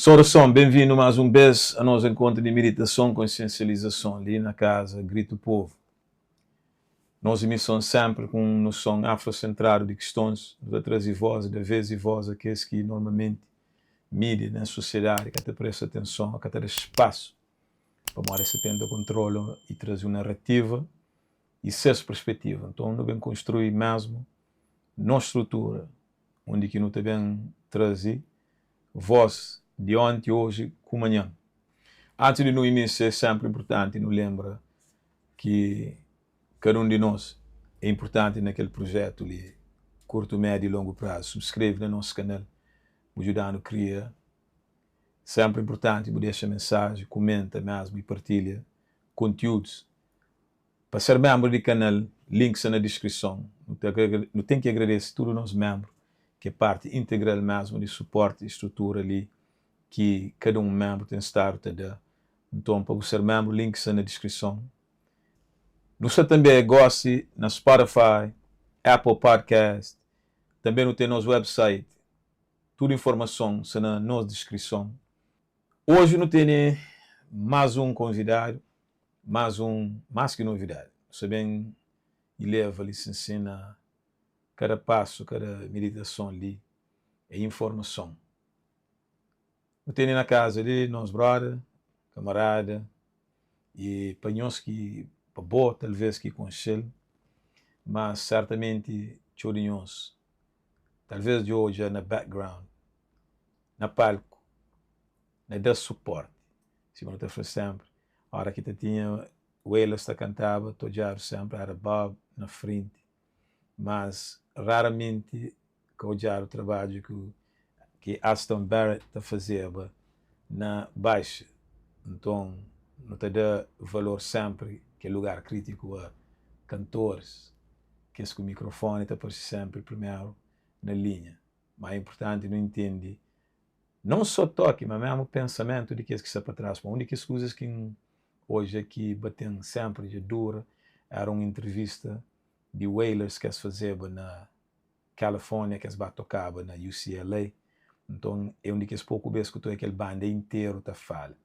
Saudason, ben-vindu más un bês a nos enkontru di miditason, konsiensializason li na kaza Gritu Povu. Nos emison sénpri ku un noson afrosentradu di kistons, nu ta traze vós, da vês i vós a kes ki normalmenti mídia na sosiedadi ka ta presta atenson, ka ta da spasu, pamodi es ta tenta kontrola i traze un narativa i ses perspetiva. Nton nu ben konstrui mésmu nos strutura undi ki nu ta ben traze vós di onti, oji ku manhan. Antis di nu inisia é sénpri inpurtanti nu lenbra ki kada un di nos é inpurtanti na kel prujetu li, kurtu, médiu i longu prazu. Subskreve na nos kanal, bu djuda-nu kria. Sénpri inpurtanti bu dexa mensaji, kumenta mésmu i partilha kontiúdus. Pa ser ménbru di kanal, link sta na diskrison. Nu ten ki agradese tudu nos ménbru ki é parti integral mésmu di suporti i strutura li ki kada un ménbru ten stadu ta da. Nton, pa bu ser ménbru, link sta na diskrison. Nu sta tanbê gósi na Spotify, Apple Podcast. Tanbê nu ten nos website. Tudu informason sta na nos diskrison. Oji nu tene más un konvidadu, más un, más ki novidadi. Nu sta ben ileva li sinsin na kada pasu, kada miditason li é informason. Nu tene na kaza li nos brother, kamarada, i pa nhos ki, pa bo talvês ki konxe-l, mas sertamenti txeu di nhos talvês dja odja na background, na palku, na da suporti. Sima nu ta fla sénpri, óra ki ta tinha Wailers ta kantaba, ta odjadu sénpri éra Bob na frenti, mas raramenti ka odjadu trabadju ki ki Aston Barrett ta fazeba na baixa. Nton, nu ta da valor sénpri kel lugar krítiku a kantoris, kes ku mikrofoni ta parse sénpri primeru na linha. Má é inpurtanti nu intende non sô toki, má mésmu pensamentu di kes ki sta pa tras. Pa un di kes kuzas ki N odja ki bate-m sénpri dja dura éra un intrivista di Wailers ki es fazeba na California, ki es ba tokaba na UCLA. Nton, é un di kes poku bês ku ta odja kel banda interu ta fala.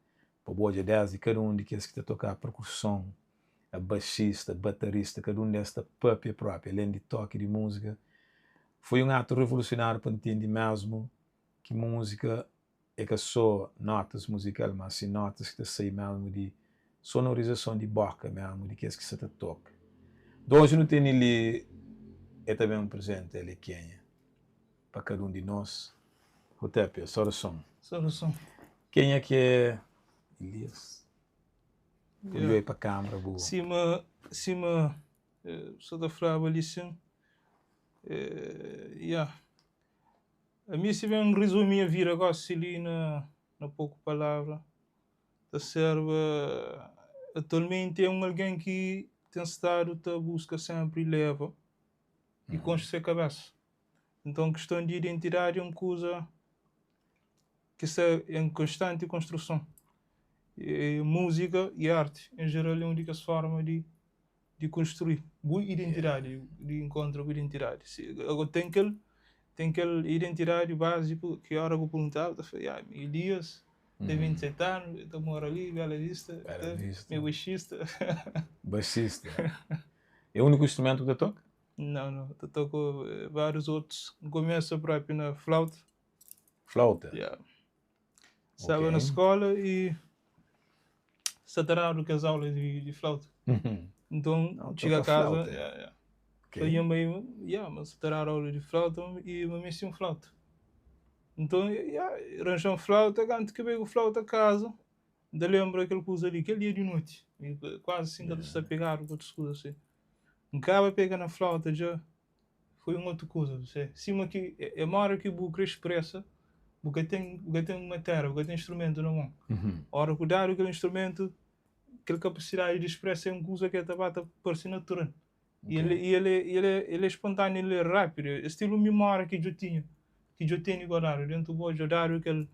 Pa bu odja désdi kada un di kes ki ta toka perkuson, a baxista, baterista, kada un di es ta pâpia própi, alén di toki di múzika. Foi un atu revolusionáriu pa ntende mésmu ki múzika é ka sô notas muzikal, má si notas ki ta sai mésmu di sonorizason di bóka mésmu di kes ki sa ta toka. Nton oji nu tene li, el ta ben prezenta el é kenha pa kada un di nos. Hotep, saudason. Saudason. Kenha ki é Elias? Bu djobe pa kâmara bu. Sima, sima sa ta flaba li sin, ya. Ami si ben rizumi nha vida gosi li na na poku palavra, ta serba atualmenti é un algen ki ten stadu ta buska senpri leva i konxe se kabesa. Nton kiston di identidadi é un kuza ki sta en konstanti konstruson. E múzika i arti en jeral é un di kes forma di di konstrui bu identidadi, di inkontra bu identidadi. Si ago ten kel ten kel identidadi básiku ki ora ku perguntadu ta fla, ya, mi Elias, ten 27 anu, ta mora li, Bela Vista, Bela Vista. mi é baxista. Baxista. É úniku instrumentu ki ta toka? Não, não, ta toka várius otus. N kumesa propi na flauta. Flauta? Ya. Staba na skola i sta ta dadu kes aula di, di flauta. Nton, Não, txiga toka kaza, flauta. ya, ya. Ok. Fla nha mai, ya, ma sta ta dadu aula di flauta i ma meste un flauta. Nton, ya, ranja un flauta, kantu ki bai ku flauta kaza, N ta lenbra kel kuza li, kel dia di noti, kuazi si N ka ta sta pegadu ku otus kuza si. N kaba pega na flauta dja foi un otu kuza, se sima ki é mora ki bu kre spresa, bu ka ten, bu ka ten matéria, bu ka ten instrumentu na mon. Ora ku dadu kel instrumentu, kel kapasidadi di spresa é un kuza ki ta ba ta parse natural. I el, i el, el, el é spontâneo, el é rápidu, é stilu mimória ki djo tinha, ki djo tene guardadu dentu bo, djo dadu kel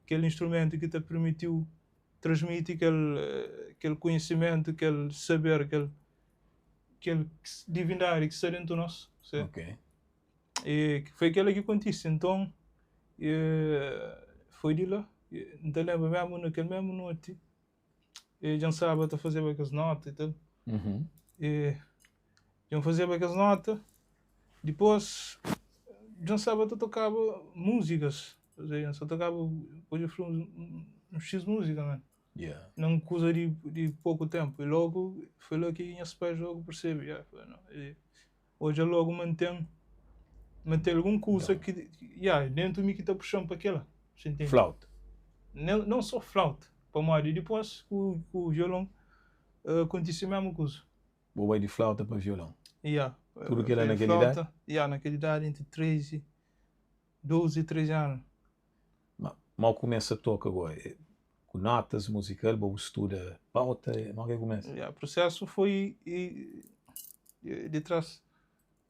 kel instrumentu ki ta permitiu transmiti kel kel konhisimentu, kel saber, kel kel divindadi ki sta dentu nos. Se. Ok. E foi kela ki kontise. Nton, e, foi di la. N ta lenbra mésmu na kel mésmu noti, e dja N staba ta fazeba kes nóta i tal. E dja N fazeba kes nóta, dipôs dja N staba ta tokaba múzikas, dja N sta tokaba, pode fla un xis múzika mésmu. Na un kuza di poku ténpu. I lógu foi la ki nhas pais lógu persebe, ya, fla, no, e odja lógu ma N ten, ma ten algun kuza ki, ya, déntu mi ki ta puxa-m pa kel-la. Você entende? Flauta. Não só flauta, pamodi dipôs ku ku violon kontise mésmu kuza. Bo bai di flauta pa violon? Ya. Tudu kel-la na kel idadi? Ya, na kel idadi entri 13, 12 i 13 anu. Ma mau kumesa toka go? Ku notas muzikal bo bu studa pauta? Mau ke kumesa? Ya, prusesu foi di tras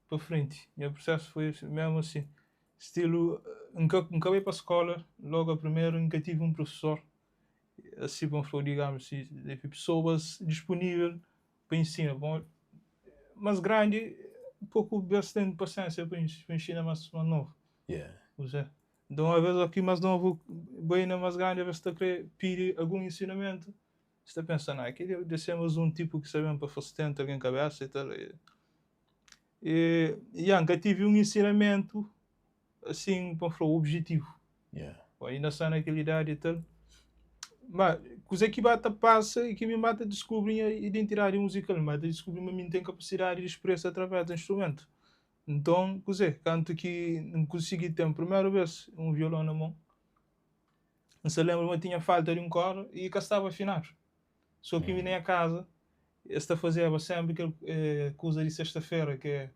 pa frenti. Nha prusesu foi mesmu asi. Stilu, N ka N ka bai pa skola logu a primeru, N ka tivi un prufesor asi pa N fla-u digamus si pesoas dispunivel pa ensina. Bon, mas grandi poku bes ten pasiensia pa inxina mas novu. Kuzê? Nton, aves oki mas novu bai na mas grandi, aves ta kre pidi algun ensinamentu, es ta pensa, Na, keli debe ser mas un tipu ki sta ben pa fastenta algen kabesa i tal. I, ya, N ka tivi un ensinamentu asin, pa N fla, objetivu. Inda sta na kel idadi i tal. Ma, kuzê ki ba ta pasa i ki mi N ba ta diskubri nha identidadi muzikal, N ba ta diskubri ma mi N ten kapasidadi di spresa através di instrumentu. Nton, kuzê? Kantu ki N konsigi ten primeru bês un violon na mon, N sta lenbra ma tinha falta di un korda i ka staba afinadu. Sô ki mi na nha kaza, es ta fazeba sénpri kel kuza di sexta-fera ki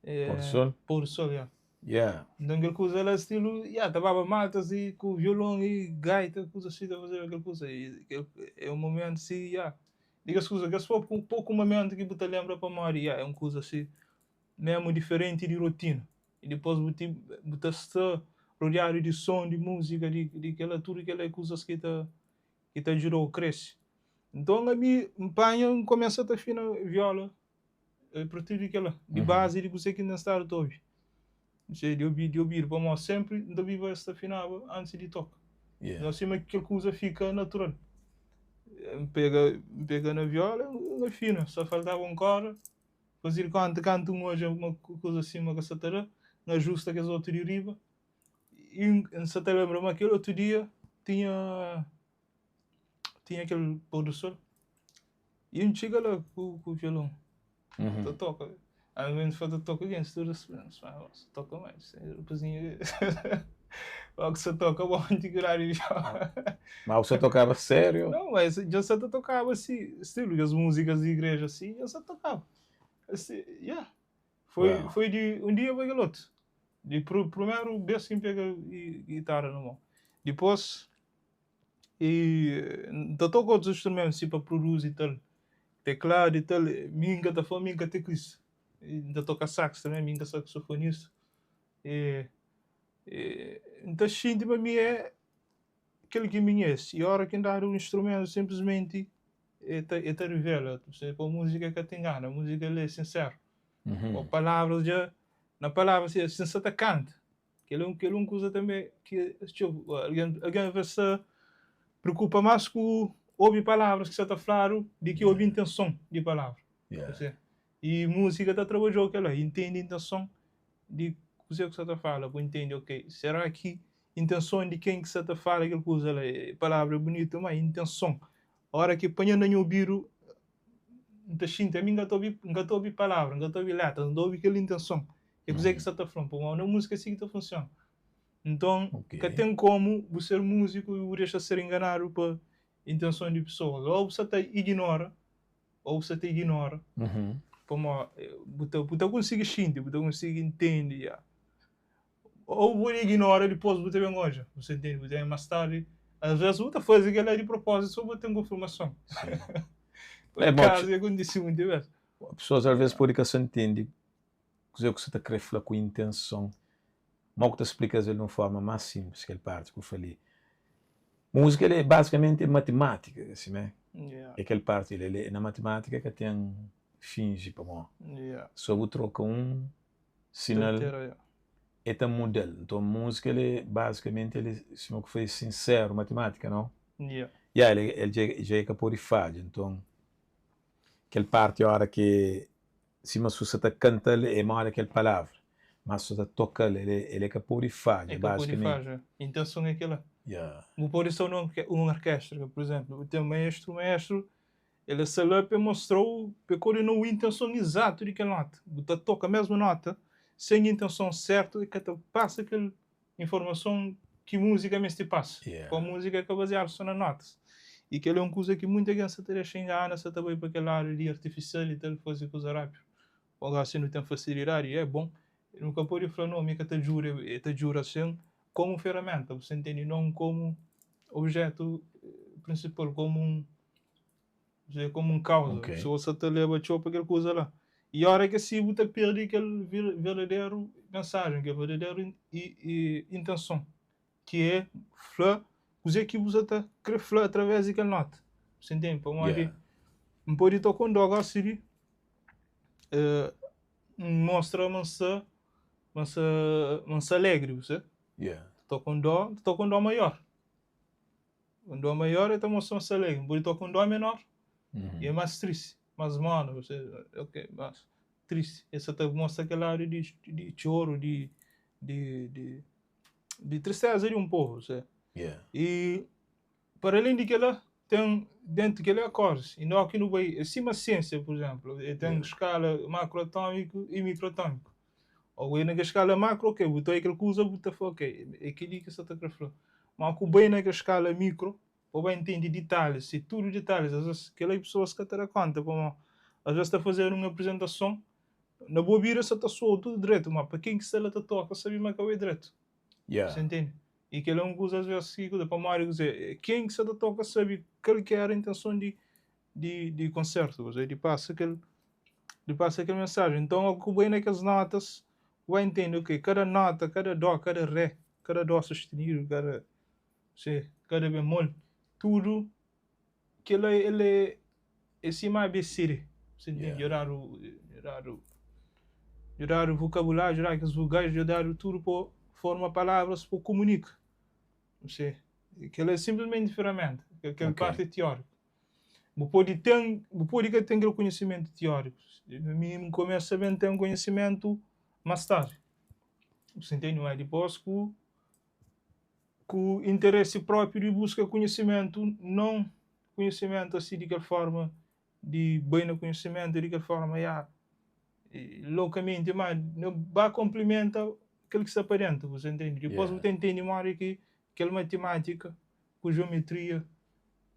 é Pôr do sol? Pôr do sol, ya. Yeah. Nton kel kuza la stilu, ya, ta baba maltas i ku violon i gaita, kuza si, ta fazeba kel kuza. I é un momentu si, ya, di kes kuza, kes poku poku momentu ki bu ta lenbra pamodi, ya, é un kuza si memu diferenti di rotina. I dipôs bu ti bu ta sta rodiadu di son, di múzika, di di kel-la, tudu kel-la é kuzas ki ta ki ta djuda-u krese. Nton ami N panha N kumesa ta afina viola a partir di kel-la, di bazi di kuzê ki N ten stadu ta obi. Di obi di obidu pamodi sénpri N ta obiba es ta afinaba antis di toka. Nton sima ki kel kuza fika natural. N pega N pega na viola N afina, só faltaba un korda. Faze di konta kantu N odja ma kuza sima ka sa ta da, N ajusta kes otu di riba. I N sa ta lenbra ma kel otu dia tinha tinha kel pôr do sol i N txiga la ku ku violon ta toka. Ami N fla ta toka gentis tudu sa toka mais rapazinhu Logu sa toka bon ti ki radu viola. Ma bu sa tokaba sériu? Não, mas dja sa ta tokaba si, stilu kes múzikas di igreja si, dja sa tokaba. Si, yeah. Foi, Uau. foi di un dia pa kel otu. Di pr primeru bes ki N pega gitara na mon. Dipôs, i N ta toka otus instrumentu si pa produzi i tal, tekladu i tal, mi N ka ta fla mi N ka teklista. N ta toka sax tanbê, mi N ka saksofonista. E N ta xinti ma mi é kel ki mi é. I óra ki N dadu un instrumentu, sinplismenti e ta e ta rivela. Pa múzika ka ta ingana, múzika el é sinseru. Pa palavras dja, na palavras si N sa ta kanta, kel kel un kuza tanbe ki txeu algen algen alvês ta preokupa más ku obi palavras ki sa ta fladu di ki obi intenson di palavra. I múzika ta trabadja-u kel-la, intende intenson di kuzê ku sa ta fala, bu intende, ok, sera ki intenson di ken ki sa ta fala kel kuza la, palavra é bunitu, ma intenson, ora ki panha na nha obidu, N ta xinti, ami N ka ta obi, N ka ta obi palavra, N ka ta obi letra, N ta obi kel intenson, é kuzê ki sa ta fla-m, pamodi na múzika é si ki ta funsiona. Nton, ka ten komu bu ser múziku i bu dexa ser inganadu pa intenson di pesoas, ô bu sa ta iginora Ô bu sta ta iginora pamodi bu ta bu ta konsigi xinti, bu ta konsigi ntende ya. Ô bu pode iginora dipôs bu ta ben odja, bu sta ntende? Bu ta ben más tardi, asvês bu ta faze kel-la di propózitu sô pa ten konfirmason. É Por akazu dja kontise monti bês. Pesoas alvês pode ka sa ntende kuzê ku sa ta krê fla ku intenson. Mau ku ta splika-s el di un forma más sinplis kel parti ku fla li. Múzika el é bazikamenti é matimátika, ka simé? É kel parti li. El é na matimátika ka ten finji pamó sô bu troka un sinal. E ta muda-l. Nton múzika el é bazikamenti el é sima ku fla é sinseru, matimátika nau? Yeah. Ya, el el dja dja e ka pode fadja. Nton kel parti óra ki sima su sa ta kanta-l é moda kel palavra, mas su ta toka-l el é el é ka pode fadja É ka pode bazikamenti. fadja. Intenson é kel-la. Ya. Bu pode sta num un orkestra, pur izénplu, bu ten maestru, maestru el sta la pa el mostra-u, pa el koordina-u intenson izatu di kel nota. Bu ta toka mesmu nota sen intenson sertu, el ka ta pasa kel informason ki múzika meste pasa. Yeah. Pamodi múzika é ka baziadu sô na notas. I kel-li é un kuza ki munti algen sa ta dexa ingana, sa ta bai pa kel ladu di artifisial i tal, faze kuza rápidu. Gósi nu ten fasilidadi i é bon. Nu ka pode fla no, mi ka ta djuda, el ta djuda sin komu feraménta, bu sta ntende? Non komu objetu prinsipal, komu un Dja é komu un kauza, Ok. pesoa sa ta leba txeu pa kel kuza la. I ora ki si bu ta perde kel verdaderu mensajen, kel verdaderu intenson, ki é fla kuzê ki bu sa ta kre fla através di kel nota. Bu sa ntende? Pamodi Yeah. N pode toka un dó gósi li, N mostra ma N sta ma N sta ma N sta alegri, bu sabe? Yeah. Toka un dó, N ta toka un dó maior. Un dó maior el ta mostra ma sta alegri, bu pode toka un dó menor i é más tristi, más móna, bu sabe, ok, más tristi. El sa ta mostra kel ladu di di txoru, di di di di tristeza di un povu, bu sabe. Yeah. I para alén di kel-la, ten dentu kel-la é akordis, i no ki nu bai, é sima siénsia, pur izénplu, el ten Yeah. skala makroatómiku i mikroatómiku. Ô bai na kel skala makro, ok, bu ta oia kel kuza, bu ta fla, ok, é kel-li ki sta ta kre fla. Má ku bai na kel skala mikro, bu bai ntende ditalhis, i tudu ditalhis. Asves, kel-la pesoas ka ta da kónta, pamodi asves ta fazedu un aprizentason, na bo bida sta ta soa tudu dretu, má pa ken ki sta la ta toka sabe ma ka bai dretu. Yeah. Sa ntende? I kel-la é un kuza asves ki, pamodi kuzê? Ken ki sta ta toka sabe kal ki éra intenson di di di konsertu, kuzê, di pasa kel di pasa kel mensajen. Nton, óki ku bai na kes notas, bu bai ntende, ok, kada nota, kada dó, kada ré, kada dó sustenidu, kada se, kada bemol, tudu kel-la el é é sima abcd, bu ntende? Yeah. Dja dadu dja dadu dja dadu vokabuláriu, dja dadu kes vogais, dja dadu tudu pa forma palavras pa kumunika. Bu se, kel-la é sinplismenti feraménta, kel kel Ok. parti teóriku. Bu pode ten, bu pode ka ten kel konhisimentu tióriku. Mi N kumesa ben ten konhisimentu más tardi. Bu sa ntende? Má dipôs ku ku interesi própi di buska konhisimentu, non konhisimentu asi di kel forma di bai na konhisimentu di kel forma ya loukamenti, má nu ba konplimenta kel ki sta pa déntu, bu sa ntende? Dipôs bu Yeah. ta ntende modi ki kel matimátika ku jiometria,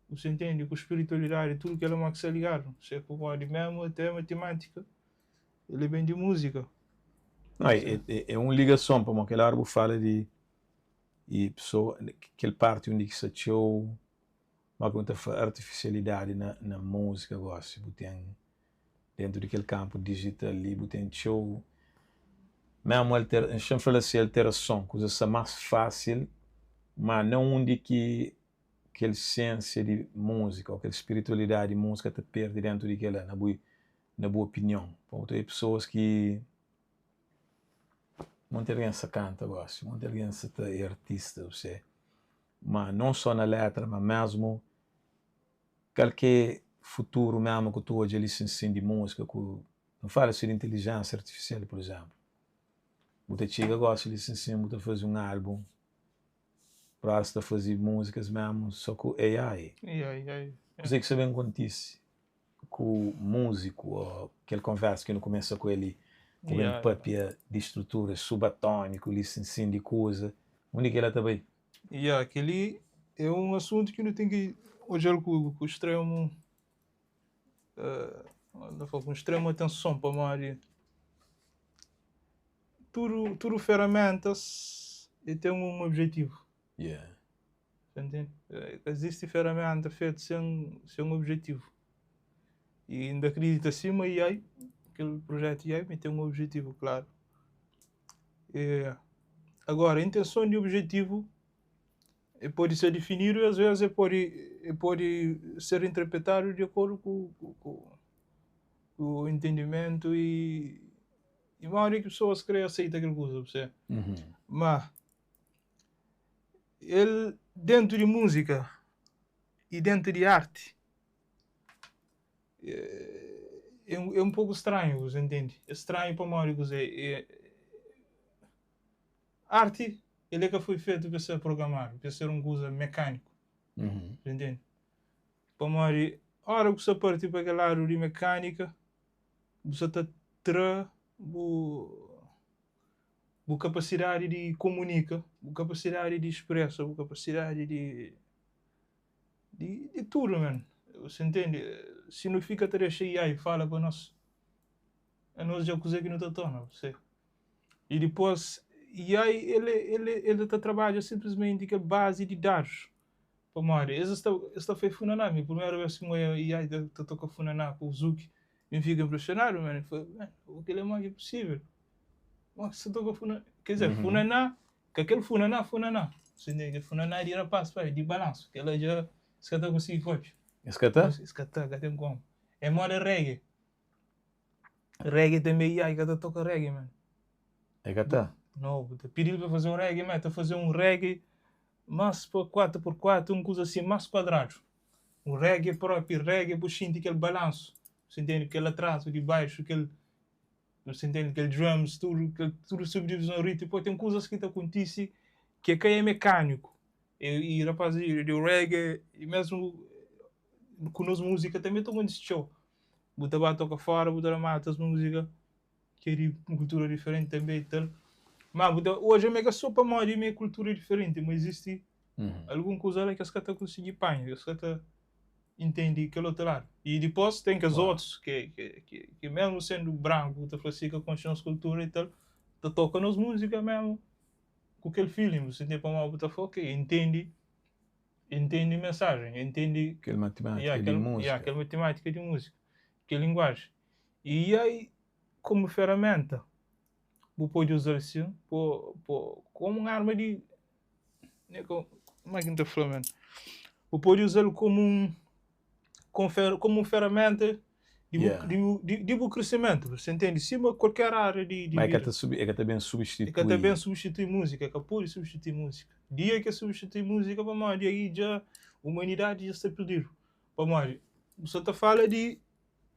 bu sa ntende, ku spiritualidadi, tudu kel-la ma ki sta ligadu. Se pamodi mésmu até matimátika el é ben di múzika. Não, é, é, é un ligason, pamodi kel óra bu fala di i pesoa, kel parti undi ki sta txeu, ma ki nu ta fla artifisialidadi na, na múzika gósi, bu ten dentu di kel kanpu dijital li, bu ten txeu mésmu alter, xa-m fla-l asi, alterason, kuza sta más fásil, ma na undi ki kel siénsia di múzika ô kel spiritualidadi di múzika ta perde dentu di kel-la, na bu na bu opinion? Pamodi tu é pesoas ki monti algen sta kanta gósi, monti algen sta ta é artista, bu se, ma non só na letra, ma mésmu kal ki é futuru mésmu ku tu odja li sin sin di múzika ku nu fala si di intelijénsia artifisial, pur izénplu, bu ta txiga gósi li sin sin, bu ta faze un álbun, prósi ta faze múzikas mésmu só ku AI. AI, AI. Kuzê ki sta ben kontise ku múziku ô kel konversa ki nu kumesa ku el li, ku ben papia di struturas subatómiku li sin sin di kuza, undi ki ela ta bai? Yeah, kel-li é un asuntu ki nu ten ki odja-l ku ku extremu uh, ku extremu atenson pamodi tudu tudu feramentas e ten un objetivu. Yeah. Sa ntende? Ka izisti feramenta fetu sen sen objetivu. I N ta kridita sima AI, kel projetu AI mi ten un objetivu klaru. E, agora, intenson di objetivu e pode ser difinidu i as vezis e pode e pode ser interpretadu di akordu ku ku ku entendimentu i. I modi ki pesoas krê aseita kel kuza, bu sabe? Má el déntu di múzika i déntu di arti é un poku stranhu, bu intende? É stranhu pamodi kuzê? Arti el é ka foi fetu pa ser programadu, pa ser un kuza mekániku, bu intende? Pamodi óra ku bu sta parti pa kel ladu di mekánika, bu sa ta tra bu bu kapasidadi di komunika, bu kapasidadi di spresa, bu kapasidadi di di tudu men. Bu intende? Si nu fika ta dexa AI fala pa nos, anos dja kuze ki nu ta torna, bu sabe? I dipôs AI el el el ta trabadja sinplismenti kel bazi di dadus. Pamodi es sta es ta fai funaná. Mi primeru bes ki N oia AI ta toka funaná ku Zuki, mi N fika impresionadu man. N fla, man, kel-li é modi ki é pusível? Modi ki sta toka funaná? Ker dizer, funaná, ka kel funaná funaná. Kel funaná di rapaz pai, di balansu, kel-la dja es ka ta konsigi kópia. Es ka ta? Es ka ta, ka ten komu. É moda reggae. Reggae tanbe AI ka ta toka reggae man. É ka ta? No, bu ta pidi-l pa faze un reggae, ma el ta faze un reggae más pa 4 por 4, un kuza asin, más kuadradu. Un reggae propi, reggae bu xinti kel balansu, bu intende? Kel atrazu di baixu, kel, bu intende? Kel drums, tudu, kel tudu subdivizon ritmu. Poi ten kuzas ki ta kontise ki ka é mekániku. I rapaz di reggae, i mesmu ku nos múzika tanbe ta kontise txeu. Bu ta ba toka fora, bu ta da mata es múzika ki é di un kultura diferenti tanbe i tal. Ma bu ta odja ma é ka so pamodi ma é kultura diferenti, ma izisti algun kuza la ki es ka ta konsigi panha, es ka ta intendi kel otu ladu. I dipôs ten kes otus ki ki mésmu sendu branku, bu ta fla si ka konxe nos kultura i tal, ta toka nos múzika mésmu ku kel feeling, bu ta pamodi bu ta fla ok, intendi Intende mensajen, intende Kel matimátika di múzika. Ya, kel matimátika di múzika, kel linguajen. I ai, komu feramenta, bu pode uza-l sin, po, po, komu un arma di, kuma ki N ta fla men? Bu pode uza-l komu un, komu un feramenta di bu, yeah. di bu, di, di bu krisimentu, bu intende? Sima kualker área di, di Ma é ka ta sub, é ka ta ben substitui. É ka ta ben substitui múzika, é ka pode substitui múzika. Dia ki é substitui múzika, pamodi aí dja humanidadi dja sta perdidu. Pamodi bu sa ta fala di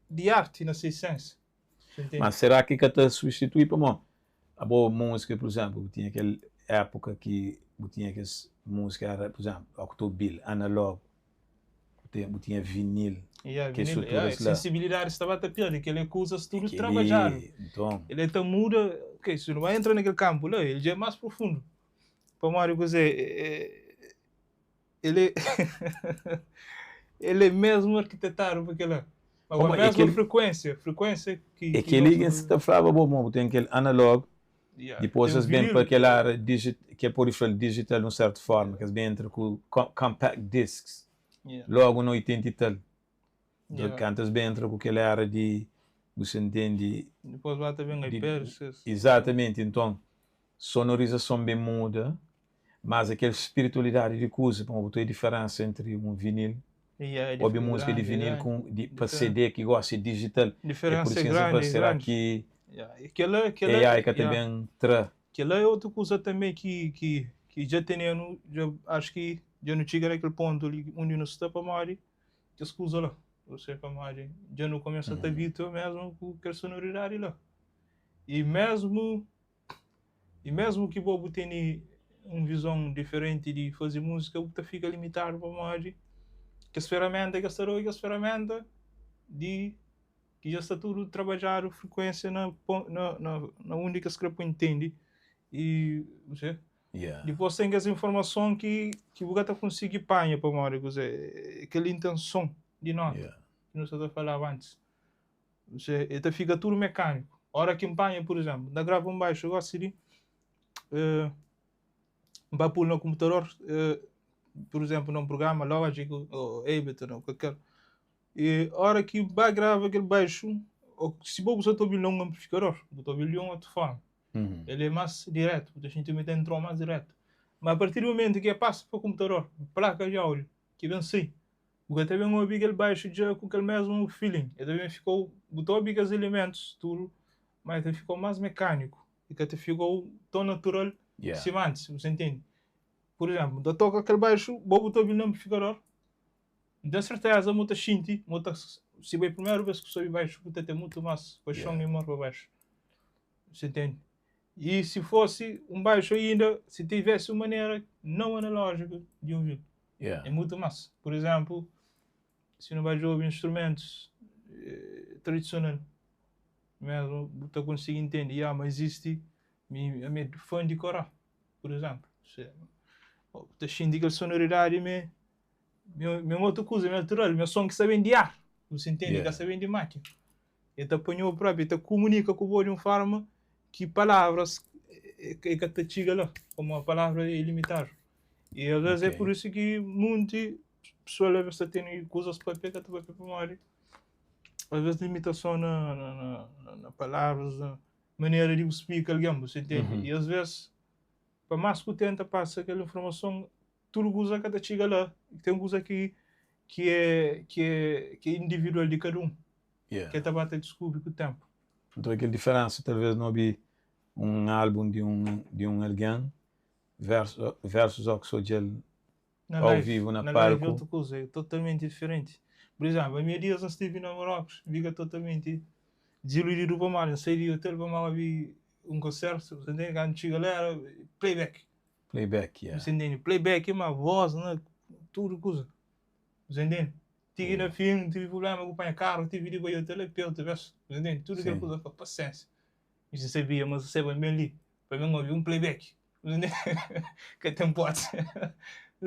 di arti na se esensia. Ma será ki ka ta substitui? Pamodi abo múzika, por exemplo, bu tinha kel époka ki bu tinha kes múzika era, por exemplo, ó ku ta obi-l analógu. Bu tinha vinil, yeah, vinil, yeah, sensibilidade staba ta perde, kel é kuzas tudu trabadjadu. Nton, el ta muda, ok, si nu ba entra na kel kampu la, el dja é más profundu. Pamodi kuzê, el é el é mesmu arkitetadu pa kel-la. Pa Pamodi é mesmu kel frekuénsia, frekuénsia ki é ki kel-li nos ki N sta flaba bo, ma bu ten kel analógu, Yeah, dipôs ten es ben pa vinil, kel ára digi, ki el pode fla-l digital di un sértu fórma, ki es ben entra ku compact discs yeah, lógu na 80 i tal. yeah. Kantu es ben entra ku kel éra di, bu sa ntende, Dipôs ba ta ben di, iPads, es, yeah. izatamenti, nton sonorizason ben muda, mas aquel spiritualidadi di kuza, pamodi bu ta obi diferensa entri un vinil, Yeah, é obi múzika di grandi, vinil grandi. ku di pa Diferen- CD ki gosi é digital. É por Diferensa isu é ki N sta fla, grandi, é será grandi. ki Yeah. E kel-la, kel-la, AI ka ta yeah. ben tra? Kel-la é otu kuza tanbê ki, ki, ki dja tene-nu, dja, acho ki dja nu txiga na kel pontu li undi nu sta pamodi kes kuza la. Ou seja, pamodi dja nu kumesa ta abitua mesmu ku kel sonoridadi la. I mesmu I mesmu ki bo bu tene un vizon diferenti di faze múzika, bu ta fika limitadu pamodi kes feramenta ki es ta da-u é kes feramenta di ki dja sta tudu trabadjadu frikuénsia na na na na undi ki es kre pa intendi i kuzê. Yeah. Dipôs ten kes informason ki ki bu ka ta konsigi panha pamodi kuzê, kel intenson di nota Yeah. ki nu sta ta falaba antis. Você, e ta fika tudu mekaniku. Ora ki N panha, pur izénplu, N ta grava un baixu gósi li, N ba pul na konputador, pur izénplu, na un prugrama Logic ô Ableton ô kualker. I ora ki N ba grava kel baixu, ô si bo bu sa ta obi-l na un anplifikador, bu ta obi-l di un otu forma. El é más diretu, bu ta xinti ma el ta entra-u más diretu. Ma a partir di mumentu ki el pasa pa konputador, plaka di áudiu ki ben sai, Bu ka ta ben obi kel baixu dja ku kel mesmu feeling. El ta ben fika-u, bu ta obi kes elementus tudu. Ma el ta fika-u más mekâniku, i ka ta fika-u ton natural Yeah. sima antis, bu ta intende? Pur izénplu, N ta toka kel baixu, bo bu ta obi-l na anplifikador, N ten serteza ma bu ta xinti ma bu ta, si bo é primeru bês ki bu sta obi baixu, bu ta ten mutu más paxon Yeah. i amor pa baixu. Bu ta intende? I si fosi un baixu ainda, si tivesi un manera nau analójiku di obi-l, Yeah. é mutu más. Pur izénplu, si nu bai djobe instrumentus tradisional mesmu, bu ta konsigi intende, ya, ma izisti, mi ami é fã di korá, pur izénplu. Bu ta xinti kel sonoridadi ma é ma é un otu kuza, ma é natural, ma é son ki sta ben di ar, bu ta intende, ka sta ben di mákina. El ta panha-u própi, el ta kumunika ku bo di un fórma ki palavras e ka ta txiga la, pamodi palavra é limitadu. I alvês é pur isu ki munti pesoal alvês ta tene kuzas papia, ka ta papia pamodi alvês limitason na na palavras, na manera di bu splika algen, bu ta intende? I alvês pa más ku tenta pasa kel informason tudu kuza ka ta txiga la, ten kuza ki ki é ki é ki é individual di kada un, ki el ta ba ta diskubri ku ténpu. Nton é kel diferénsa, talvês nu obi un álbun di un di un algen versus versus óki su odja-l Na au live, vivu na na live é palku. otu kuza, é totalmenti diferenti. Pur izénplu, ami dias N stivi na Marokos, N fika totalmenti diziludidu pamodi N sai di otel pa N ba obi un konsertu, kantu N txiga la éra playback. Playback, yeah. Você entende? Playback ma voz, na tudu kuza. Você entende? Ti ki na fin tive problema ku panha karu, tive di bai hotel a pé outra vez. Você entende? Tudu kel kuza pa pasiensia. Mi sin sabia ma se ba ben li pa ben obi un playback. Você entende? Ka ten hipótese.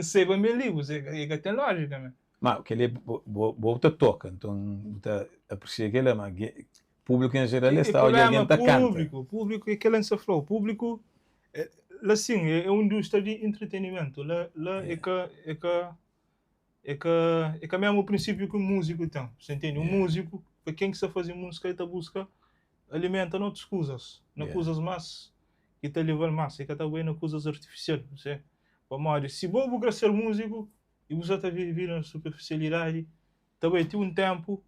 Se ba ben li, você ka ten lógica man. Ma kel-li é bo, bo, bo ta toka, nton bu ta apresia kel-la, ma públiku en jeral es E ta odja problema algen ta kanta. públiku, públiku é kel-la N sta fla-u, públiku la sin é un indústria di entretenimentu, la la é ka é ka é ka é ka mésmu prinsípiu ki un múziku ten, bu sta intende? Un múziku, pa ken ki sta faze múzika el ta buska alimenta na otus kuzas, na kuzas más ki ta leba-l más, el ka ta bai na kuzas artifisial, bu sta pamodi si bo bu kre ser múziku i bu sta ta vive na superfisialidadi, ta bai ti un ténpu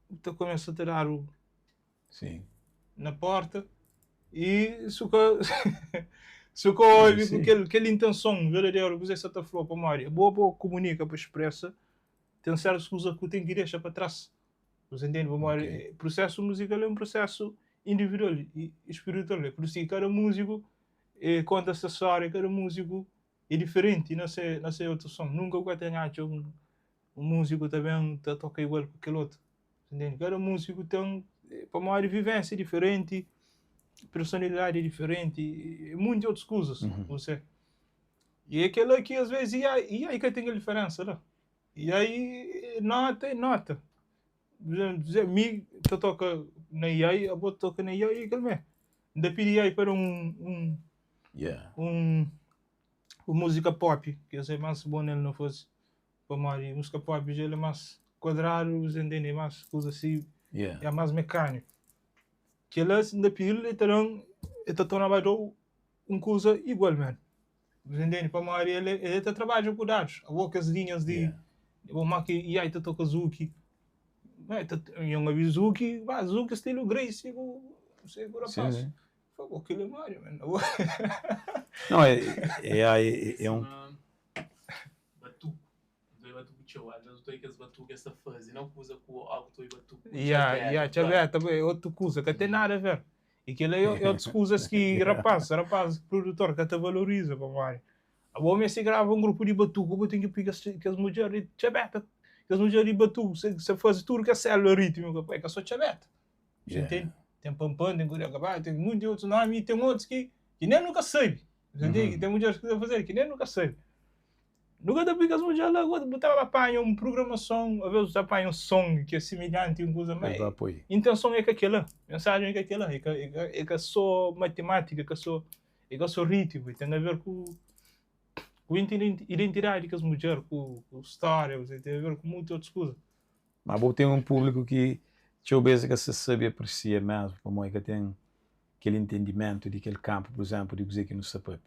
bu ta kumesa ta dadu Sim. na porta i su ka su ka obi ku kel kel intenson verdaderu kuzê ki sta ta fla pamodi bo pa kumunika pa expresa ten sertus kuza ku ten ki dexa pa tras bu ta intende pamodi Ok. prusesu muzikal é un prusesu individual i spiritual é pur isu ki kada múziku e konta se stória kada múziku é diferenti na se na se atuason nunka bu ka ten atxa un un múziku ta ben ta toka igual ku kel otu Entende? Kada múziku ten, pamodi vivênsia diferenti, personalidadi diferenti, e munti otus kuzas, não sei. E é kel-la ki às vezes, e aí, e aí ka ten kel diferensa la. E aí nota é nota. Mi ta toka na iai, abo ta toka na iai, é kel mé. N ta pidi iai pa da un, un, Yeah. un, un múzika pop, ki es é más bon nel na faze. Pamodi múzika pop dja el é más kuadradu, bu ta intende? É más kuza si, é más mekâniku. Kel-la si N ta pidi-l, el ta da-m, el ta torna ba da-u un kuza igual mésmu. Bu ta intende? Pamodi el el ta trabadja ku dadus. Abo kes linhas di bo ma ki iai ta toka zuki, nha obi zuki, ba zuki stilu Grace ku ku rapaz. Fla, bo kel-la é modi, man? Não, é, é, é, é um. Batuku. N ta oi batuku txeu. Alvês nu ta oi kes batuku ki es ta faze, não kuza ku algu ta oi batuku ku Ya, txabeta, ya, ku txabeta é otu kuza, ka ten nada a ver. I kel-la é otus kuzas ki rapaz, rapaz produtor ka ta valoriza pamodi abo meste grava un grupu di batuku, bo ten ki poi kes kes mudjer di txabeta, kes mudjer di batuku, se faze tudu kes sélula rítmiku, é ka so txabeta. Você entende? Ten panpan, ten kuriakabá, ten munti otus nomi i ten otus ki ki nen nu ka sabe. Você entende? Ki ten mudjeris ki ta faze ki nen nu ka sabe. Nu ka ta pui kes mudjer la, bu ta ba panha un prugramason, alvês bu ta panha un son ki é similhanti un kuza, ma intenson é ka kel-la, mensajen é ka kel-la, é ka é ka é ka sô matimátika, é ka sô é ka sô ritmu, ten a ver ku ku identidadi di kes mudjer, ku ku stória, ten a ver ku mutu otus kuza. Ma bo ten un públiku ki txeu bês ka sa sabe apresia mésmu pamodi ka ten kel entendimentu di kel kanpu, pur izénplu, di kuzê ki nu sta pâpia.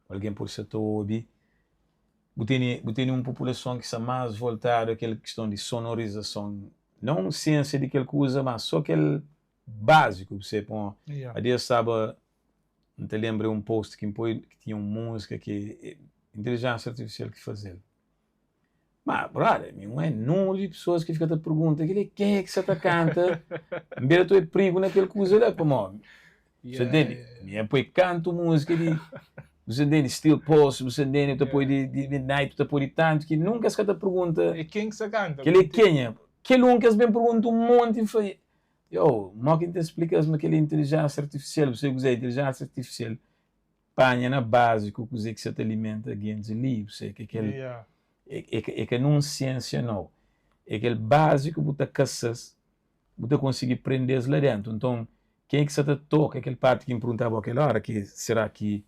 Algen pode sta ta obi, bu tene, bu tene un populason ki sta más voltadu a kel kiston di sonorizason, non siênsia di kel kuza, má sô kel. Básiku, bu sabe pamodi adi es staba, N ta lenbra un post ki N poi ki tinha un múzika ki é intelijensia artifisial ki faze-l. Ma brother, mi un é númeru di pesoas ki fika ta pergunta kel-li é kenha ki sa ta kanta? N bira ta oi prigu na kel kuza la pamodi bu sa ntende? Mi N poi kantu múzika di bu sa ntende Steel Pulse, bu sa ntende? Bu ta poi di di Midnight, bu ta poi di tantu ki nunka es ka ta pergunta É ken ki sa kanta? Kel-li é kenha? Kel un ki es ben pergunta un monti, N fla Yo, mo ki N ta splika-s ma kel-li é intelijensia artifisial? Bu sabe kuzê é intelijensia artifisial? Panha na bazi ku kuzê ki sa ta alimenta gentis li, bu sabe, ke kel é ka nun siensia nau, é kel bazi ki bu ta kasa-s, bu ta konsigi prende-s la dentu. Nton, ken ki sa ta toka kel parti ki N perguntaba bo kel óra, ki será ki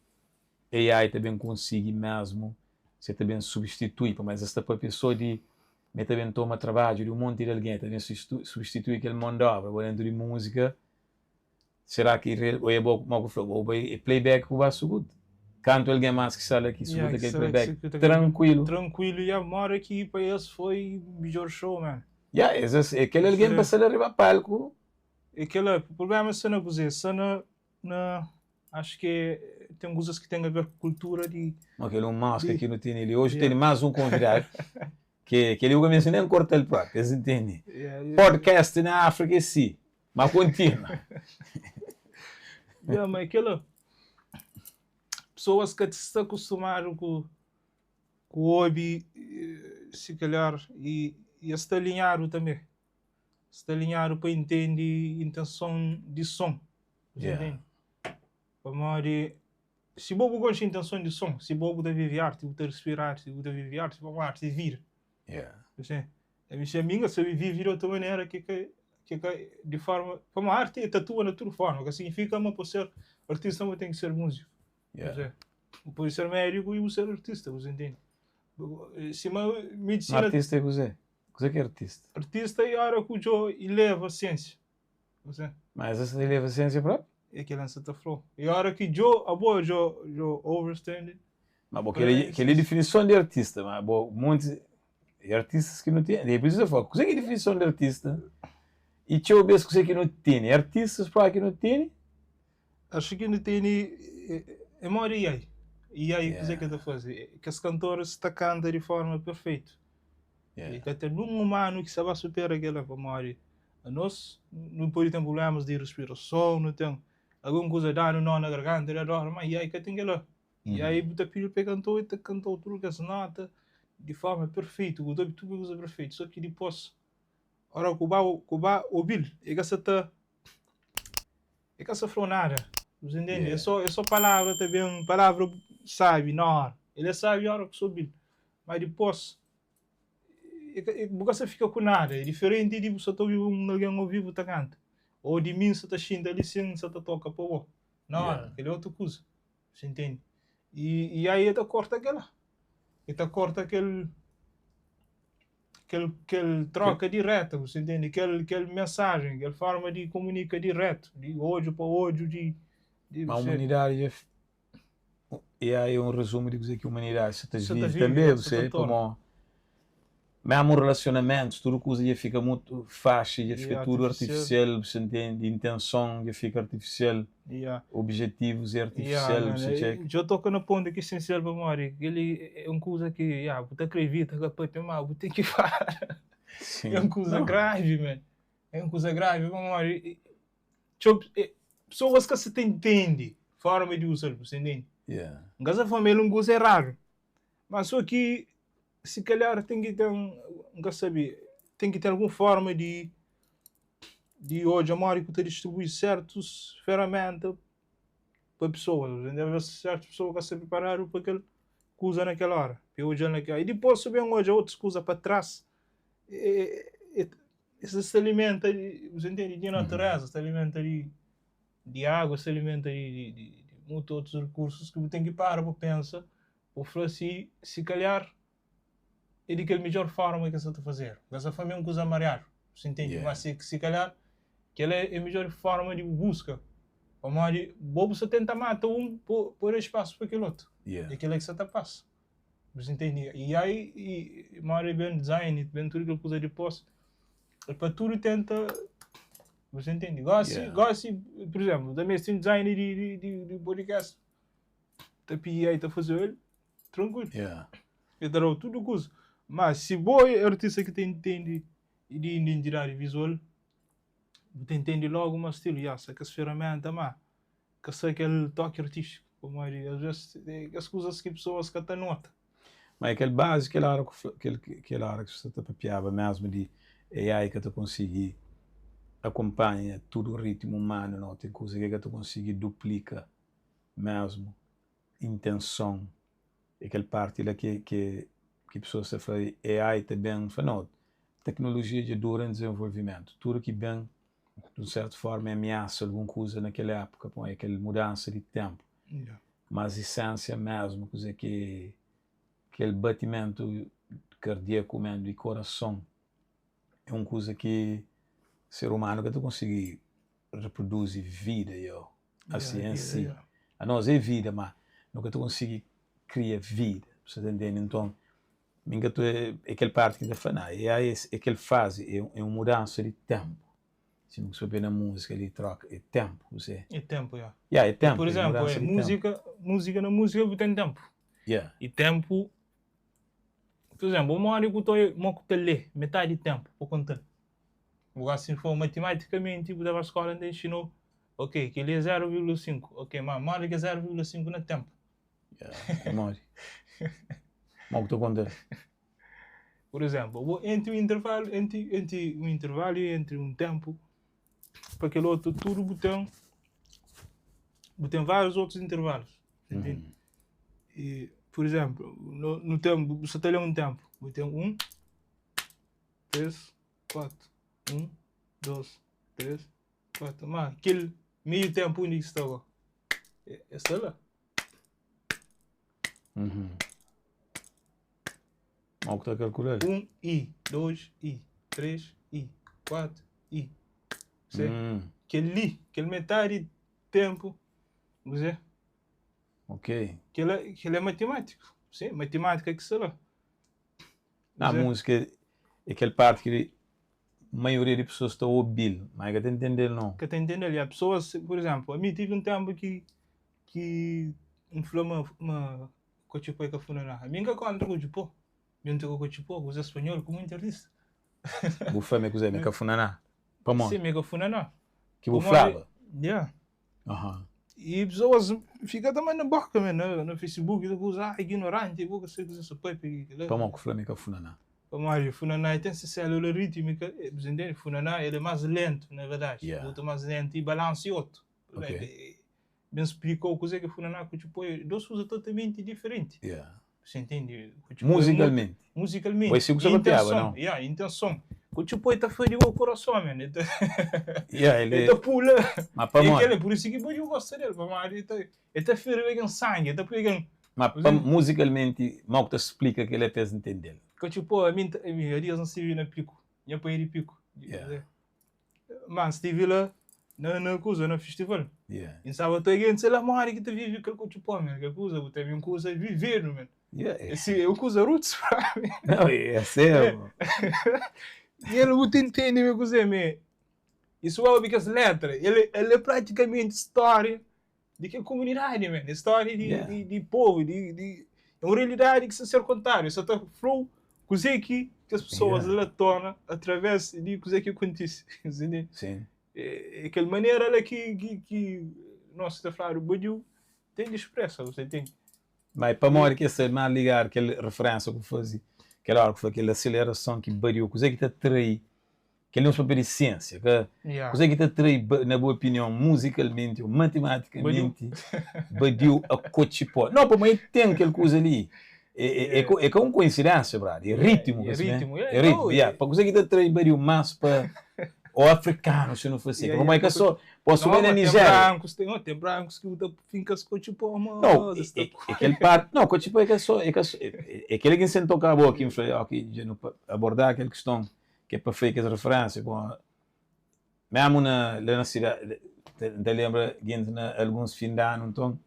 AI ta ben konsigi mesmu, si el ta ben substitui, pamodi es ta papia so di ma el ta ben toma trabadju di un monti di algen, el ta ben substitui kel mon d'obra, bo dentu di múzika, será ki o é bo mo ku fla, bo bai é playback ku ba suguta? Kantu algen más ki sta la ki suguta kel playback trankuilu? Trankuilu, ya, mora ki pa es foi midjor show man. Ya, es é kel algen pa sta la riba palku. É kel-la, prubléma sta na kuzê? Sta na na Acho que tem kuzas ki ten a ver ku kultura di. Ma kel un maska ki nu tene li oji, tene más un konvidadu ke kel li bu ka meste nen korta-l propi, es ntende. Podcast na Áfrika é si, ma kontinua. Ya, ma é kel-la. Pesoas ka sta kustumadu ku ku obi, si kalhar, i es sta alinhadu tanbe. Sta alinhadu pa intende intenson di son. Bu intende? Pamodi si bo bu konxe intenson di son, si bo bu ta vive arti, bu ta respira arti, bu ta vive arti, pamodi arti é vida. Bu ntende? Ami si ami N ka sabe vive di otu manera ki ka ki ka di forma, pamodi arti e ta atua na tudu forma, ka signifika ma pa ser artista ma ten ki ser múziku. Bu pode ser médiku i bu ser artista, bu ntende? Sima medisina. Ma artista é kuzê? Kuzê ki é artista? Artista é ora ku djo ileva siênsia. Kuzê? Mas es ta ileva siênsia propi? É kel-la N sa ta fla-u. É ora ki djo, abo djo, djo overstand. Ma bo, kel-li, kel-li é difinison di artista. Ma bo, monti é artistas ki nu ten. É pur isu ki N ta fla, kuzê ki é difinison di artista? I txeu bês kuzê ki nu tene? É artistas propi ki nu tene? Acho ki nu tene é modi AI. AI kuzê ki el ta faze? Kes kantoris ta kanta di forma perfeitu. E ka ten nun umanu ki sta ba supera kel-la, pamodi anos nu pode ten prublémas di respirason, nu ten algun kuza da-nu nó na garganta, da dór, má iai ka ten kel-la. Iai bu ta pidi-l pa el kanta-u, el ta kanta-u tudu kes nóta di forma perfeitu, bu ta obi tudu kuza perfeitu. Sô ki dipôs, óra ku ba ku ba obi-l, el ka sta ta el ka sta fla-u nada. Bu ta ntende? É sô é sô palavra ta ben, palavra sábi na óra. El é sábi óra ku bu sta obi-l, má dipôs Bu ka sta fika ku nada. É diferenti di bu sta ta obi un algen ao vivu ta kanta. Ô di mi N sta ta xinta li sin N sta ta toka pa bo. Na óra, kel-li é otu kuza. Bu ntende? I i aí el ta korta kel-la. El ta korta kel kel kel troka direta, bu ntende? Kel kel mensajen, kel forma di komunika diretu, di odju pa odju, di di. Ma umanidadi dja E é un rezumu di kuzê ki umanidadi sta ta vive tanbê, bu sabe, pamodi mésmu relasionamentus, tudu kuza dja fika mutu faxi, dja fika tudu artifisial, bu sa ntende, intenson dja fika artifisial, obijetivus é artifisial, bu sa txeka. Dja toka na pontu ki esensial pamodi kel-li é un kuza ki, ya, bu ta krê ivita ka papia, má bu ten ki fala. É un kuza gravi, man. É un kuza gravi pamodi Txeu pesoas ka sa ta intende forma di uza-l, bu sa intende? N ka sa fla ma el un kuza eradu, ma so ki si kalhar ten ki ten, N ka sabe, ten ki ten algun forma di di odja modi ku ta distribui sertus feramenta pa pesoas, bu sa intende? Alvês sertus pesoa ka sta priparadu pa kel kuza na kel ora, pa e odja-l na kel ora. I dipôs su ben odja otus kuza pa tras, Es ta alimenta di, bu ta intende, di natureza, es ta alimenta di di agu, es ta alimenta di di di di mutu otus rikursus ki bu ten ki para bu pensa, bu fla si si kalhar é di kel midjor forma ki es sa ta fazedu. N ka sa fla ma é un kuza mariadu, bu ta intende, ma si si kalhar kel-la é midjor forma di bu buska, pamodi bo bu sa tenta mata un pa da spasu pa kel otu, é kel-la ki sa ta pasa. Bu intende? E ai, e mora ben design, ben tudu kel kuza dipôs, é pa tudu tenta. Você entende? Gosi, Yeah. gosi, por exemplo, também tem design de, de, de, de podcast. Ta pidi aí, ta fazer ele, tranquilo. Yeah. E dará tudo coisa. Mas se boa artista que te entende de identidade visual, te entende logo um estilo, yeah, sabe que as ferramentas, mas que sabe aquele toque artístico. Como é, às vezes, é as coisas que pessoas que até nota. Mas aquele base, aquela hora que, aquele, aquela hora que você está papiava mesmo de AI que tu conseguir acompanha tudo o ritmo humano, não tem coisa que tu conseguir duplica mesmo intenção. Aquela parte lá que que que pessoas se fala AI também, fala, não, tecnologia de dura em desenvolvimento, tudo que bem de uma certa forma ameaça alguma coisa naquela época, pô, é aquela mudança de tempo. Yeah. Mas essência mesmo, coisa que aquele batimento cardíaco mesmo, de coração, é uma coisa que ser humano que tu consegue reproduzir vida, eu, assim Yeah, em yeah, si. yeah. A nós é vida, mas nunca tu consegue criar vida, você tá entende? Então, minha tu é é aquele parte que tá falando, ah, é aí é aquele fase, é, é uma mudança de tempo. Se não se na música ali troca, é tempo, você. É tempo, yeah. Yeah, é tempo, Por é exemplo, mudança é de tempo. música, música na música tem tempo. Yeah. E tempo, por exemplo, uma hora que eu estou a ler, metade de tempo, para contar. Agora, se for matematicamente, tipo, da escola ainda ensinou, ok, que ele é 0,5, ok, mas uma hora que é 0,5 não é tempo. Yeah, é mole. Mal que estou contando. Por exemplo, vou- entre um intervalo, entre, entre um intervalo e entre um tempo, para aquele outro, tudo botão, botão vários outros intervalos. Entende? E, por exemplo, no, no tempo, você tem um tempo, botão 1, 3, 4, 1, 2, 3, 4. Mas aquele meio tempo onde está agora? É, está lá. Uhum. Mal que estou a calcular. 1 I, 2 I, 3 I, 4 I. Você? Hum, Aquele, aquele metade de tempo, você? ok. Que ele, é- que ele é matemático. Sim, matemática que sei lá. Na Você? música, é aquele parte que a maioria de pessoas está a ouvir, mas que está entendendo não. Que tá entendendo ali. Há pessoas, por exemplo, a mim tive um tempo que que um falou uma uma cochipo que funaná. A mim que contra cochipo. Eu não tenho cochipo, usa espanhol com muito artista. Vou falar com o Zé, me cafunaná. Pamon, Sim, me funaná. que vou Como falava. Yeah. Aham. E pessoas ficam também na boca, man, no, no Facebook, e coisa, ah, ignorante, vou que sei que você pode pegar. Pamon que falou me cafunaná. Mario, funaná tem essa célula rítmica, eh, você entende? Funaná ele é mais lento, na verdade. Yeah. Muito mais lento e balance outro. Ok. Eh, Me explicou coisa que funaná que tipo, é duas coisas totalmente diferentes. Yeah. Você entende? Tipo, é Musicalmente. muito- musicalmente. Foi isso que você Intenção, copiava, não? Yeah, intenção. O tipo, ele tá ferindo o coração, man. Ele tá, Yeah, ele ele tá pula. Mas E pamon, aquele, por isso que eu gosto dele, Mario, ele tá, ele tá ferindo sangue, ele tá pegando. mas pam, musicalmente, mal que te explica que ele é fez entender. Que tipo, a mim, a mim, ali eu não estive na pico, minha pai de pico. Yeah. Mas estive lá na, na coisa, no festival. Yeah. Em sábado, alguém sei lá, mano, que tu vive aquele que tipo, man, que coisa, teve uma coisa viver, man. Yeah. Esse é uma coisa roots pra mim. Não, é sério. E ele não entende minha coisa, man. Isso é porque as letras, ele, ele é praticamente história de que comunidade, man. História de, Yeah. de, de povo, de, de, é uma realidade que se ser contada. Só tá flow, coisa que, que as pessoas Yeah. ela tornam através de coisa que acontece. Entendeu? Sim. É, é aquela maneira lá que, que, que nós está falando, o Badiou tem de expressa, você tem. Mas para mim, que essa mais ligar aquela referência que eu fazia, aquela hora que foi aquela aceleração que bariu, coisa que te atrai, que ele não sabe de ciência, que Yeah. coisa que te atrai, na boa opinião, musicalmente ou matematicamente, badiu a cochipó. Não, para mim tem aquela coisa ali. É, é, é, co- é com coincidência, brother. É ritmo, É assim, né? ritmo, é, É ritmo, não, yeah. é- Para coisa que te atrai, badiu mais para o africano, se não fosse. Yeah, Como é yeah, que só posso Não, ver na mas tem Nigéria. brancos, tem, tem brancos que usa fincas com tipo, mano, Não, é, é, é aquele parte. Não, que tipo é que é só. É, que é, só- é, é aquele que sentou com a boca e falei, ok, já não pa- abordar aquela questão que é para fazer as referências. Bom, mesmo na, lá na cidade, te, te lembra, gente, na alguns fim de ano, então,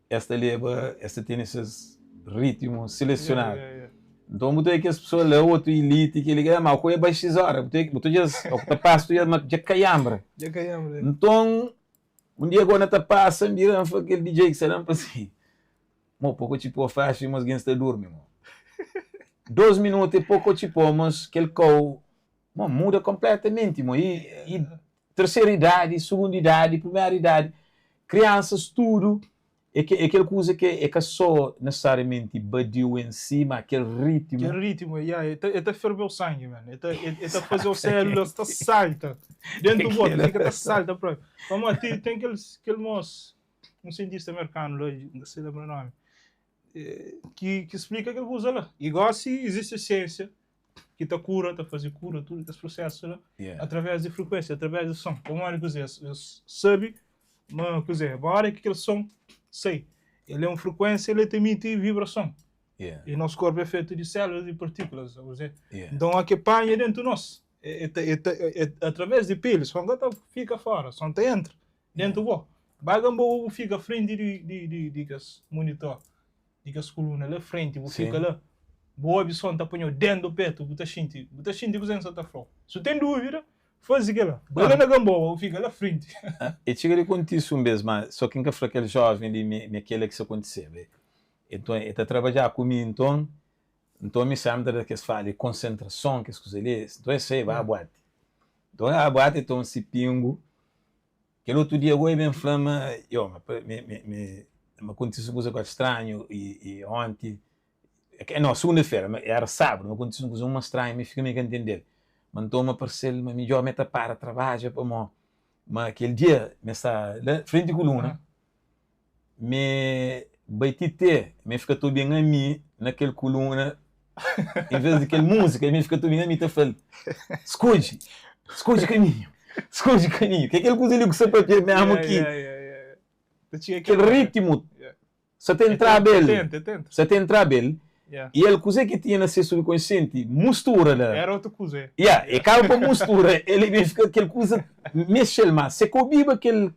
esta lembra, esta tem esses ritmos selecionados. Yeah, yeah, yeah. Nton bu ta odja kes pesoa la, otu iliti, kel-li, kel-la, ma ku e bai xis óra, bu ta bu ta odja-s, ô ku ta pasa, tu odja-s ma dja kaianbra. Dja kaianbra. Nton, un dia gó na ta pasa, N bira N fla kel DJ ki sta la, N fla si, Mo, poko txi pô faxi, mos gentis ta durmi, mo. Dos minutu e poko txi pô, mos kel kau, mo, muda konpletamenti, mo. I, i terseru idadi, sugundu idadi, primeru idadi, kriansas tudu É ke, é kel kuza ke é ka só nesesariamenti badiu en si, ma kel ritmu. Kel ritmu, ya, e ta, e ta ferbe-u sangi, man. E ta, e ta faze-u sélulas ta salta dentu bo, ta fika ta salta propi. Pamodi ti, ten kel, kel mos, un sientista merkanu la, N ka sta lenbra nomi, ki, ki splika kel kuza la. I gosi izisti siensia ki ta kura, ta faze kura, tudu kes prusesu la, através di frikuensia, através di son. Pamodi kuzê? Es sabe ma kuzê? Ma óra ki kel son sai, el é un frikuensia, el ta emiti vibrason. I nos korpu é fetu di sélulas i partikulas, kuzê? Nton, óki el panha déntu nos, el ta, el ta, através di peli, son ka ta fika fóra, son ta entra déntu bo. Ba Gamboa bu fika frenti di, di, di, di kes monitor. Di kes kuluna la frenti, bu fika la, bu obi son ta panhau dentu petu, bu ta xinti, bu ta xinti kuzê N sa ta flau. Si bu ten dúvida, faze kela. Bai la na Gamboa, bu fika la frenti. E txiga di kontise un bes, ma so ki N ka fla kel joven li mi é kela ki sa kontiseba. Enton, e ta trabadja ku mi, nton, nton mi senpri ta da kes fala di konsentrason, kes kuza li. Nton e sai, e ba buati. Nton e ba buati, e toma si pingu. Kel otu dia goi ben fla ma yo ma mi mi mi ma kontise un kuza kuazi stranhu i i onti no sugunda fera ma era sabadu ma kontise un kuza uma stranhu mi fika mi ka ntendel ma nton ma parse-l ma midjor mi ta para trabadja pamo ma kel dia mi sta la frenti kuluna Mi bai ti te mi fika ta obi ami na kel kuluna en vez di kel múzika mi fika ta obi ami ta fla-l skodje skodje kaminhu skodje kaminhu ke kel kuza li ku sta papia mesmu ki kel ritmu sa ta entraba el sa ta entraba el i el kuze ki tinha na se subkonsienti mustura la ya e kaba pa mustura el ben fika kel kuza mexel ma se ka obiba kel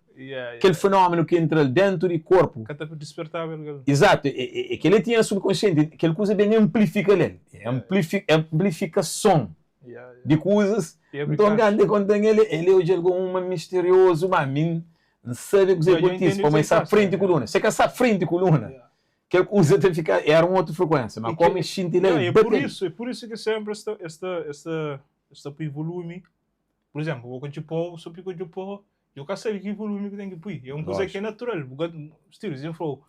kel fenómenu ki entra-l déntu di korpu. Ka ta dispertaba el kel. Izatu, e kel el tinha na subkonsienti, kel kuza ben anplifika-l el. É anplifikason di kuzas. Nton, kantu el konta-m el, el odja algun uma misteriozu, má mi N sabe kuzê ki kontise, pamodi el sta frenti kuluna. Si el ka sta frenti kuluna, kel kuza ta fika, éra un otu frekuénsia. Má kómu el xinti la, el bate-l. É pur isu ki sénpri es ta poi volumi. Pur izénplu, bo konxe pó, bu sta poi konxe pó, Eu ka sabe ki volume ki ten ki pui. É un kuza ki é natural. Bu ka, stilu, si N fla-u,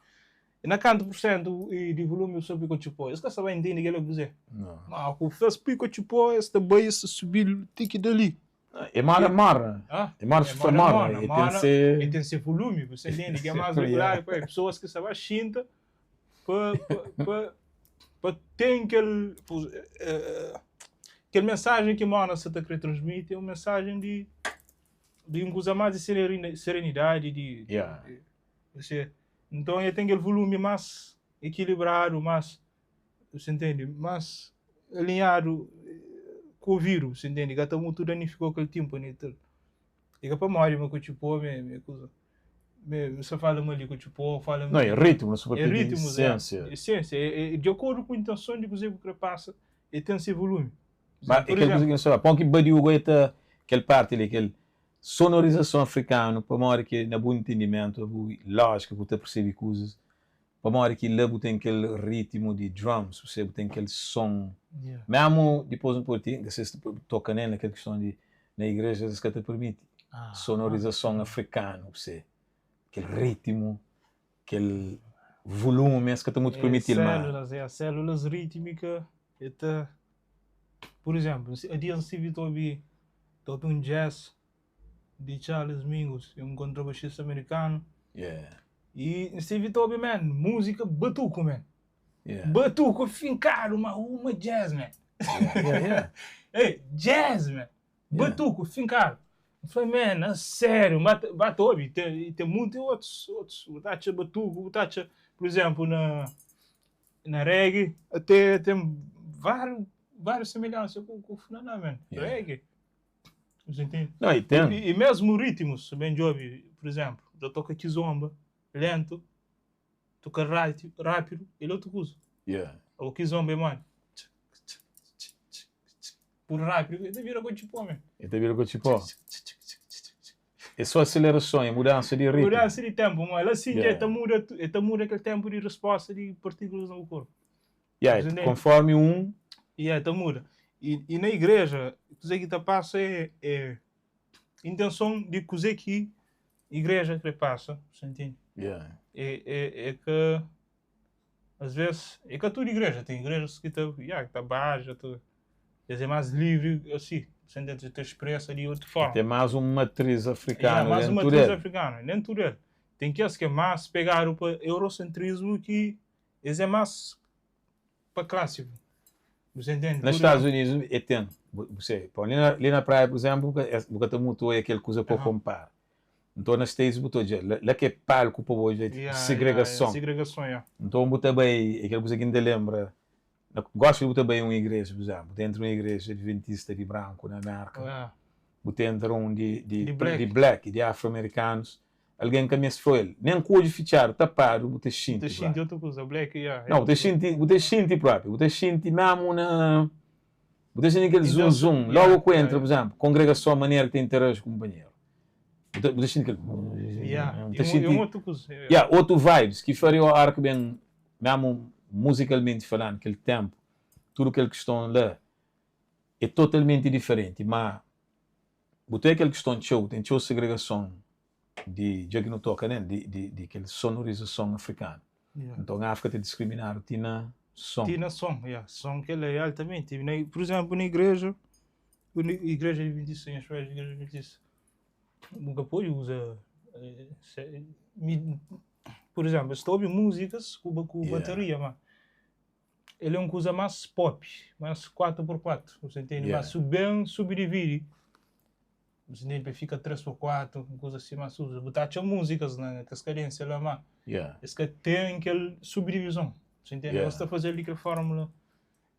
na kantu pur sentu di volume bu sta pui kotxipó? Es ka sta bai ntende kila kuzê. Ma ku fla-s pui kotxipó, es ta bai, es ta subi-l ti ki dali. É moda morna. É moda su fla morna. É ten se. É ten se volume, bu sta ntende? Ki é más regular. Pesoas ki sta ba xinta pa, pa, pa, pa ten kel, kel mensajen ki morna sta ta kre transmiti é un mensajen di. Di un kuza más di serenidadi, di, Yeah. Você, nton el ten kel volumi más ekilibradu, más, você ntende, más alinhadu ku ovidu, você ntende, ka ta mutu danifikau kel tímpanu i tal. I ka pamodi ma kutxupô mi mi kuza, mi mi sta fala ma li kutxupô, fala ma Não, é ritmu, é ritmu, essência. Essência, é, é de akordu ku intenson di kuzê ku kre pasa, el ten se volumi. Ma é kel kuza ki N sta fla, pon ki badiu go e ta kel parti li, kel sonorizason afrikanu, pamodi ki na bu ntendimentu, na bu lójika bu ta persebe kuzas, pamodi ki la bu ten kel ritmu di drums, bu bu ten kel son, memu dipôs nu pode ti, N ka se si toka nen na kel kiston di na igreja es ka ta permiti sonorizason afrikanu, bu se kel ritmu, kel volume es ka ta mutu permiti-l ma. Sélulas, é, sélulas rítmika e ta, pur izénplu, a dia N stive ta obi, ta obi un jazz di Charles Mingus, é un kontrabaxista amerikanu, Yeah. i N stive ta obi, man, múzika batuku, man, Yeah. batuku finkadu, ma uma jazz, man, Yeah, yeah, yeah. Ei, jazz, man. Batuku, finkadu. N fla, man, a sériu, N ba ba ta obi, ten, ten munti otus, otus, bu ta atxa batuku, bu ta atxa, pur izénplu, na na reggae, até ten váriu, váriu semelhansa ku ku funaná, man, Yeah. reggae. Você entende? Não, e ten. E, e mesmu ritmus, se ben djobe, pur izénplu, ta toka kizomba, lentu, toka rápidu, el otu kuza. Yeah. Ô kizomba é modi? Por rápidu, el ta bira kotxi-pó men. El ta bira kotxi-pó. É só aselerason, é mudansa di ritmu. Mudansa di ténpu, ma la sin dja el ta muda, el ta muda kel ténpu di respósta di partíkulas na bu korpu. Ya, konformi un. Ya, el ta muda. I, i na igreja, kuzê ki ta pasa é, é intenson di kuzê ki igreja kre pasa, sa ntende? Ya. É, é, é ka. Às vezes, é ka tudu igreja, tem igrejas ki ta, ya, ki ta baja, ta, es é más livri asi, sen tenta ta expresa di otu forma. Tem más un matriz afrikanu Ya, más un dentu matriz del. afrikanu, dentu del. Tem kes ki é más pegadu pa eurocentrismu ki es é más pa klásiku, bu sa intende? Na Estados Unidos e ten, bu se, pon li na, li na praia, por exemplo, bu ka, bu ka ta mutu oia kel kuza pa kompara. Nton na States bu ta odja, la, la ki é palku pa bu odja segregason. Segregason, ya. Nton bu ta bai, é kel kuza ki N ta lenbra, na gosi bu ta bai un igreja, por exemplo, bu ta entra un igreja adventista di branku na Merka, bu ta entra un di, di, Di black. di black, di afro-amerikanus, algen ka meste fla el, nen ku odju fitxadu, tapadu, bu ta xinti Bu ta xinti propi. otu kuza, black, ya. Nau, bu ta xinti, bu ta xinti propi, bu ta xinti memu na, bu ta xinti kel zum zum, logu ku entra, por exemplo, kongregason, manera ki ta interaji ku kunpanheru, bu ta, bu ta xinti kel, bu ta xinti, É un otu kuza. Ya, otu vibes, ki faria ora ki ben, memu muzikalmenti falandu, kel tenpu, tudu kel kiston la é totalmenti diferenti, ma bu ten kel kiston txeu, ten txeu segregason di, dja ki nu toka nel, di, di, di kel sonorizason afrikanu. Nton Áfrika ta diskriminadu ti na son. Ti na son, ya. Son kel-la é altamenti. Na, pur izénplu, na igreja, igreja adventista, nhas pais igreja adventista, bu ka pode uza, pur izénplu, es ta obi múzikas ku, ku bataria, ma el é un kuza más pop, más 4 por 4, bu ta ntende? Má su ben subdividi Bu ntende? Pa fika 3 pa 4, un kuza si más uza. Bu ta atxa múzikas na kes kadênsia la, má es ka ten kel subdivizon. Bu ntende? Es ta faze-l di kel fórmula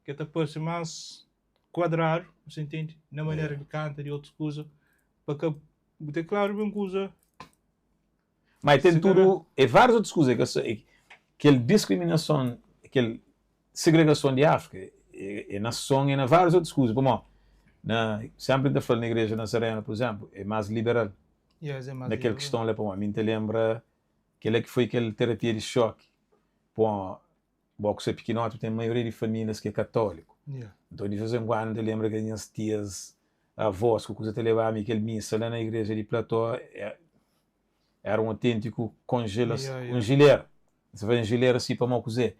ki ta parse más kuadradu, bu ntende? Na manera di kanta, di otus kuza, pa ka bu ten klaru ben kuza. Má ten tudu, é várius otus kuza, é ka sô, é kel diskriminason, kel segregason di Áfrika, é na son, é na várius otus kuza. Pamodi, na, sénpri N ta fla na igreja Nazarena, pur izénplu, é más liberal na kel kiston la. Pamodi mi N ta lenbra kel-la ki foi kel terapia di xoki, pamodi bo ku se pikinoti ten maioria di famílias ki é katóliku. Nton di vez en kuandu N ta lenbra ki nhas tias, avós ku kuza ta leba-mi kel misa la na igreja di Plató, éra un autêntiku konjela, un jilera. N ta fla un jilera si pamodi kuzê?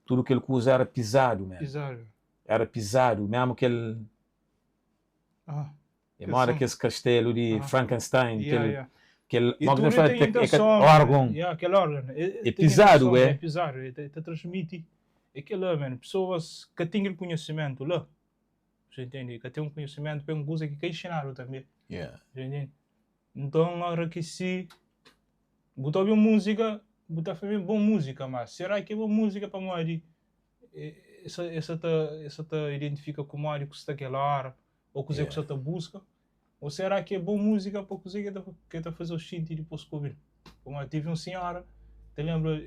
Tudu kel kuza éra pizadu mésmu. Éra pizadu mésmu kel. É moda kes kastelu di Frankenstein, kel, kel, E moda ki tudu ta fla, ten é ka intenson, órgon. Ya, kel órgon. É Ten pizadu, intenson, é. É pizadu, é ta transmiti. É kel-la, man, pesoas ka ten kel konhisimentu la. Você entende? Ka ten un konhisimentu pa un kuza ki ka inxinadu tanbe. Você entende? Nton, óra ki si bu ta obi un múzika, bu ta fla ma é bon múzika, má será ki é bon múzika pamodi e sa ta e sa ta identifika ku modi ku sta kel óra ô kuzê ku sa ta buska? Ô será ki é bon múzika pa kuzê ki e ta faze-u xinti dipôs ku obi-l? Pamodi tevi un sinhora, ta lenbra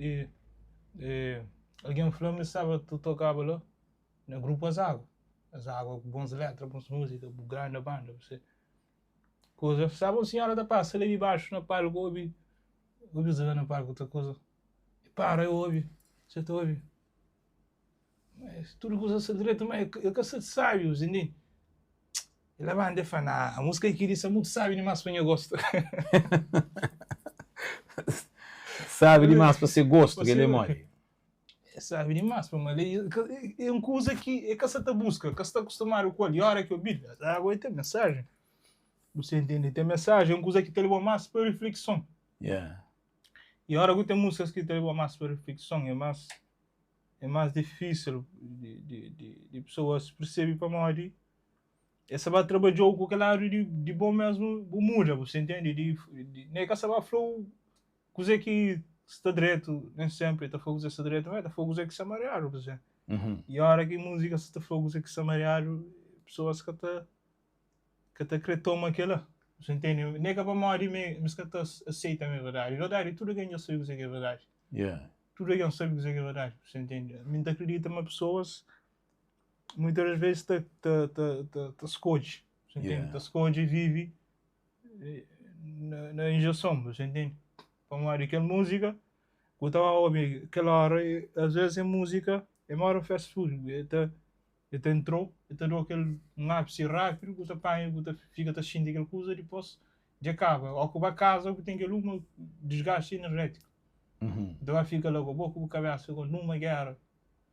algen fla-m ma el staba ta tokaba la na grupu Azágua, Azágua ku bons létra, bons múzika, bu granda banda. Kuza, staba un sinhora ta pasa la di baxu na palku obi, obi la na palku ta kuza, e para e obi, se ta obi, mas tudu kuza sta dretu, ma el ka sta sabi, bu ntende? E labanta e fla, nah, musika ki li sta mutu sabi dimas pa nha gostu. Sabi dimas pa se gostu, kel li é modi? É sabi dimas pa mal é un kuza ki e ka sa ta buska, ka sta kustumadu ku el, i ora ki obi-l, ago e ten mensajen. Bu sa intende? Ten mensajen, é un kuza ki ta leba-u mas pa riflekson. I ora ku ten musikas ki ta leba-u mas pa riflekson, é mas é mas difisil di di di di pesoas persebe pamodi e sa ba trabadja-u ku kel ladu di di bo mesmu, bu muda, bu sa intende? Di di ne ka sa ba fla-u Kuzê ki sta dretu, nen sénpri el ta fla kuzê ki sta dretu, má el ta fla kuzê ki sta mariadu. Kuzê. I óra ki múzika sta ta fla kuzê ki sta mariadu, pesoas ka ta ka ta krê toma kel-la. Bu ntende? Nen ka pamodi mi es ka ta aseita ma é verdadi. Verdadi, tudu algen dja sabe kuzê ki é verdadi. Tudu algen sabe kuzê ki é verdadi. Bu ntende? Mi N ta kridita ma pesoas. Muitas das vezes ta ta ta ta ta skodje, você entende? Yeah. Ta skodje vive na na injeson, você entende? Pamodi kel múzika ku ta ba obi kel óra, às vezes é múzika é moda un fast food, e ta e ta entrou, e ta dau kel un ápisi rápidu ku ta panha, ku ta fika ta xinti kel kuza, dipôs dja kaba. Ó ku ba kaza ku ten kel uma disgasti enerjétiku, bu ta ba fika la ku bo ku bu kabésa ku numa géra.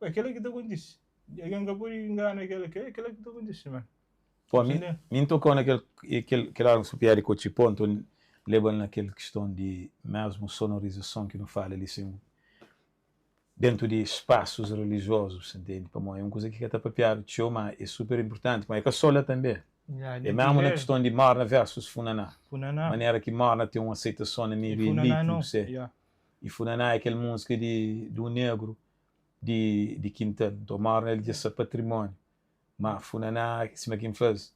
É kela ki ta kontise. Algen ka pode ingana kela ki é kela ki ta kontise man. Pô, mi, mi N tokau na kel, kel, kel óra ki su piada di kotxi pô, nton leba-l na kel kiston di mésmu sonorizason ki nu fala li sin, dentu di spasus relijiozu, sa ntende? Pamodi é un kuza ki ka ta papiadu txeu, má é super inpurtanti, pamodi é ka sô la tanbê. É mésmu na kiston di morna versus funaná. Manera ki morna ten un aseitason na meiu di elite, bu se. I funaná é kel múzika di, di un negru di, di kintal. Nton morna el dja sta patrimóniu. Má funaná, sima ki N fla-s,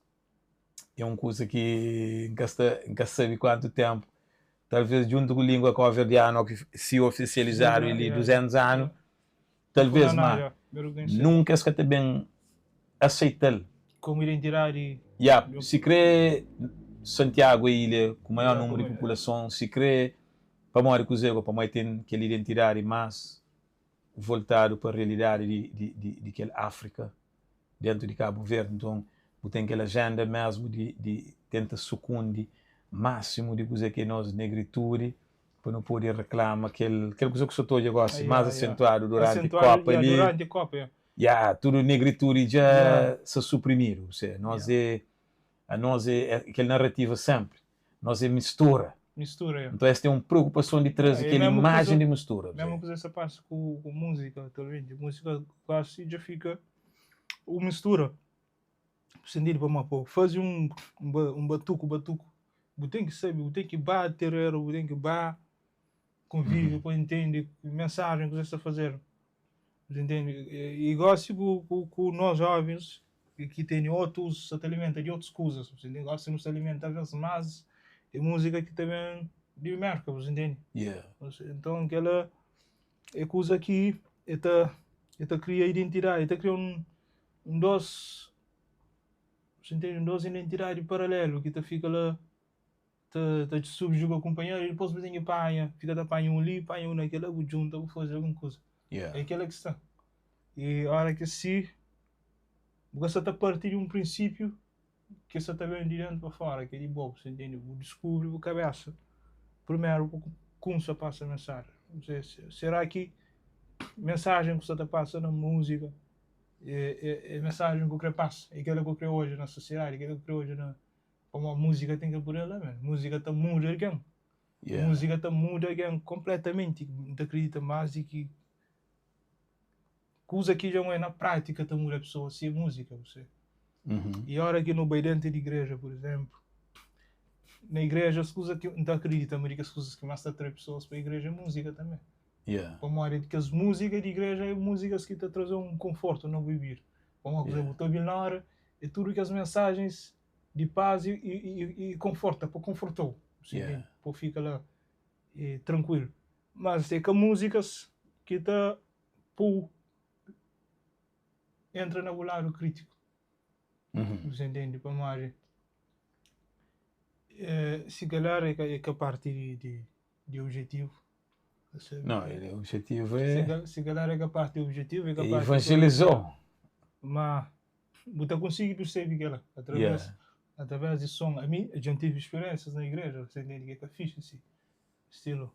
é un kuza ki N ka sta, N ka sabe kuantu ténpu, talvês djuntu ku língua kabuverdianu ki si ofisializadu li 200 anu, talvês, má nunka es ka ta ben aseita-l. Komu identidadi. Ya, sikrê Santiagu é ilha ku maior númeru di populason, sikrê pamodi kuzê go, pamodi ten kel identidadi más voltadu pa realidadi di kel Áfrika dentu di Kabu Verdi. Nton, bu ten kel ajenda mesmu di tenta sukundi másimu di kuzê ki é nos negritudi pa nu pode reklama kel kel kuza ku sa ta odja gosi más asentuadu duranti Kopa li. Ya, tudu negritudi dja sa suprimidu. Nos é, anos é kel narativa senpri. Nos é mistura. Mistura, ya. Nton es ten un preokupason di traze kel imajen di mistura. Mesmu kuza sa pasa ku múzika atualmenti. Múzika kuasi dja fika un mistura. Sentidu pamodi pa faze un batuku batuku bu ten ki sabe, bu ten ki ba tereru, bu ten ki ba konvive pa intende mensajen ku es sta fazedu. Bu ta intende? I gosi ku nos jovens ki tene otus, sa ta alimenta di otus kuzas, bu ta intende? Gosi nu sta alimenta alves mas di musika ki ta ben di Merka, bu ta intende? Nton kela é kuza ki e ta e ta kria identidadi, e ta kria un un dos, bu ta intende? Un dos identidadi paralelu ki ta fika la ta ta subjuga kunpanheru i dipôs bu ten ki panha, fika ta panha un li, panha un na kel-la, bu djunta bu faze algun kuza. É kel-la ki sta. I óra ki si bu ka sta ta parti di un prinsípiu ki sta ta ben di déntu pa fóra, ki é di bo, bu sta intende? Bu diskubri bu kabésa primeru pa bu kumsa pasa mensajen. Será ki mensajen ku sta ta pasa na múzika é mensajen ku krê pasa? É kel-la ku krê odja na sosiedadi? É kel-la ku krê odja na Pamodi múzika ten kel puder la men. Múzika ta muda algen. Yeah. Múzika ta muda algen konpletamenti. N ta kridita más di ki kuza ki dja N oia na prátika ta muda pesoa si é múzika, bu sabe. I óra ki nu bai déntu di igreja, pur izénplu, na igreja as kuza ki N ta kridita ma di kes kuzas ki más ta atrai pesoas pa igreja é múzika tanbê. Yeah. Pamodi kes múzika di igreja é múzikas ki ta traze un konfortu na bu vida. Pamodi, pur izénplu, bu ta obi-l na óra É tudu kes mensajens di pas i konforta, pa konforta-u, pa bu fika la trankuilu. Mas é ka múzikas ki ta pô-u entra na bu ladu krítiku. Bu ta ntende? Pamodi si kalhar é ka parti di objetivu. Não, o objetivo é. Si kalhar é ka parti di objetivu, é ka parti. Evanjelizou. Ma Bu ta konsigi persebe kela através Yeah. através di son. Ami dja N tive speriénsias na igreja, você entende, ki é ka fixi si. Stilu,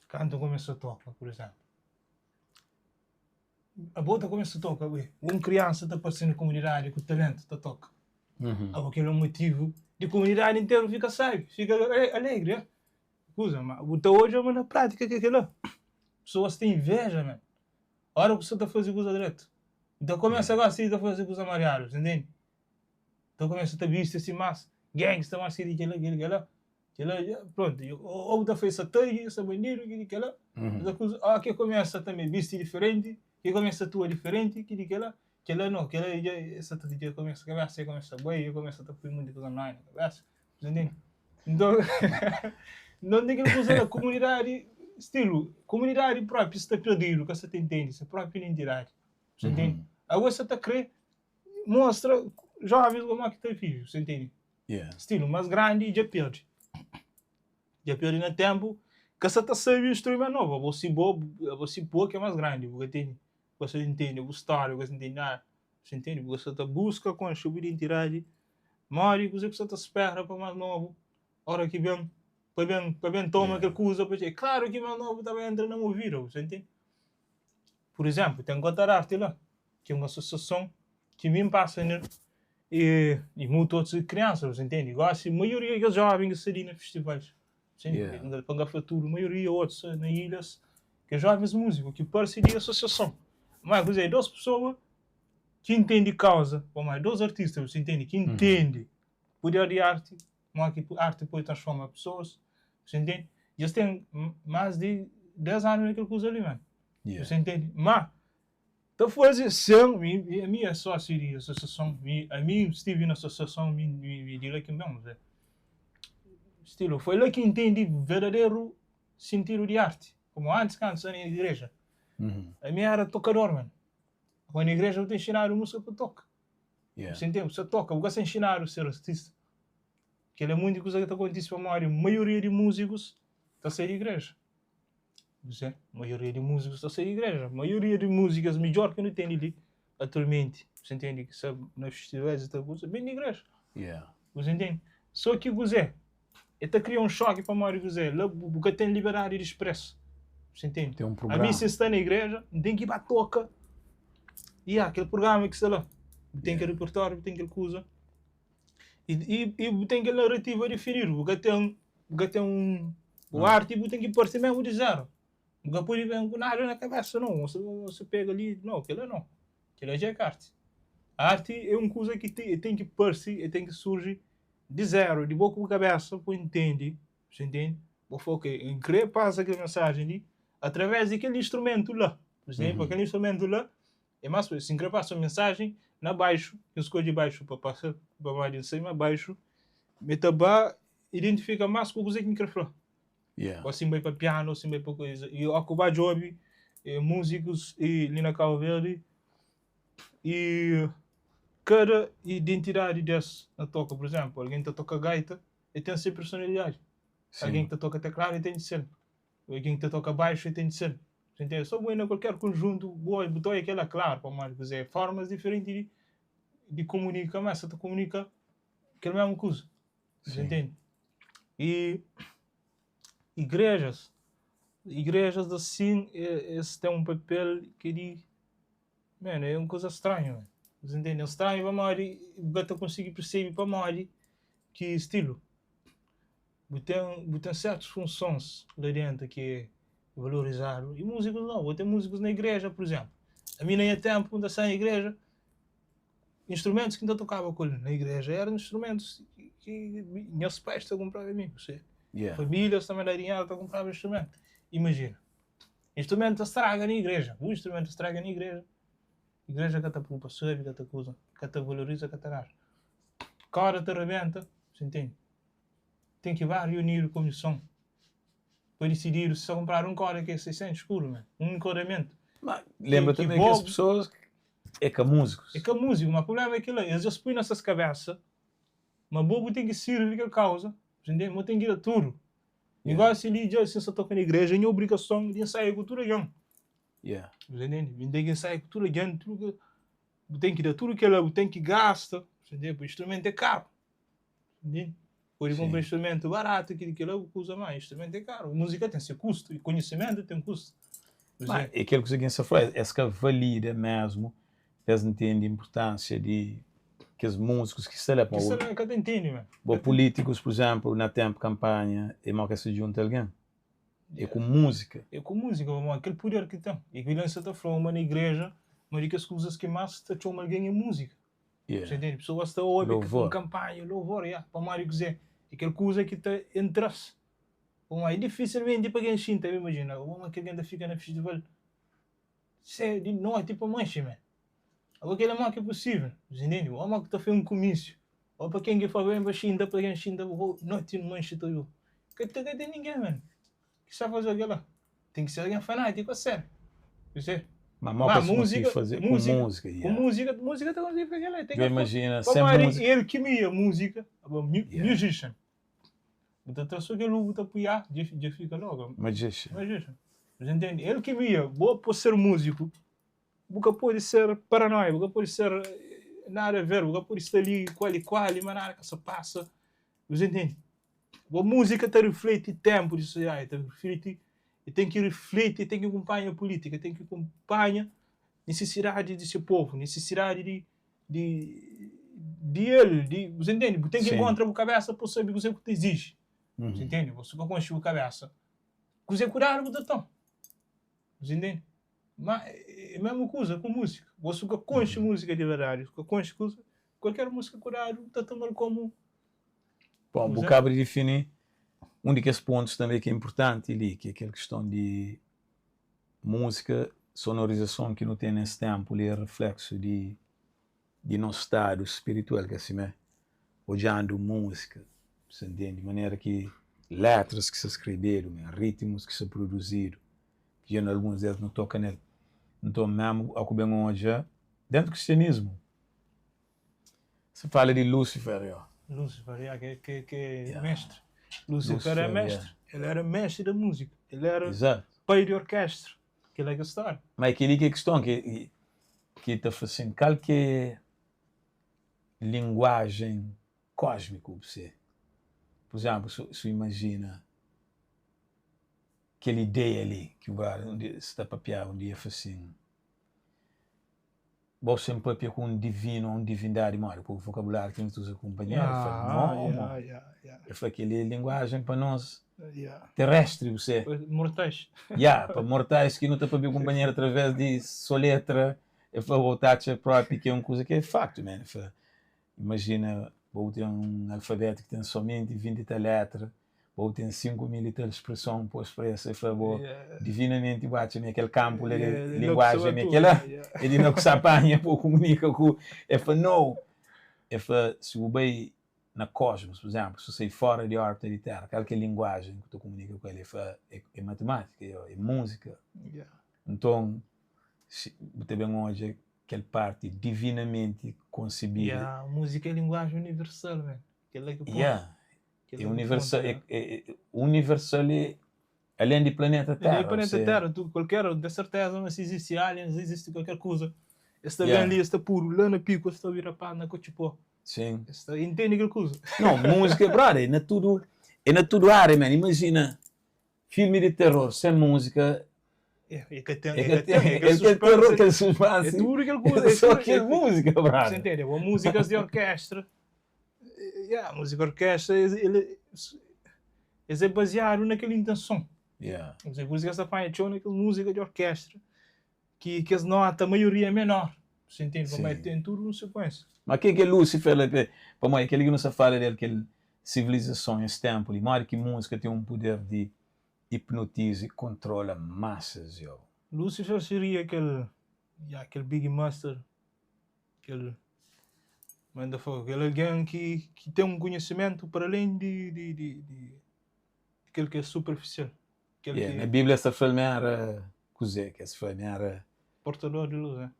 kantu N kumesa toka, pur izénplu. Abo ta kumesa toka, ui, un kriansa ta parse na komunidadi ku talentu ta toka. Abo kel é un motivu di komunidadi interu fika sabi, fika alegri, eh. Kuza, ma bu ta odja ma na prátika ke kela. Pesoas ten inveja, man. Ora ku sta ta faze kuza dretu. N ta kumesa gosi ta faze kuza mariadu, ta ntende? Ta kumesa ta bisti asi mas gangsta, mas kili kila, kili kila, kila, prontu. O bu ta fai sa tagi, sa bandidu, kili kila. Ta kuza, o ke kumesa tanbe bisti diferenti, ke kumesa atua diferenti, kili kila, kila no, kila dja sa ta dja kumesa kabesa dja kumesa bai, dja kumesa ta pui munti kuza na kabesa, ta ntende? Nton, nton ten kel kuza la, komunidadi, stilu, komunidadi propi sta perdidu, ka sta ta intendi se propi identidadi. Bu sta intendi? Ago es sa ta kre mostra jovens como ki ta vive, você entende? Yeah. Stilu mas grandi dja perde. Dja perde na tempu ka sa ta sabe instrumento novo. Abo si bo, abo si bo ki é mas grandi, bu ka tene, bu ka sa entende bu stória, bu ka sa entende nada. Você entende? Bu ka sa ta buska konxe bu identidadi, modi kuzê ku sa ta spera pa mas novo ora ki ben, pa ben, pa ben toma Yeah. kel kuza pa. É klaru ki mas novo ta ba entra na movida, você entende? Pur izénplu, ten Gota d'Arti la, ki é un asosiason ki mi N pasa nel i i mutu otus kriansa, bu ntende? Gósi, maioria di kes jóven ki sta li na festivais, bu Yeah. ntende? Pa N ka fla tudu, maioria otus sta na ilhas, kes jóvens múziku ki parse di asosiason. Má kuzê, é dos pesoa ki ntende kauza, pamodi dos artista, bu ntende, ki ntende puder di arti, modi ki arti pode transforma pesoas, bu ntende? I es ten más di 10 anu na kel kuza li, man. Yeah. Você entende? Má, ta faze sen, mi, ami é sósiu di asosiason, mi, ami stive na asosiason, mi, mi, mi di la ki N ben, Zé. Stilu, foi la ki N ntende verdaderu sintidu di arti. Komu antis, kantu sta na igreja, Uhum. ami éra tokador, man. Agora na igreja bu ta inxinadu músika pa toka. Yeah. Você entende? Bu sa toka, bu ka sa inxinadu ser artista. Kel-la é munti kuza ki ta kontise pamodi maioria di múzikus ta sai di igreja. Você, maioria di múzikus ta sai di igreja. Maioria di múzikas midjor ki nu ten li atualmenti, você entende? Ki sta na festivais i tal kuza, ben di igreja. Yeah. Você entende? Só ki kuzê? E ta kria un xoki pamodi kuzê? La bu bu ka ten liberdadi di expresa. Você entende? Ten un Ami prugrama. si N sta na igreja, N ten ki ba toka ya kel prugrama ki sta la. Bu ten kel Yeah. repertóriu, bu ten kel kuza. I, i, i bu ten kel narativa difinidu. Bu ka ten, bu ka ten un, bu Não. arti bu ten ki parti mesmu di zeru. Bu ka pode ben ku nada na kabesa, não. Você, você pega ali, não, kel-la não. Kel-la já é ka arti. Arti é un kuza ki te, ten ki parse, e ten ki surji di zeru, di bo ku bu kabesa, bu intende, você entende? Bu fla, ok, N kre pasa kel mensajen li através di kel instrumentu la. Você entende? Pa Uhum. kel instrumentu la, é más si N kre pasa un mensajen na baixu, N skodje baixu pa pasa, pamodi N sai ma baixu, mi ta ba identifika más ku kuzê ki N kre fla. Yeah. Ou si N bai pa pianu, ou si N bai pa coisa. I ó ku ba djobe múzikus i li na Cabo Verde i kada identidadi des na toka. Por exemplo, algen ta toka gaita, e ten se personalidadi. Algen Sim. ki ta toka tekladu, e ten di sel. Algen ki ta toka baixu, e ten di sel. Você entende? Só bu na kualker konjuntu, bu bu ta oia kel-la klaru, pamodi kuzê, é formas diferenti di di komunika, mas sa ta komunika kel mesmu kuza. Você Sim. entende? E igrejas, igrejas assim, es ten un papel ki di, man, é un kuza stranhu, man. Você entende? É stranhu pamodi bu ka ta konsigi persebe pamodi ki stilu. Bu ten, bu ten sertus funsons la dentu ki é valorizadu i múzikus não. Bu ten múzikus na igreja, por exemplo. Ami na nha tempu, N ta sai na igreja, instrumentus ki N ta tokaba ku el na igreja eram instrumentus ki, ki nhas pais ta kunpraba mi. Você, Yeah. famílias ta manda dinheru ta kunpraba instrumento. Imajina, instrumento ta straga na igreja. Bu instrumento straga na igreja. Igreja ka ta preokupa sabe, ka ta kuza, ka ta valoriza, ka ta nada. Korda ta rebenta, você entende? Ten ki ba reunir komison pa disididu si sa kunpradu un korda ki é 600 escudo, man. Un enkordamentu. Mas lembra Que, que também que as bo, pessoas é que músicos. é ka músiku, mas problema é kel-la, eles já se põe nessas cabeça, mas bobo tem que servir aquela causa, você entende? Mas tem que ir a tudo. Yeah. Igual se ali, já, se eu toca na igreja, é minha obrigação de ensaiar com tudo alguém. Yeah. Você entende? Tem que ensaiar com tudo alguém, tudo que, tem que dar tudo que ela tem que gasta, você entende? O instrumento é caro. Entende? Pode comprar Sim. instrumento barato, que aquilo custa mais, instrumento é caro. Música tem seu custo, e conhecimento tem custo. Você Mas é aquilo que você falou, é que valida mesmo, eles entendem a importância de que os músicos que estão lá, Que isso não é entende, man. Bom, políticos, por exemplo, na tempo campanha, é mal que se junta alguém. É com música. É com música, vamos, aquele poder que tem. E que você está falando, uma na igreja, uma das coisas que mais te chama alguém é música. Você Yeah. entende? Pessoas estão a ouvir Louvor. com campanha, louvor, yeah. Para mais dizer, aquela coisa que está entre nós. Bom, é dificilmente para quem sinta, imagina, uma que alguém fica no festival, se de noite para mancha, man. Agora aquele é mais que é possível, você entende? O homem que está fazendo um comício, ou para quem que faz bem para xinta, para quem xinta, noite não mancha tudo. Que tem que ter ninguém, mano. Que sabe fazer aquilo lá? Tem que ser alguém fanático, a sério. Você? Ma mo Ma ka se konsigi múzika, faze ku múzika, múzika, ku yeah. múzika, múzika ta konsigi faze kel-la. Ten Dja kel imajina sen pamodi múzika. el ki mia múzika, abo Yeah. musician. Bu ta tra so kel u bu ta pui a, dja dja fika logo. Magician. Magician. Bu ta intende? El ki mia, bo pa ser múziku, bu ka pode ser paranóia, bu ka pode ser nada a ver, bu ka pode sta li kuali kuali, ma nada ka sa pasa. Bu ta intende? Bo múzika ta rifleti ténpu di sosiedadi, ta rifleti, e ten ki rifleti, e ten ki kunpanha pulítika, ten ki kunpanha nisisidadi di se povu, nisisidadi di di di el, di, bu ta intende? Bu ten ki inkontra bu kabésa pa bu sabe kuzê ku ta iziji. Bu ta intende? Bo si ka konxe bu kabésa, kuzê ku dadu bu ta toma. Bu ta intende? Ma é mesmu kuza ku múzika. Bo si ka konxe múzika di verdadi, si ka konxe kuza, kualker múzika ku dadu bu ta toma-l komu Bom, bu kuza. kaba di difini un di kes pontus tanbe ki é inpurtanti li, ki é kel kiston di múzika, sonorizason ki nu ten nes tenpu li é rifleksu di di nos stadu spiritual, ka simé? Odjandu múzika, bu sa ntende? Manera ki letras ki sta skrebedu, ritmus ki sta produzidu, ki dja na alguns des nu toka nel. Nton, mésmu a ku ben odja dentu kristianismu, se fala di Lúsifer, yo. Lúsifer, ya, ke, ke, ke Ya. mestre. Lúsifer é Lúsifer, ya. mestre. El éra mestre da múzika. El éra Exato. pai di orkestra. Kel-la ki é stória. Ma é kel-li ki é kiston ki, ki ta fla sin, kal ki é linguajen kósmiku bu se? Pur izénplu, su, su imajina kel ideia li ki un brother un dia sta papiaba un dia, el fla sin, Bo sen papia ku un divinu ô un divindadi modi? Ku vokabuláriu ki nu ta uza ku kunpanheru? El fla, No, mo. El fla, Kel-li é linguajen pa nos terestri, bu se. Mortais. Ya, pa mortais ki nu ta papia ku kunpanheru através di soletra. El fla, Bo ta atxa propi ki é un kuza ki é faktu, man. El fla, Imajina bo bu ten un alfabetu ki ten somenti 20 i tal letra, bo bu ten 5000 i tal spreson pa spresa. El fla bo, divinamenti bu atxa ma kel kanpu la di linguajen ma kel la é di la ku sa panha pa bu kumunika ku. El fla, no! El fla, si bu bai na kosmos, pur izénplu, si bu sai fora di órbita di Téra, kal ki é linguajen ku ta kumunika ku el? El fla, é matimátika, é múzika. Nton, si bu ta ben odja kel parti divinamenti konsebidu. Yeah, múzika é linguajen universal, man. Kel-la ki pontu. Yeah, Kel-la é ki universal, pontu, é, yeah. é, é universal é alén di planeta Alén di Terra, planeta você Terra, tu, kualker, N ten serteza ma si izisti aliens, izisti kualker kuza, es ta ben Yeah. li, es ta puru la na piku, es ta obi rapaz na Kotxipó. Sim. Es ta intende kel kuza. Não, múzika, brother, é na tudu, é na tudu área, man. Imajina Filmi di terror sen múzika É, é ka ten, é é ka ka ten, ten, é kel é kel suspense, terror, kel é suspense, tudu kel kuza, é é só tudu, kel é, múzika, você brother. entende? Bo múzikas di orkestra, yeah, múzika orkestra, es, ele, es é baziadu na kel intenson. Yeah. Por exemplo, múzikas ta panha txeu na kel múzika di orkestra, ki kes nota, maioria é menor. Você entende? Pamodi Sim. ten tudu un sekuénsia. Ma ke ki é Lúcifer la? Pamodi kel-li ki nu sta fala del, kel sivilizason, es ténpu li, modi ki múzika ten un puder di hipnotiza i kontrola masas, yo. Lúcifer seria kel, ya, kel big master, kel, manda fogo, kel algen ki, ki ten un konhisimentu para alén di, di, di, di kel ki é superfisial, kel Yeah, na ki Bíblia sta fla-l ma éra kuzê ki es fla? Ma éra. Portador di lus, é.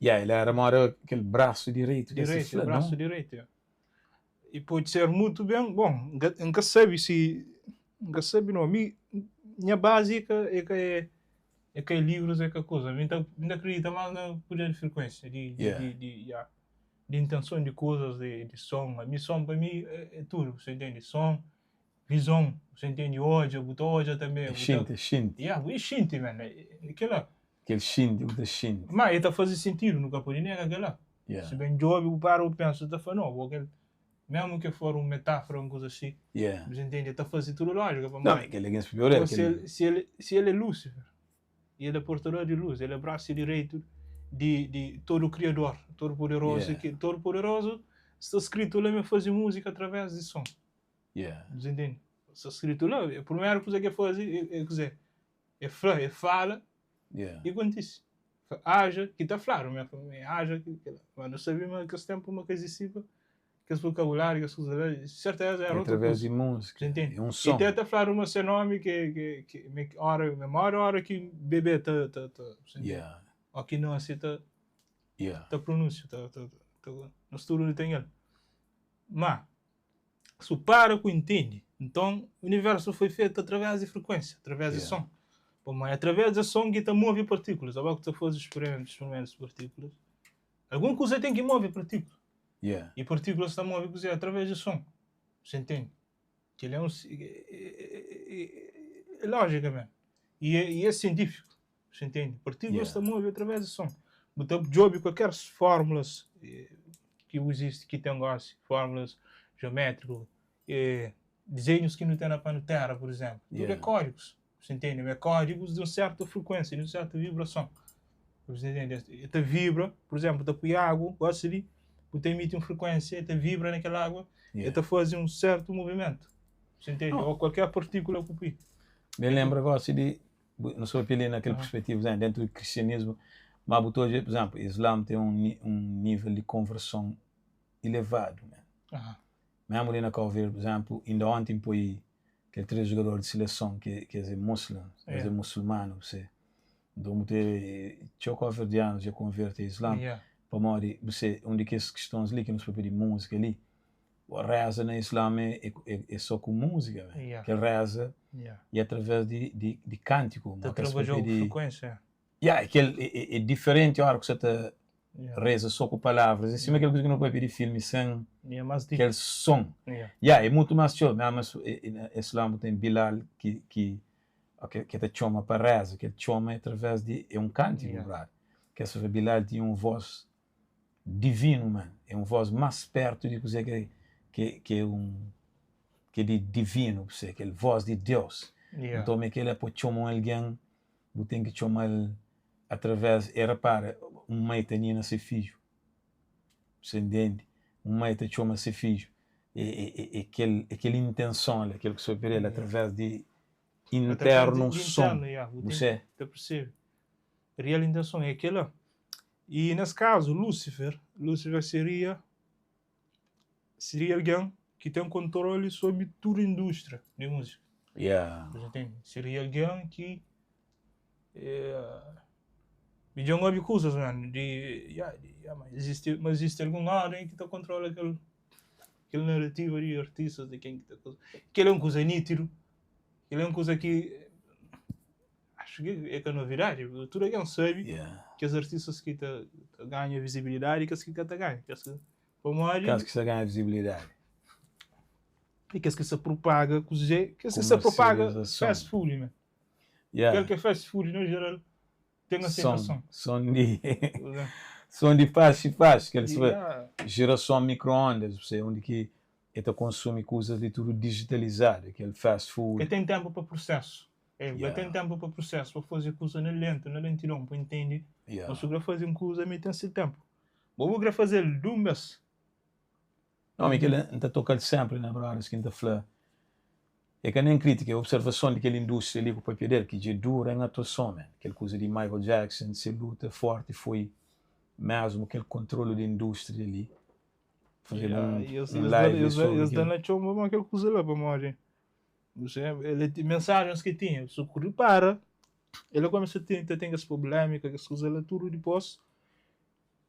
Yeah, el éra moda kel brasu direitu ki es ta Direitu, fla, brasu não? direitu, yeah. E pode ser mutu ben, bon, N ka, N ka sabe si, N ka sabe no, mi, nha bazi é ka, é ka, é ka livrus, é ka kuza, mi ta, mi ta kridita más na puder di frikuénsia, di, di, Yeah. di, di, yeah, di intenson di kuzas, di, di son, ami son pa mi é, é tudu, bu sa intende? Son, vizon, bu sa intende? Odja, bu ta odja tanbe, É bu ta, xinti, é xinti. yeah, bu é xinti, man, é kila. Kel xinti, bu ta xinti. Ma e ta faze sintidu, nu ka pode nega kel-la. Yeah. Si ben djobe, bu para bu pensa, bu ta fla, no, bo kel, mésmu ke for un metáfora, un kuza si, Yeah. bu ta intende, e ta faze tudu lójika, Não, pamodi é kel algen spior, é bo, si kel. el, si el, si el é Lúsifer, i el é portador di lus, el é brasu direitu di, di Todo Kriador, Todo Poderozu, Yeah. ki Todo Poderozu sta skritu la ma el faze múzika através di son. Yeah. Bu ta intende? Sta skritu la, primeru kuza ki el faze é, é kuzê? É fla, é fala Yeah. i kontise. Fla, haja, ki ta fladu ma é haja ki kel-la. Ma nu sabe ma kes ténpu ma ka izistiba kes vokabuláriu, kes kuza la, di serteza É éra otu através kuza. di múzika, Você entende? é un I son. te ta fladu ma se nómi ke, ke, ke, me, ora, memória ora ki bebê ta, ta, ta, você entende? Yeah. O ki nase ta Yeah. ta pronúnsia, ta, ta, ta, nos tudu nu ten el. Má, si bu para ku intende, nton universu foi fetu através di frekuénsia, através di Yeah. son. Pamodi é através di son ki ta move partikulas. Aba ku ta faze sperimentus, sperimentus di partikulas, algun kuza ten ki move partikula. Yeah. I partikulas ta move kuzê? Através di son. Você entende? Kel é un é lójika mesmu. I é, i é sientífiku. Você entende? Partíkulas Yeah. ta move através di son. Bu ta djobe kualker fórmulas ki izisti, ki ten gósi, fórmulas jeométriku, dizenhus ki nu ten na panu téra, pur izénplu. Tudu é Yeah. kódigus. Você entende? Ma é kódigus di un sértu frekuénsia, di un sértu vibrason. Você entende? El ta vibra, pur izénplu, bu ta pui agu, gósi li, bu ta emiti un frekuénsia, el ta vibra na kel agu, el Yeah. ta faze un sértu movimentu. Você entende? Oh. Ô kualker partíkula ku pui. Ben lenbra gósi di, bu, nu sta papia li na kel Aham. perspetiva, por exemplo, dentu di kristianismu, ma bu ta odja, por exemplo, islam ten un, un nível di konverson elevadu, man. Aham. Mesmu li na Cabo Verde, por exemplo, inda onti N poi kel 3 jogador di seleson ki, ki es é muslim, es é Yeah. musulmanu, você. Nton bu ten txeu cabo-verdianos dja konverte a islam, Yeah. pamodi você, un di kes kistons li ki nu papia di múzika li, reza na islam é, é, é, é só ku múzika, man. Yeah. Kel reza Yeah. e através di, di, di kântiku, Ta ma kes trabadja papia ku di frekuénsia. Yeah, kel é, é, é diferenti ora ku você ta Yeah. reza só ku palavras, é sima kel kuza ki nu papia di filmi sen Yeah, más di. kel son. Yeah. Yeah, é mutu más txeu, mesmu es, e, e, na islam bu ten Bilal ki, ki, ki, ki ta txoma pa reza, ki el txoma através di, é un kântiku, Yeah. brother. Ke se Bilal tinha un voz divinu, man. É un voz más pertu di kuzê ki, ki, ki é un ki é di divinu, você, kel voz di Deus. Yeah. Nton, é kel pa txoma un algen, bu ten ki txoma-l através, e repara, un mãe ta nina se fidju. Você entende? Un mãe ta txoma se fidju. É, é, é, é kel, é kel intenson, ali, kel ki sou per ele, Yeah. através di Através interno di, di som. interno, yeah, bu ten Você? ta percebe. Real intenção é aquela. E nesse caso, Lúcifer, Lúcifer seria seria alguém que tem controle sobre toda a indústria de música. Yeah. Você entende? Seria alguém que é, me deu uma coisas, mano, de, yeah, de, yeah, mas existe, mas existe algum ordem que tá controla aquele aquele narrativa de artistas de quem que tá coisa. Aquilo é uma coisa nítido. Aquilo é uma coisa que acho que é que é novidade. Tudo alguém sabe Yeah. que os artistas que tá, tá ganham visibilidade e que os que tá ganham. Que os que promovem Caso que você ganhe visibilidade. e que os que se propaga, que os que se propaga Comercialização. fast food, man. Yeah. Aquele que é fast food no geral tem aceitação. Som, som de som de faz e faz, que ele se Yeah. geração micro-ondas, você, onde que ele consome coisas de tudo digitalizado, aquele fast Que food. tem tempo para processo. É, Yeah. tem tempo para processo, para fazer coisa na lenta, na lentidão, para entender. Yeah. Mas se eu fazer uma coisa, me tem esse tempo. Vou querer fazer de um mês. Não, mas aquele está tocando sempre na horas que está falando. É que nem crítica, é observação daquela indústria ali com o papel dele, que de dura em atuação, man. Aquela coisa de Michael Jackson, se luta forte foi mesmo aquele controle da indústria ali. Fazer Yeah, um, e eles, um eles, live eles, sobre eles aquilo. dão na choma aquela coisa lá para morrer. Você, ele, tem mensagens que tinha, se o repara, ele começa a ter, tem as polêmicas, as coisas lá, tudo depois,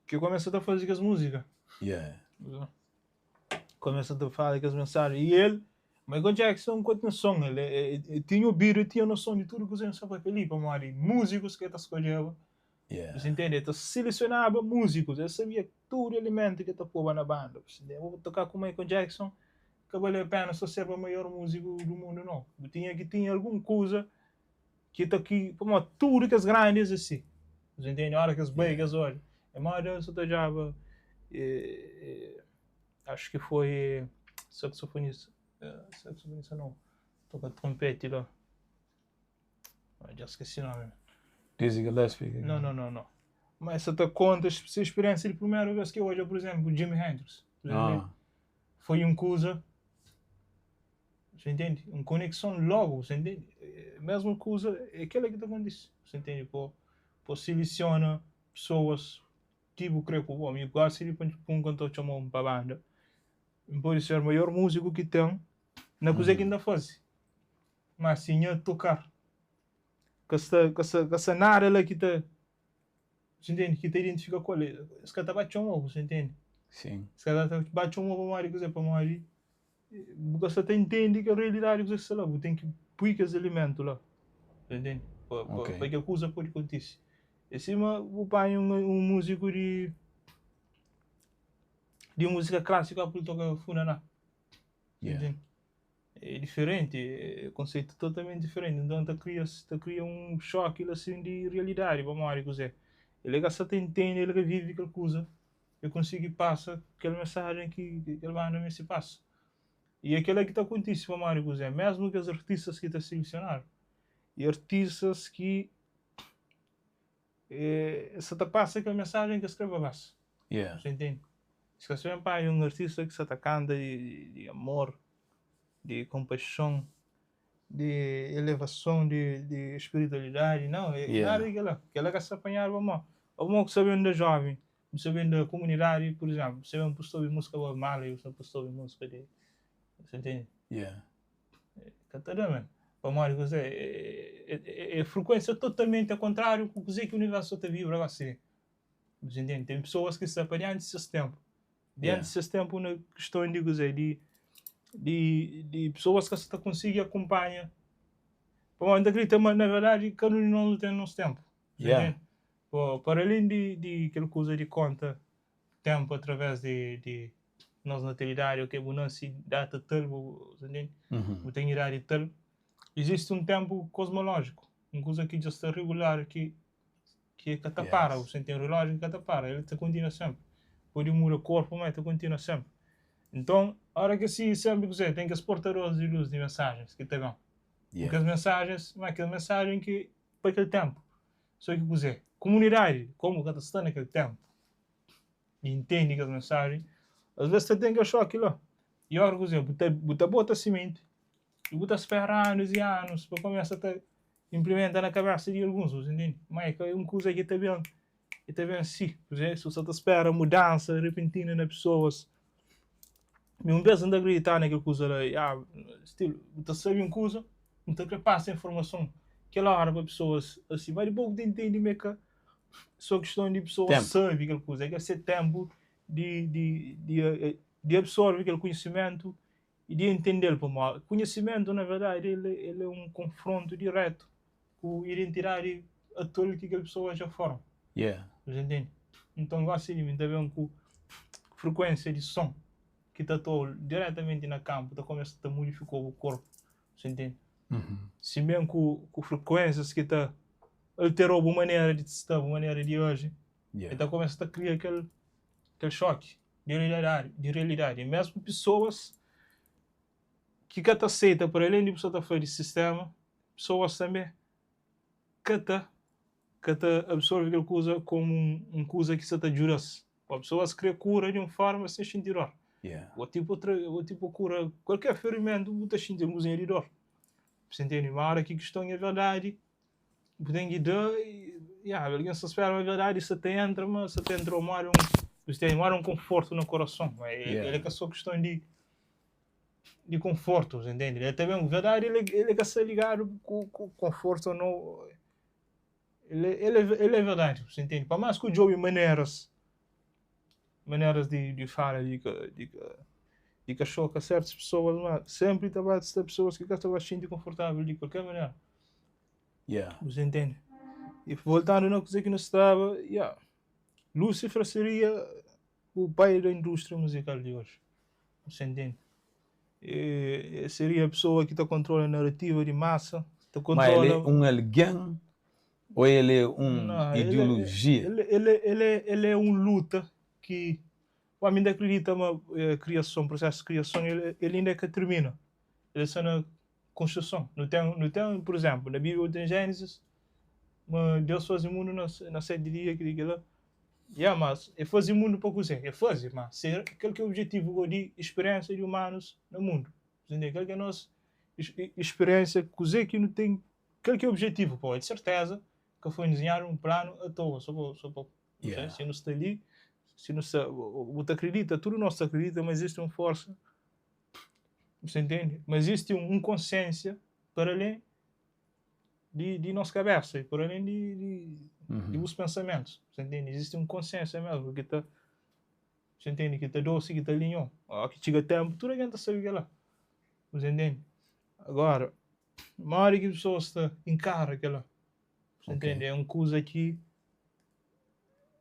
que começa a fazer as músicas. Yeah. Começa a falar com as mensagens. E ele, Michael Jackson, com atenção, ele, ele, ele tinha ouvido, tinha noção de tudo que os anos ali, para morrer. Músicos que ele escolheu. Yeah. Você entende? Ele selecionava músicos, ele sabia todo elemento que ele pôr na banda. Você entende? Vou tocar com o Michael Jackson, que vale a pena só ser o maior músico do mundo, não. Eu tinha que tinha alguma coisa que tá aqui, como tudo que as grandes assim. Você entende? A hora que as beigas, olha. É mais eu só tocava, acho que foi saxofonista, saxofonista não, toca trompete lá. Ah, Já esqueci o nome. Dizzy Gillespie. Não, não, não, não. Mas você te conta a sua experiência de primeira vez que eu olho, por exemplo, o Jimi Hendrix. Por exemplo, Ah, Foi uma coisa, você entende? Uma conexão logo, você entende? É, Mesma coisa, é aquela que te acontece, você entende? Pô, pô, seleciona pessoas, tipo, creio que o homem gosta de para um cantor chamou um para a banda. Pode ser o maior músico que tem, na coisa que ainda faz. Mas se não tocar, que essa, que essa, que essa nada lá que tá. Você entende? Ki ta identifika ku el. Es ka ta ba txoma-u, você entende? Sim. Es ka ta ba txoma-u pamodi kuzê? Pamodi bu ka sta ta intende kel realidadi kuzê ki sta la. Bu ten ki pui kes elementu la. Você entende? Pa, pa, Ok. pa kel kuza pode kontise. É sima bu panha un, un múziku di di múzika klásika pa el toka funaná. Yeah. Entende? É diferenti, é konseitu totalmenti diferenti. Nton ta kria, ta kria un xoki la sin di realidadi pamodi kuzê? El ka sa ta intende, el ka vive kel kuza, el konsigi pasa kel mensajen ki kel banda meste pasa. I é kel-la ki ta kontise pamodi kuzê? Mésmu kes artistas ki ta selesionadu, é artistas ki es sa ta pasa kel mensajen ki es krê pa pasa. Yeah. Você entende? Es ka sa ben panha un artista ki sa ta kanta di, di amor, di konpaxon, di elevason, di, di spiritualidadi. Nau, é Yeah. nada di kel-la. Kel-la ka sta panhadu pa mô. Pa mô ku sa ben da jóven, bu sa ben da komunidadi, pur izénplu, bu sa ben pusta obi múzika Bob Marley, bu sa pusta obi múzika di. Você entende? Yeah. Ka ta da, man. Pamodi kuzê? É, é, é, é frekuénsia totalmenti ao kontráriu ku kuzê ki universu ta vibra gósi. Você entende? Ten pesoas ki sta pa dianti di ses ténpu. Dianti Yeah. di ses ténpu na kiston di kuzê? Di, di, di pesoas ka sa ta konsigi akunpanha. Pamodi N ta kridita ma, na verdadi, kada un di nos nu ten nos ténpu. Você Yeah. entende? Pô, para além di, di kel kuza di konta ténpu através di, di nos natalidadi, ok, bu nase data tal, bu, você entende? Uhum. Bu ten idadi tal. Izisti un ténpu kosmolójiku, un kuza ki dja sta regular, ki, ki ka ta para, Yes. você entende? Relójiu ki ka ta para, el ta kontinua sénpri. Pode muda korpu, mas ta kontinua sénpri. Nton, óra ki si sénpri kuzê, ten kes portadoris di lus, di mensajens ki ta ben. Yeah. Kes mensajens, mas kes mensajen ki pa kel ténpu. Só ki kuzê, komunidadi, komu ka ta sta na kel ténpu, di intende kes mensajen, às vezes ta ten kel xoki la. I óra kuzê, bu ta, bu ta bota simenti, i bu ta spera anus i anus pa kumesa ta implementa na kabesa di alguns, você entende? Mas é ka un kuza ki ta ben, ki ta ben si. Kuzê, si bu sa ta spera mudansa repentina na pesoas, mi un bes N ta akredita na kel kuza la, ah, stilu, bu ta sabe un kuza, bu ta kre pasa informason kel óra pa pesoas asi, mas dipôs bu ta intende ma é ka só kiston di pesoas Ténpu. sabe kel kuza, é kel se ténpu di, di, di, di absorve kel konhisimentu i di entende-l, pamodi konhisimentu, na verdadi, el, el é un konfrontu diretu ku identidadi atual ki kel pesoa dja forma. Yeah. Você entende? Nton, gósi li, mi ta ben ku frekuénsia di son ki ta atua diretamenti na kanpu, ta kumesa ta mudifika bu korpu. Você entende? Uhum. Si ben ku, ku frekuénsias ki ta altera bu manera di sta, bu manera di aji, Yeah. el ta kumesa ta kria kel, kel xoki di realidadi, di realidadi. E mesmu pesoas ki ka ta aseita, para além di pessoa ta fla di sistema, pesoas tanbê ka ta ka ta absorve kel kuza komu un, un kuza ki sa ta djuda-s. Pa pesoas kre kura di un forma sen xinti dor. Yeah. Ou tipo, tra, ou tipo kura kualker ferimentu, bu ta xinti un kuzinha di dor. Você entende? Ma ora ki kiston é verdadi, bu ten ki da, e, yeah, algen sta spera uma verdade, sa ta entra, mas sa ta entra mora un, você tem mora um conforto no coração. Mas Yeah. ele é que só questão de de conforto, você entende? Ele também, verdade, ele, ele que está ligado com, com conforto ou não. Ele, ele, ele é verdade, você entende? Para mais que o Joe maneiras, maneiras de, de fala, de, de, de cachorro, com certas pessoas, mas sempre está a pessoas que estão bastante confortável de qualquer maneira. Yeah. Você entende? E voltando na coisa que nós estava, yeah, Lúcifer seria o pai da indústria musical de hoje. Você entende? E, seria a pessoa que está controla a narrativa de massa, está Mas ele é controla um alguém ou ele é uma Não, ele, ideologia? ele, ele, ele, ele é um luta que o homem ainda acredita na criação, processo de criação, ele, ele ainda que termina. Ele está na construção. Não tem, não tem, por exemplo, na Bíblia tem Gênesis, mas Deus faz o mundo na, na sete dias, que diga lá. Yeah, mas é fazer o mundo para cozer, é fazer, mas ser aquele que é o objetivo de experiência de humanos no mundo. Entendeu? Aquele que é a nossa experiência, cozer que não tem, aquele que é o objetivo, pô, é de certeza que foi desenhar um plano à toa, só para, só para, Yeah. se não está ali, se não está, você acredita, tudo nós acredita, mas existe uma força, você entende? Mas existe um, um consciência para além de, de nossa cabeça, e para além de, de Di bus pensamentus. Você entende? Izisti un konsiensia mesmu ki ta, você entende? Ki ta dosi, ki ta alinhau. Óki txiga ténpu, tudu algen ta sabe kel-la. Você entende? Agora, modi ki pesoas ta inkara kel-la? Você entende? É un kuza ki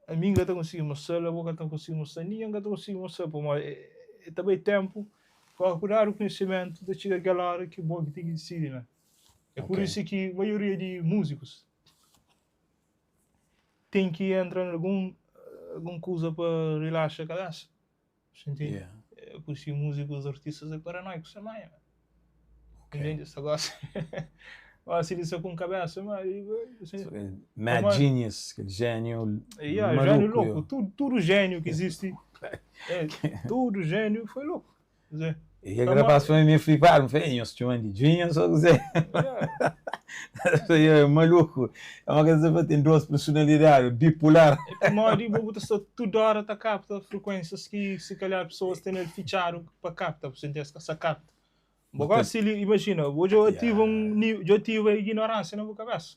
ami N ka ta konsigi mostra-l, abo ka ta konsigi mostra-l, ningen ka ta konsigi mostra-l, pamodi e ta bai ténpu, pa ku dadu konhisimentu ta txiga kel óra ki bo ki ten ki disidi na. É pur isu ki maioria di múzikus ten ki entra na algun algun kuza pa rilaxa kabésa. Xinti? É pur isu ki múzikus, artistas é paranoikus sen manha. Entende? Sta gosi gosi di sta ku un kabésa ma Mad genius, kel jéniu Yeah, jéniu loku. Tudu, tudu jéniu ki izisti, tudu jéniu foi loku. E kel rapaz fla mi flipadu, mi fla, ei, nhos txoma-m di genius ô kuzê? É maluku, é uma keza pa ten duas personalidadi, bipolar. É pamodi bo bu ta sta tudu óra ta kapta frekuénsias ki si kalhar pesoas tene el fitxadu pa kapta, bu senti es ka sa kapta. Bo gosi li, imajina, bo dja ativa un, dja ativa ignoránsia na bu kabésa.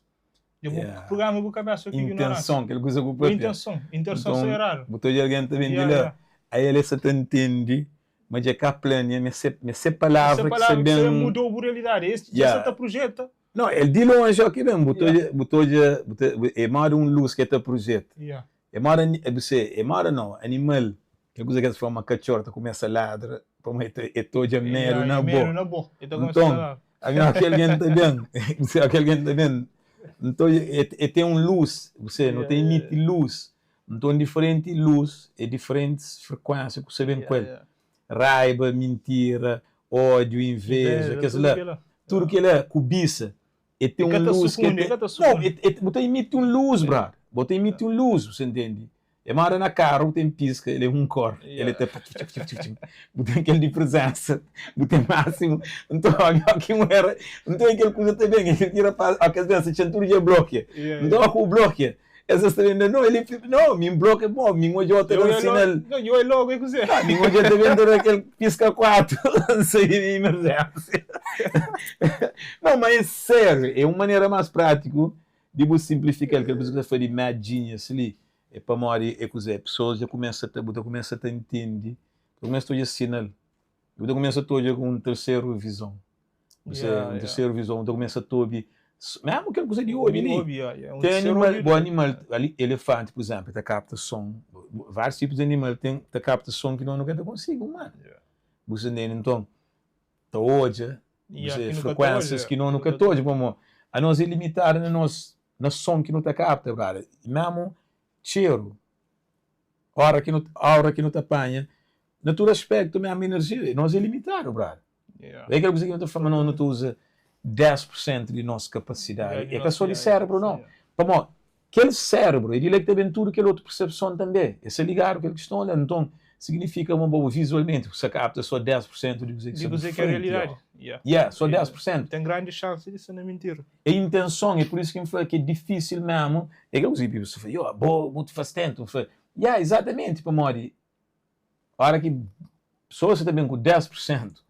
Dja bu prugrama bu kabésa ku ignoránsia. Intenson, kel kuza ku papia. Intenson, intenson sta eradu. Bu ta odja algen ta ben di la, aí el sa ta ntende ma dja ka plania, ma é se palavra ki sta ben. Se mudou bu realidadi, es dja sa ta projeta. Não, el di lonji ó ki ben, bu ta odja, bu ta odja, é moda un lus ki el ta projeta. É moda, é moda não, animal, kel kuza ki es fla ma katxor ta kumesa ladra pamodi el ta odja medu na bo. Nton, ami ó ki algen ta ben, ó ki algen ta ben, nton el ten un lus, no ta imiti lus. Nton diferenti lus é diferentis frekuénsia ku sa ben ku el. Raiba, mintira, ódiu, inveja, kes la, tudu kel-la, kubisa, e ten un lus ki e ta, nau, bu ta imiti un lus, brother, bu ta imiti un lus, bu sa ntende? É moda na karu bu ten piska, el é un kor, el é ta txutxutxutxutxu, bu ten kel di prezénsa, bu ten másimu, nton óki un era, nton é kel kuza ta ben, é kel ki rapaz, óki es ben, sa txen tudu dja blokia, nton óki bu blokia, Es es ta ben da, no, el é, no, mi N bloka, bo, mi N odja otu ta da sinal. No, nho é logo é kuzê? Ah, mi N odja ta ben ta da kel piska 4, N sai di imerjénsia. No, ma é sériu, é un manera más prátiku di bu sinplifika-l. Kel kuza ki ta fla di mad genius li, é pamodi é kuzê? Pesoas dja kumesa ta, bu ta kumesa ta ntende, bu ta kumesa ta odja sinal, bu ta kumesa ta odja ku un terseru vizon. Você, Yeah, um yeah. terceiro visão, ta começa ta obi mesmo kel kuza di obi li. Obi, yeah, yeah. Um Tem terceiro animal, ouvido. bo animal, ali elefante, por exemplo, ta capta som. Vários tipos de animal tem ta capta som ki nós nunca ta consigo, mano. Yeah. Bu sa ntende? Então, ta odja, Yeah, você, ki nu ka ta frequências odja, ki nós ki nu nunca ka ta odja, pamodi a nós é limitado na nós na som ki nu ta capta, brother. E mesmo txeru, ora ki nu aura ki nu ta panha, na tudu aspecto mesmo energia, nós é limitado, brother. É kel kuza ki nu ta fla ma nos nu ta uza 10 pur sentu di nos kapasidadi. É ka sô di sérebru, nau. Pamodi kel sérebru é di la ki ta ben tudu kel otu persepson tanbê. El sta ligadu kel kiston la. Nton, siginifika ma bo vizualmenti bu sta kapta sô 10 pur sentu di kuzê ki sta bu frenti. Yeah, sô 10 pur sentu. Ten grandi xansi di sta na mintira. É intenson, é pur isu ki N fla ki é difísil mésmu. É kel kuza ki Bíblia ta fla, Yo, bo bu ta fase tentu. N fla, yeah, izatamenti, pamodi Ora ki pessoa sa ta ben ku 10 por sentu,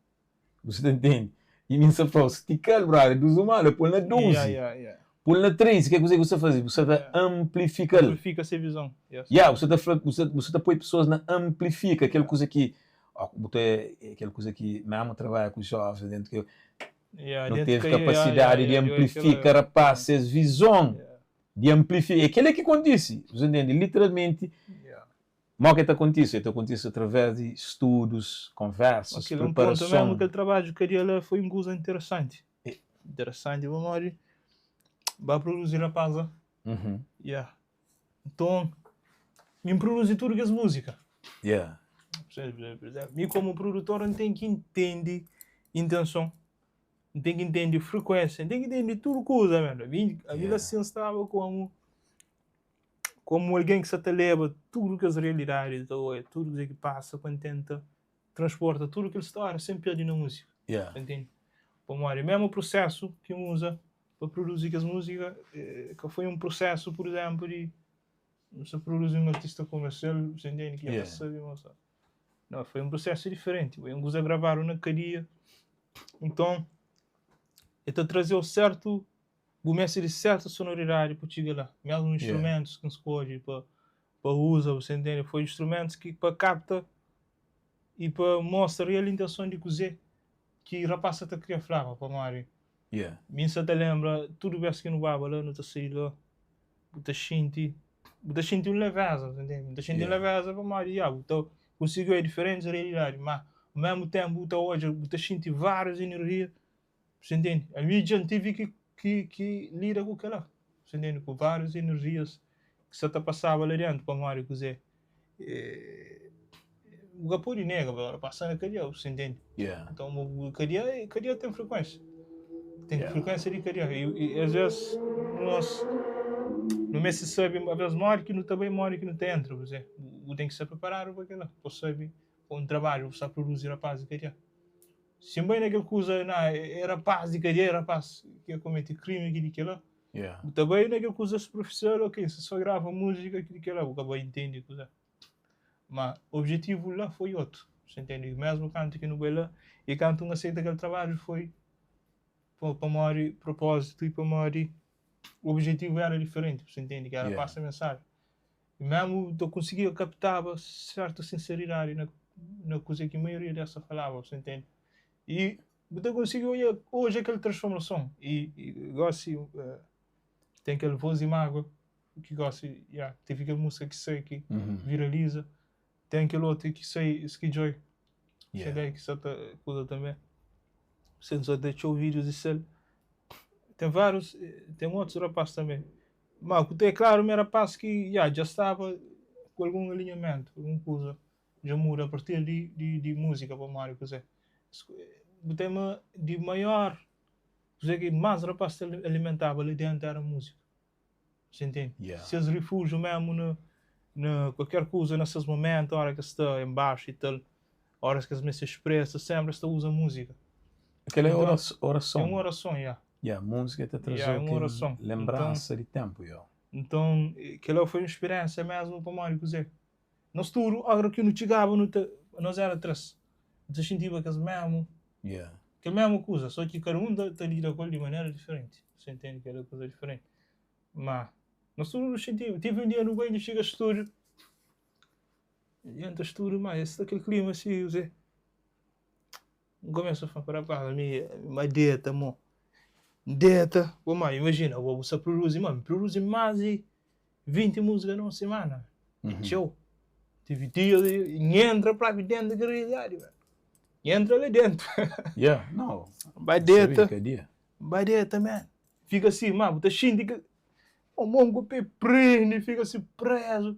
bu sa ta ntende? I mi sa fla-u, stika-l brother, duzumadu, pô-l na 12, Yeah, yeah, yeah. pô-l na 13, ke kuzê ki bu sta faze? Bu sta ta Yeah. amplifika-l. Amplifika se vizon. Yes. Yeah, bu sta ta fla, bu sta, bu sta ta poi pessoas na amplifika kel Yeah. kuza ki, ó, bu ta, é kel kuza ki mésmu trabadja ku jovens dentu ki Yeah, nu dentu tevi ka, yeah, yeah, kapasidadi di yeah, yeah, amplifika kel, rapaz ses vizon, yeah, di amplifika, é kel-la ki kontise, bu sta ntende? Literalmenti, yeah. Mo ki ta kontise? El ta kontise através di studus, konversas, Aquilo é um ponto mesmo, preparason. aquele trabalho que ali foi um coisa interessante. Interessante, pamodi ba produzi rapaz lá. Uhum. Yeah. Então, mi produzi tudo kes música. Yeah. Por exemplo, mi como produtor N ten ki intende intenson, N ten ki intende frekuênsia, N ten ki intende tudo kuza, mano. Mi, ami Yeah. lá sim staba como Komu algen ki sa ta leba tudu kes realidadi ta oia tudu kuzê ki pasa pa N tenta transporta tudu kel stória sen perde na múzika. Yeah. Ta ntende? Pamodi mésmu prusésu ki N uza pa produzi kes múzika ka foi un prusésu, pur izénplu, di N sta produzi un artista komersial, bu ta ntende, ki dja ka sabe ma sa. Nau, foi un prusésu diferenti. Foi un kuza gravadu na kadia. Nton, el ta traze-u sértu. Bu meste di serta sonoridadi pa txiga la. Mesmu instrumentus ki N skodje pa pa uza, bu sa intende, foi instrumentus ki pa kapta i pa mostra real intenson di kuzê ki rapaz sa ta kria flaba. Pamodi mi N sa ta lenbra tudu bes ki nu baba la, nu ta sai di la, bu ta xinti, bu ta xinti un leveza, bu ta intende? Bu ta xinti un leveza pamodi ya, bu ta konsigi oja diferentis realidadi, ma o mesmu tenpu bu ta odja, bu ta xinti várius enerjia. Bu intende? Ami dja N tive ki ki ki lida ku kel-la, bu intende? Ku várius energias ki sa ta pasaba la déntu pamodi kuzê? Bu ka pode nega, bu pasa na kadia, bu intende? Nton, bu kadia, kadia ten frekuénsia, ten frekuénsia di kadia i asvês nos nu meste sabe asvês modi ki nu ta bai, modi ki nu ta entra, kuzê? Bu ten ki sta preparadu pa kel-la, pa bu sabe pa un trabadju bu sta produzi rapaz di kadia. Si N bai na kel kuza na é rapaz di kadia, é rapaz ki kometi krimi ki di kela. Bu ta bai na kel kuza superfisial, ok, si só grava múzika ki di kela, bu ka bai intendi kuza. Ma objetivu la foi otu, bu intendi? Mesmu kantu ki nu bai la i kantu N aseita kel trabadju foi pamodi propózitu i pamodi objetivu era diferenti, bu intendi? Ki era pasa mensajen. I mésmu ta konsigia kaptaba sértu sinseridadi na na kuzê ki maioria di es ta falaba, bu ta intende? I bu ta konsigi odja odja kel transformason. I i gósi ten kel Voz di Mágua ki gósi ya tevi kel múzika ki sai ki viraliza, ten kel otu ki sai Skidjoy, ki sa ta kuza tanbê. Sen sa ta txeu vídius di sel. Ten várius, ten otus rapaz tanbê. Ma ku ta é klaru ma é rapaz ki ya dja staba ku algun alinhamentu, algun kuza dja muda a partir di di di múzika pamodi kuzê. Bu ten ma di maior kuzê ki más rapaz ta alimentaba li dentu éra múzika. Você entende? Yeah. Ses refúgio mesmo na na kualker kuza, na ses momentu, ora ki es sta em baxu i tal, oras ki es meste expresa, sempre es ta uza múzika. Kel-la é Então, orason. É un orason, ya. Ya, múzika ta Ya, traze-u é un kel orason. lenbransa di ténpu, yo. Nton, kel-la foi un spiriénsia mésmu pamodi kuzê? Nos tudu, óra ki nu txigaba, nu ta, nos éra três, nu ta xintiba kes mésmu, Ya. kel mésmu kuza, sô ki kada un ta, ta lida ku el di manera diferenti. Você entende? Kada kuza diferenti. Má, nos tudu nu xintiba. Tive un dia nu bai, nu txiga stúdiu, entra stúdiu, má es sta kel klima si, kuzê. N kumesa fla pa rapaz, ami ma deta mo. N deta, bo ma imajina bo bu sta produzi, ma N produzi más di 20 múzika na un simana. É txeu. Tive dia di N entra propi dentu di realidadi, man. N entra la dentu. Yeah, no. N ba N sabe deta, di kadia. N ba deta, man. Fika si, ma bu ta xinti ki mon ku pé prende, fika si prezu.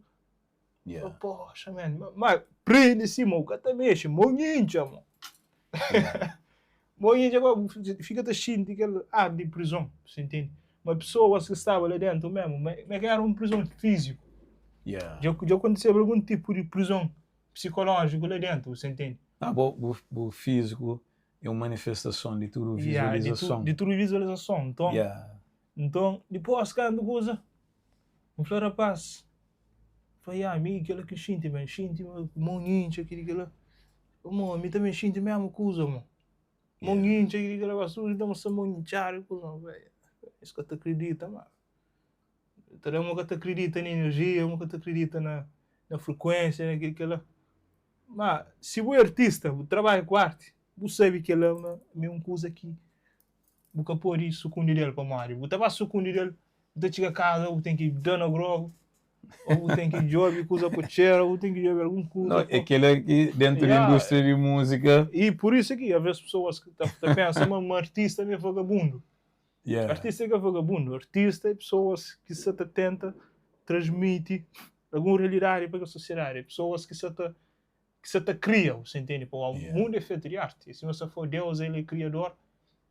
Yeah. Poxa, man. Ma prende si, mo ka ta mexe, mo intxa, mo. Yeah. Mo intxa, bo fika ta xinti kel ar di prizon, você entende? Ma pessoas ki staba la dentu mesmo, ma, ma que era un prizon físico. Yeah. Dja, dja aconteceu algum tipo di prizon psicológico la dentu, você entende? Ah, bo, bo, bo físico é un manifestason di tudu Yeah, di, tu, visualizason. di tudu visualizason. Nton, Yeah. nton, dipôs kantu kuza, N fla rapaz, fla, ya, mi kel-la ki N xinti, man, N xinti ma mon intxa kili kel-la. Mo, mi tanbe N xinti mésmu kuza, mo. Mon intxa kili kel-la, ba suji ta mostra mon intxadu i kuza. N fla, es ka ta kridita, ma. Ta da ma ka ta kridita na enerjia, ma ka ta kridita na na frekuénsia, na kili kel-la. Ma si bu é artista, bu trabadja ku arti, bu sabe kel-la ma é un kuza ki Bu ka pode sukundi del pamodi bu ta ba sukundi del, bu ta txiga kaza bu ten ki da na grogu, ô bu ten ki djobe kuza pa txera, bu ten ki djobe algun kuza. Não, é kel ki dentu di indústria di múzika. I pur isu ki aves pesoas ta ta pensa ma ma artista mi é vagabundu. Yeah. Artista é ka vagabundu, artista é pesoas ki sa ta tenta transmiti algun realidadi pa kel sosiedadi, é pesoas ki sa ta ki sa ta kria, bu sa intende? Pamodi Yeah. mundu é fetu di arti. E sima sa fla, Deus el é kriador,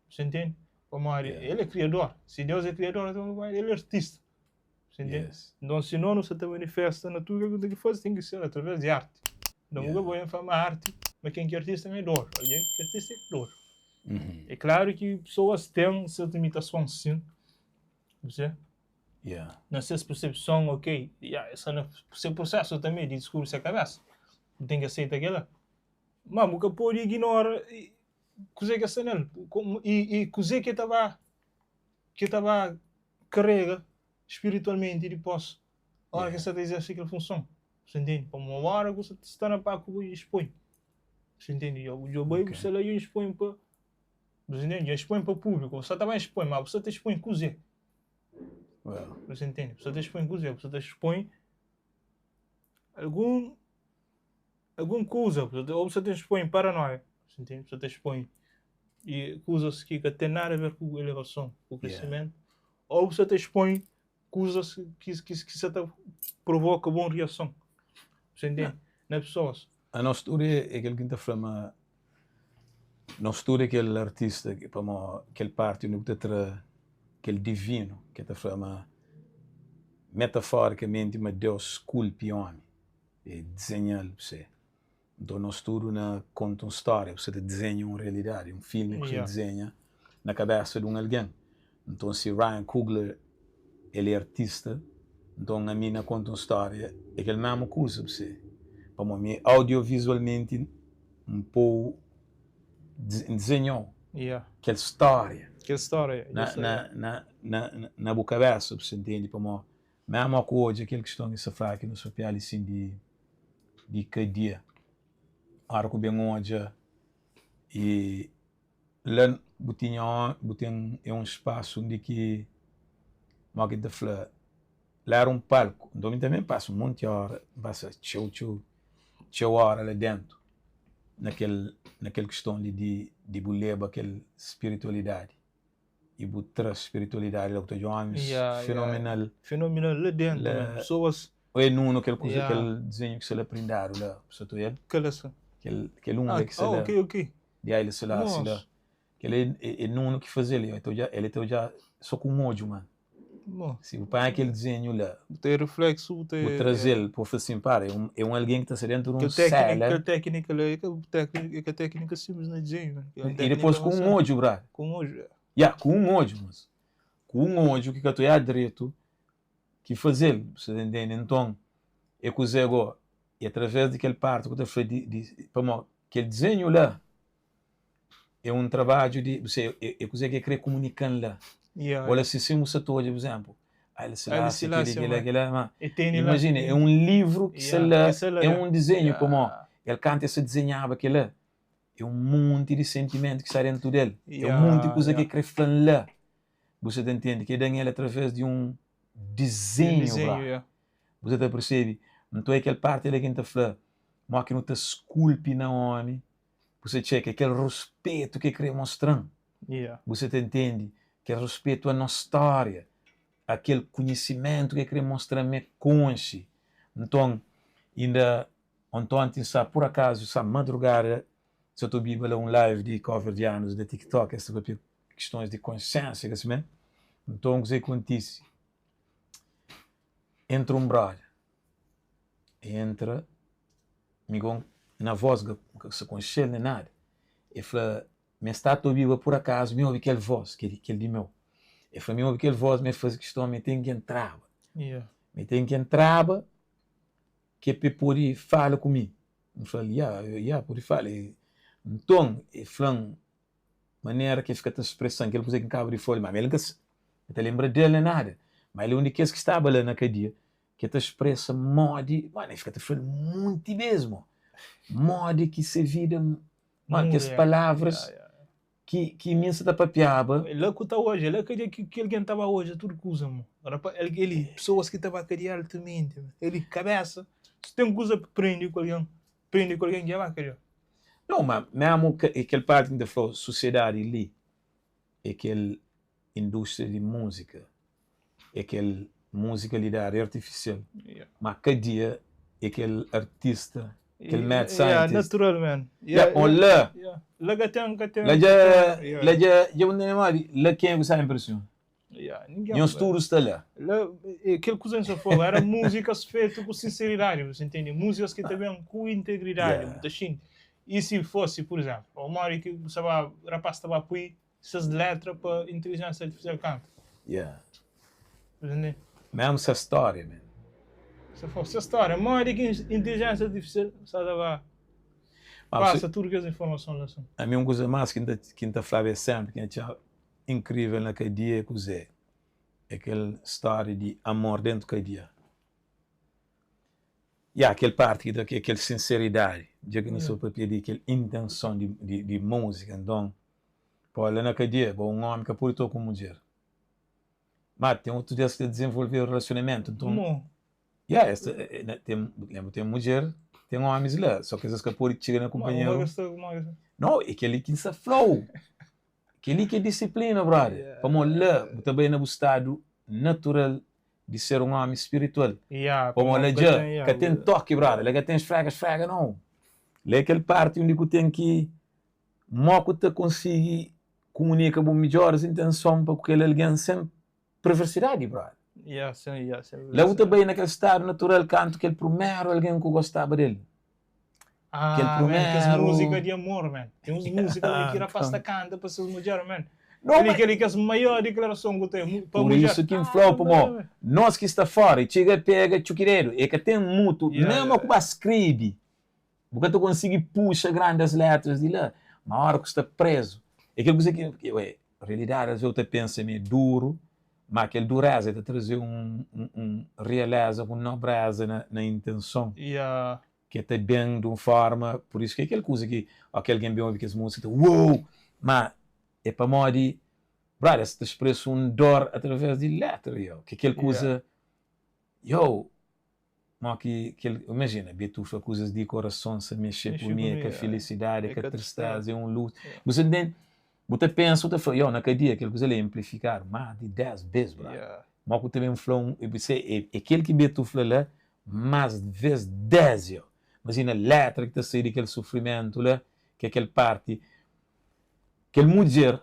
bu sa intende? Pamodi Yeah. el é kriador. Si Deus é kriador, então el é artista. Bu sa intende? Yes. Nton, si no nu sa ta manifesta na tudu kel ki nu ten ki faze, ten ki ser através di arti. Nton, bu Yeah. ka pode fla ma arti, ma ken ki é artista ma é dodu. Algen ki é artista é dodu. Uhum. É klaru ki pesoas ten ses limitason, sin. Bu sa? Yeah. Na ses persepson, ok, ya, es sta na se prosesu tanbe di diskubri se kabesa. Bu ten ki aseita kila. Ma bu ka pode ignora kuze ki es sta nel i, i kuze ki ta ba. ki ta ba karega spiritualmenti dipos ora ki sa ta izerse kel funson. Bu ntende? Pamo ora ku sa sta na palku bu expõe. Bu ntende? Djo djo bai bu sta la djo expõe pa bu ntende? Djo expõe pa públiku. Bu sa ta ba expõe, ma bu sa ta expõe kuzê? Bu ntende? Bu sa ta expõe kuzê? Bu sa ta expõe algun algun kuza, ou bu sa ta expõe paranoia, bu ntende? Bu sa ta expõe e kuzas ki ka ten nada a ver ku elevason, ku kresimentu, ou bu sa ta expõe kuzas ki ki ki sa ta provoka bon riason, bu ntende? Na pesoas. A nos tudu é kel ki N ta fla ma nos tudu é kel artista ki pamo kel parti undi bu ta tra kel divinu ki ta fla ma metaforikamenti ma Deus skulpi omi e dizenhal bu se nton nos tudu na konta un stória bu sa ta dizenha un realidadi un filmi ku sa dizenha na kabesa di un algen nton si Ryan Coogler el é artista nton ami na konta un stória é kel mesmu kuza bu se pamo mi audiovizualmenti N pou N dizenhou kel stória kel stória na na na na bu kabesa bu sa ntende pamo mesmu ku odja kel kiston ki sa fla ki nos papia li sin di di kadia ora ku ben odja i la bu tinha bu ten é un spasu undi ki mo ki N ta fla la era un palku nton mi tanbe N pasa un monti ora N pasa txeu txeu txeu ora la dentu na kel na kel kiston li di di bu leba kel spiritualidadi i bu tra spiritualidadi la bu ta odja omis fenomenal fenomenal la dentu la pesoas Oi Nuno kel kuza kel dizenhu ki sta la prindadu la bu sa ta odja-l kel asa kel kel un la ki sta la ok ok di Haile Selassie la kel é Nuno ki faze-l el ta odja el ta odja so ku un odju man si bu panha kel dizenhu la bu ten reflexu bu ten bu traze-l bu fla sin para é un algen ki ta sta dentu di un sela kel teknika la é ka teknika simplis na dizenhu i dipôs ku un odju brother ku un odju ya ku un odju mas ku un odju ki ka ta odja dretu ki faze-l bu sta ta intende nton é kuzê go i através di kel parti ku ta fla di di pamodi kel dizenhu la é un trabadju di bu se é kuzê ki el krê kumunika-m la Ola si si bu sta ta odja pur izénplu Haile Selassie keli kela kela ma imajina é un livru ki sta la é un dizenhu pamodi el kantu el sta dizenhaba kela é un monti di sentimentu ki sta déntu del é un monti kuza ki el krê fla-m la Bu sa ta ntende ki Daniel através di un dizenhu bra. Bu sa ta persebe? Nton é kel parti la ki N ta fla, mó ki nu ta skulpi na ómi, bu sa txeka, é kel ruspetu ki el krê mostra-m. Bu sa ta ntende? Kel ruspetu a nos stória, a kel konhisimentu ki el krê mostra-m ma el konxe. Nton, inda ontonti N sta, pur akazu, sta madrugada, sa ta obiba la un live di kóberdianus na TikTok, es ta papia kistons di konsiensia ka simé. Nton kuzê ki kontise? Entra un brother, entra mi go na voz ka ka sa konxe-l nen nada, e fla mi e sta ta obiba pur akazu mi obi kel voz kel kel di meu, e fla mi obi kel voz mi faze kiston mi ten ki entraba, mi ten ki entraba ke pa e pode fala ku mi, N fla-l ya ya pode fala, nton e fla-m manera ki el fika ta spresa-m kel kuza ki N kaba di fla-l, má mi el ka ta lenbra del nen nada. Má el é un di kes ki staba la na kadia ki el ta spresa modi, mano, el fika ta fla-l monti bês, mo, modi ki se vida, mano, kes palavras ki ki mi N sa ta papiaba. É la ku ta odja, é la kadia ki ki algen ta ba odja tudu kuza, mo. Rapa, el li, pesoas ki ta ba kadia altamenti, el li, kabesa, si ten kuza pa prende ku algen, prende ku algen ki dja ba kadia. Não, ma mesmu kel parti ki N ta fla-u, susiedadi li é kel indústria di múzika, é kel múzika li da área artifisial, ma ka dia é kel artista, kel mad scientist. Natural man. Yeah, oh la. La ka ten, ka ten. La dja, la dja, dja bu ntende modi? La kenha ku sa inpresiona? Nhos tudu sta la. La, kel kuza N sa fla, era múzikas fetu ku sinseridadi, bu sa intende? Múzikas ki ta ben ku integridadi, bu ta xinti. I si fosi, pur izénplu, ô modi ki bu sa ba, rapaz ta ba pui ses letra pa intelijensia artifisial kanta. Yeah. Bu ta intende? Mésmu ses stória, man. Sa fla, ses stória, modi ki intelijensia artifisial sa ta ba pasa tudu kes informason la? Ami un kuza más ki N ta flaba es sénpri, ki N atxaba. inkrivel na kadia é kuzê? É kel stória di amor dentu kadia. Ya, kel parti ki ta ki é kel sinseridadi, dja ki nu sta papia di kel intenson di di di múzika, nton, pô la na kadia, bo un ómi ka pode toka un mudjer. Má ten otus des ki ta dizenvolve relasionamentu, nton. Mo. Ya, es ta, ten, lenbra ten mudjer, ten ómis la, sô ki es ka pode txiga na Má, má kunpanheru. kes ta, má kes ta. No, é kel-li ki N sta fla-u. Kel-li ki é disiplina, brother. Yeah. Pamodi la bu ta bai na bu stadu natural di ser un ómi spiritual. Yeah, Pamodi pamodi la ka dja ten, yeah, ka ten bu. toki, brother. La ka ten sfrega-sfrega, nau. La é kel parti undi ku ten ki mó ku ta konsigi kumunika bu midjoris intenson pa ku kel algen sen perversidadi, brother. Yeah, sen, yeah, sen La bu ta perversidadi. bai na kel stadu natural kantu kel primeru algen ku gostaba del. Kel Ah, man, kes primeru. múzika di amor, man. Ten uns múzika li ki rapaz ta kanta pa ses mudjer, man. No, Kel-li, ma kel-li kes maior diklarason ku ten pa Pur mudjer. isu ki N Ah, fla-u, pamó man. nos ki sta fora i txiga pega txukidedu, e ka ten mutu, Yeah, memu yeah, ku ba skribi, Bu ka ta konsigi puxa grandes letras di la, ma ora ku sta prezu, é kel kuza ki, ué, realidadi as ves bu ta pensa ma é duru, ma kel dureza ta traze un un realeza ku nobreza na na intenson, Yeah. ke ta ben di un forma, pur isu ki é kel kuza ki ó ki algen ben obi kes múzika ta uou, ma é pamodi, brother, es ta expresa un dor através di letra, yo, ke kel Yeah. kuza, yo. Mo ki kel, imajina, Betu fla kuzas di korason sa mexe Mexe ku ku mi, é mi, ka é, filisidadi, é é ka ka tristeza, tristeza. é un lus. Yeah. Bu sa ntende? Bu ta pensa, bu ta fla, yo, na kadia kel kuza li é anplifikadu más di 10 bês, brother. Yeah. Mo ku ta ben fla un, se é, é kel ki Betu fla la más vês 10, yo. Imajina letra ki ta sai di kel sufrimentu la, ki é kel parti, kel mudjer,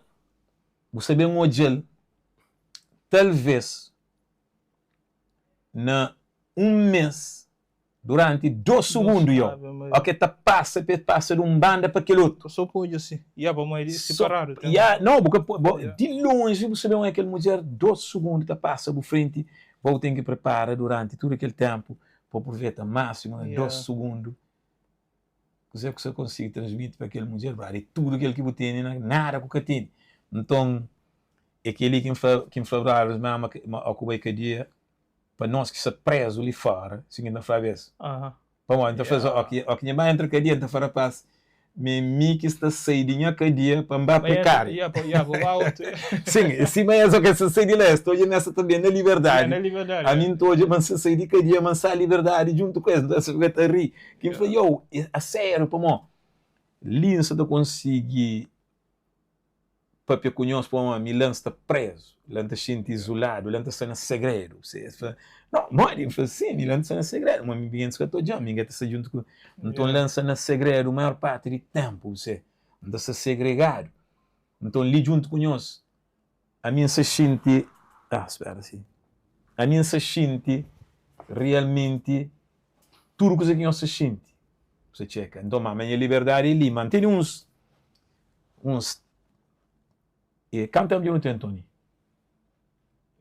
bu sa ben odja-l, talvês na un mês duranti dos sugundu yo ok ta pasa pa el pasa di un banda pa kel otu So pa odja si ya pamodi so siparadu ten ya no bu ka bo ya di lonji bu sabe ma kel mudjer dos sugundu ta pasa bu frenti bo bu ten ki pripara duranti tudu kel tenpu pa apruveta masimu na dos ya sugundu Kuzê ku sa konsigi transmiti pa kel mudjer, brother? É tudu kel ki bu tene na nada ku ka tene. Nton, é kel-li ki N fla, ki N fla brothers ma ma ma ó ku bai kadia, pa nos ki sta prezu li fora, si ki N ta fla abes. Aha. Pamodi N ta fla-s, ó Yeah. ki ó ki nha ba entra kadia, N ta fla rapaz, ma é mi ki sta sai di nha kadia pa N ba Pa entra, prekáriu. yeah, pa, yeah, pa ba otu. Sin, é sima es, ó ke sa sai di la, es ta odja ma es sa ta ben na Yeah, liberdadi. na liberdadi, Ami yeah. N ta odja ma N sa sai di kadia, ma N sa liberdadi djuntu ku es. Nton es ta fika ta ri. Ki N fla, Yeah. Yo, a sériu, pamó li N sa ta konsigi papia ku nhos, pamó mi la N sta prézu, la N ta xinti Yeah. izuladu, la N ta sta na segredu. Es fla, No, modi? N fla, Sin, mi la N ta sta na segredu, ma mi gentis ka ta odja-m, mi ka ta sta djuntu ku. Nton Yeah. la N sta na segredu maior parti di ténpu, bu N ta sta segregadu. Nton li djuntu ku nhos, Ami N sa xinti, ah, spera si. Ami N sa xinti realmenti tudu kuza ki nhos sa xinti. Bu sa txeka. Nton, ma nha liberdadi é li. Ma N tene uns, uns, e kantu ténpu dja nu ten, Tony?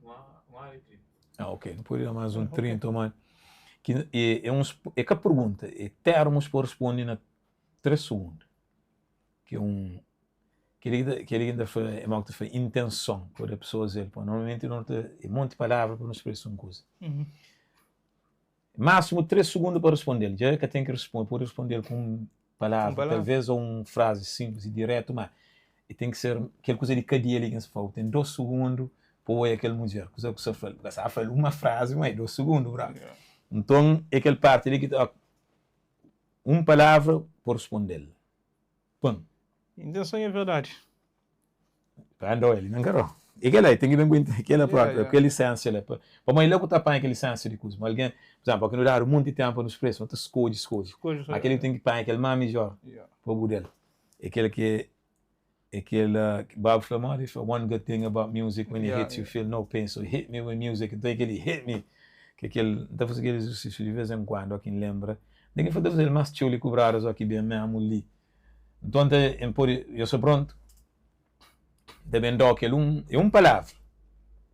Un hora e 30. Ah, ok. Nu pode da más un Ok. 30, ma ki é, é uns, é ka pergunta, é termus pa responde na 3 sugundu. Ki é un Kel-li ki ta, kel-li ki N ta fla, é mau ki ta fla intenson, pode pesoas el, pô, normalmenti nu ta, é monti palavra pa nu spresa un kuza. Másimu 3 sugundu pa responde-l, dja el ka ten ki responde, pode responde-l ku un palavra, Un palavra. talvês, ô un frazi sinplis i diretu, má e ten ki ser kel kuza di kadia li ki N sta fla-u, ten 2 sugundu pa oia kel mudjer, kuza ku sa fla-l, bu ka sa fla-l uma frazi, má é 2 sugundu, brother. Yeah. Nton, é kel parti li ki ta, un palavra pa responde-l. Pam. Intenson é verdadi. Pa andau el na nkarau. E kela, e ten ki ben ku kela Yeah, propi, yeah. kel lisensia la. Pa, pamodi la ku ta panha kel lisensia di kuza. Ma algen, pur izénplu, óki nu dadu monti ténpu pa nu spresa, nu ta skodje, skodje. Skodje, Ma kel-li bu ten ki panha kel más midjór Yeah. pa bu da-l. É kel ki é kel Bob fla modi? Fla, one good thing about music when it Yeah, hits you yeah. feel no pain, so hit me with music. Nton é kel-li, hit me, ki é kel, N ta faze kel izersísiu di vez en kuandu, óki N lenbra. N ten ki ta faze-l más txeu li ku bradas óki ben mésmu li. Nton ta N pode, yo sta prontu? N ta ben da-u kel un, é un palavra.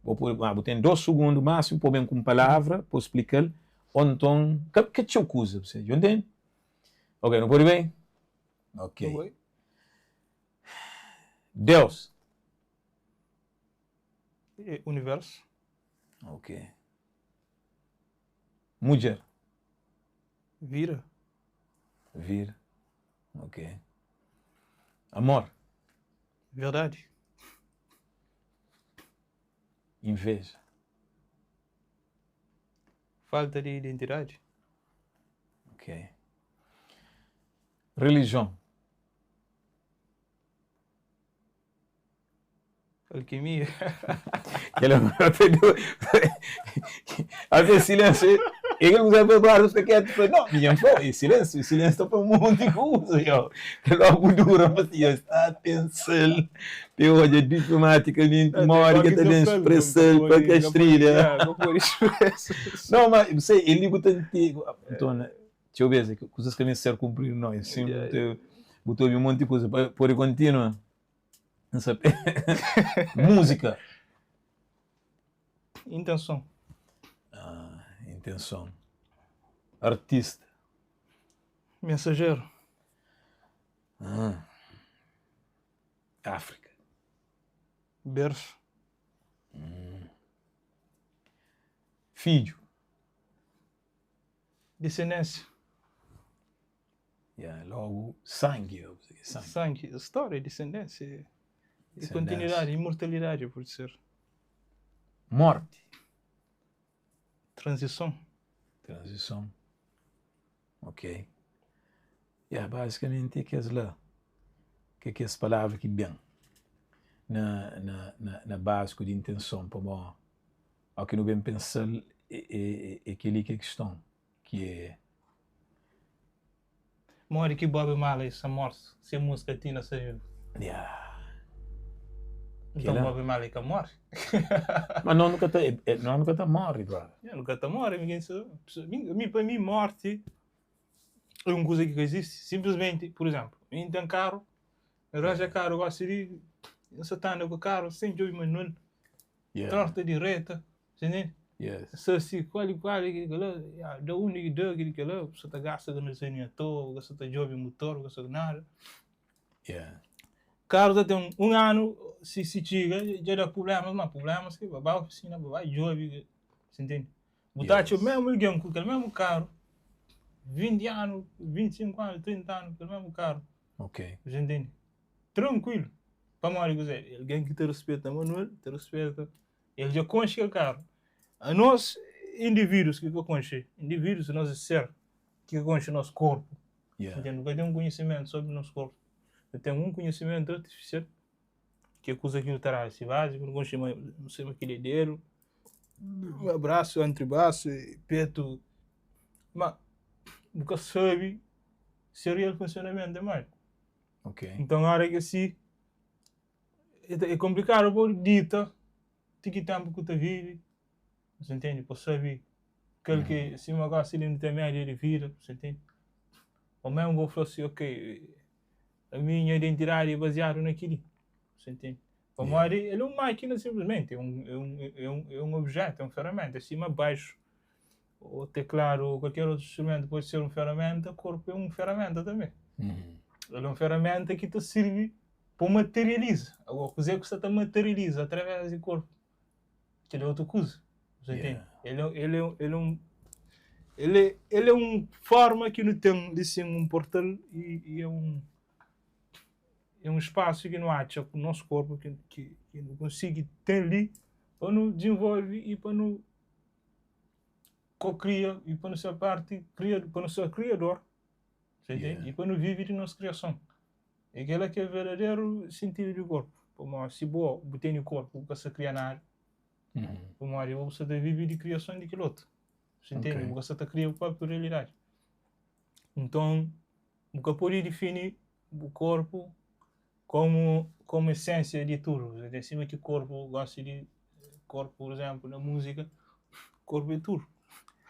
Bo pode, ma bu ten dos sugundu másimu pa bu ben ku un palavra pa bu splika-l, ô nton, ka ka txeu kuza, bu sabe, dja ntende? Ok, nu pode bai? Ok. Nu bai. Deus. É universu. Ok. Mudjer. Vida. Vida. Ok. Amor. Verdadi. Inveja. Falta di identidadi. Ok. Relijion. Alquimia. Kel Ave silêncio. E ele usa para fica quieto. Falei, não, minha foi, silêncio, silêncio está para um monte de coisa, yo. Que logo dura, mas assim, está a pensar, tem olha diplomaticamente, mora que está bem expressar para que estrela. Não, mas você, ele liga tanto, então, deixa eu ver, coisas que me ser cumprir nós, sim, botou um monte de coisa, pode continuar. Não sabe. Música. Intenção. Ah, intenção. Artista. Mensageiro. Ah. África. Berço. Hum. Filho. Descendência. Yeah, logo, sangue. Sangue, sangue história, descendência. E continuidade, imortalidade, por ser. Morte. Transição. Transição. Ok. Yeah, basicamente é que lá. Que é que as palavras que bem na, na, na, na básico de intenção para bom ao que não bem pensar é, é, é aquele que é questão que é Modi ki Bob Marley sta mortu se música ti na sta vivu? Yeah. Nton Bob Marley ka morre? Ma no nu ka ta, no nu ka ta morre, brother. Yeah, nu ka ta morre, mi, mi, pa mi morti é un kuza ki ka izisti. Simplesmenti, por exemplo, mi ten karu, mi ranja karu gosi di, N sa ta anda ku karu sen djobe manual, Yeah. torta direta, Você entende? Yes. Se si kuali kuali ki kela, ya, da undi ki da ki kela, bu sa ta gasta gasolina à toa, bu ka sa ta djobe motor, bu ka sa nada. Yeah. Karu ta ten un anu, si si txiga, dja da prublémas, ma prublémas ki ba ba ofisina, ba ba djobe, você entende? Bu ta atxa Yes. mesmu algen ku kel mesmu karu, 20 anu, 25 anu, 30 anu, kel mesmu karu, Ok. você entende? Trankuilu. Pamodi kuzê? Algen ki ta ruspeta manual, ta ruspeta El dja konxe kel karu. Anos, indivídus ki ka konxe, indivídus, nos é ser ki ka konxe nos korpu. Yeah. Entende? Nu ka ten un konhisimentu sobri nos korpu. Nu ten un konhisimentu artifisial, ki é kuza ki nu ta dadu si básiku, nu konxe ma, nu sabe ma kel-li é dedu, ma brasu, antribrasu, petu, ma bu ka sabe se real funsionamentu é modi. Ok. Nton, óra ki si É konplikadu pa bu dita ti ki ténpu ku ta vive, bu ntende? Pa sabe kel ki, sima gósi li nu ten média di vida, bu ntende? Ô mésmu bu fla si, ok, ami nha identidadi é baziadu na kel-li, bu ntende? Pamodi el é un mákina sinplismenti, é un, é un, é un objetu, é un feraménta, é sima baixu ô tekladu ô kualker otu instrumentu pode ser un feraménta, korpu é un feraménta tanbê. El é un feraménta ki ta sirbi Pa materializa. Agora, kuzê ku sta ta materializa através di korpu? Kel é otu kuza. Você entende? Yeah. El é, el é, el é un, el é, el é un forma ki nu ten di ser un portal i, i é un, é un spasu ki nu atxa ku nos korpu ki, ki, ki nu konsigi ten li pa nu dizenvolve i pa nu ko-kria i pa nu ser parti, kria, pa nu ser kriador. Você entende? Yeah. I pa nu vive di nos kriason. É kela ki é verdaderu sintidu di korpu. Pamodi si bo bu tene korpu bu ka sta kria nada. Pamodi bo bu sta ta vive di kriason di kel otu. Bu ntende? Ok. Bu ka sta ta kria bu própriu realidadi. Nton, bu ka pode difini bu korpu komu komu esensia di tudu. Bu ntende? Sima ki korpu gosta di korpu, pur izenplu, na múzika, korpu é tudu.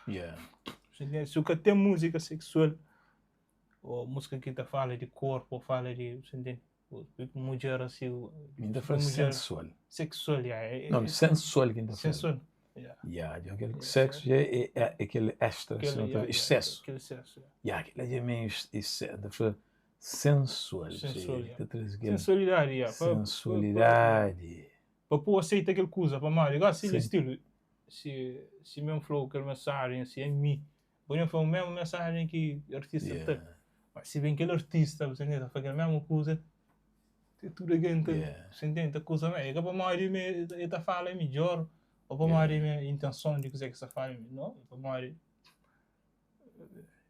Yeah. Bu ntende? Si bu ka ten múzika seksual Ô múzika ki ta fala di korpu, ô fala di, bu ntende? Mudjer asi, Mi ta fla mudjer sensual. Seksual, ya. É, Não, sensual ki N ta fla. Sensual, ya. Ya, dja kel seksu dja é, é, é kel extra, Kel, si nu ta ya, fla, ya, exsesu. kel exsesu, ya. Ya, kel-la dja é meio exsesu, N ta fla sensual, Sensual, ya. ta traze kel Sensualidadi, ya. Sensualidadi. Pa pô aseita kel kuza, pamodi gosi li stilu, si si mi N fla-u kel mensajen si é mi, bo ben fla-m mesmu mensajen ki artista ta, ma si ben kel artista bu ta ntende ta fla kel mesmu kuza, tudu algen ta, bu ntende, ta kuza ma é ka pamodi mi el ta fala midjór ô pamodi mi intenson di kuzê ki el sta fala, no, é pamodi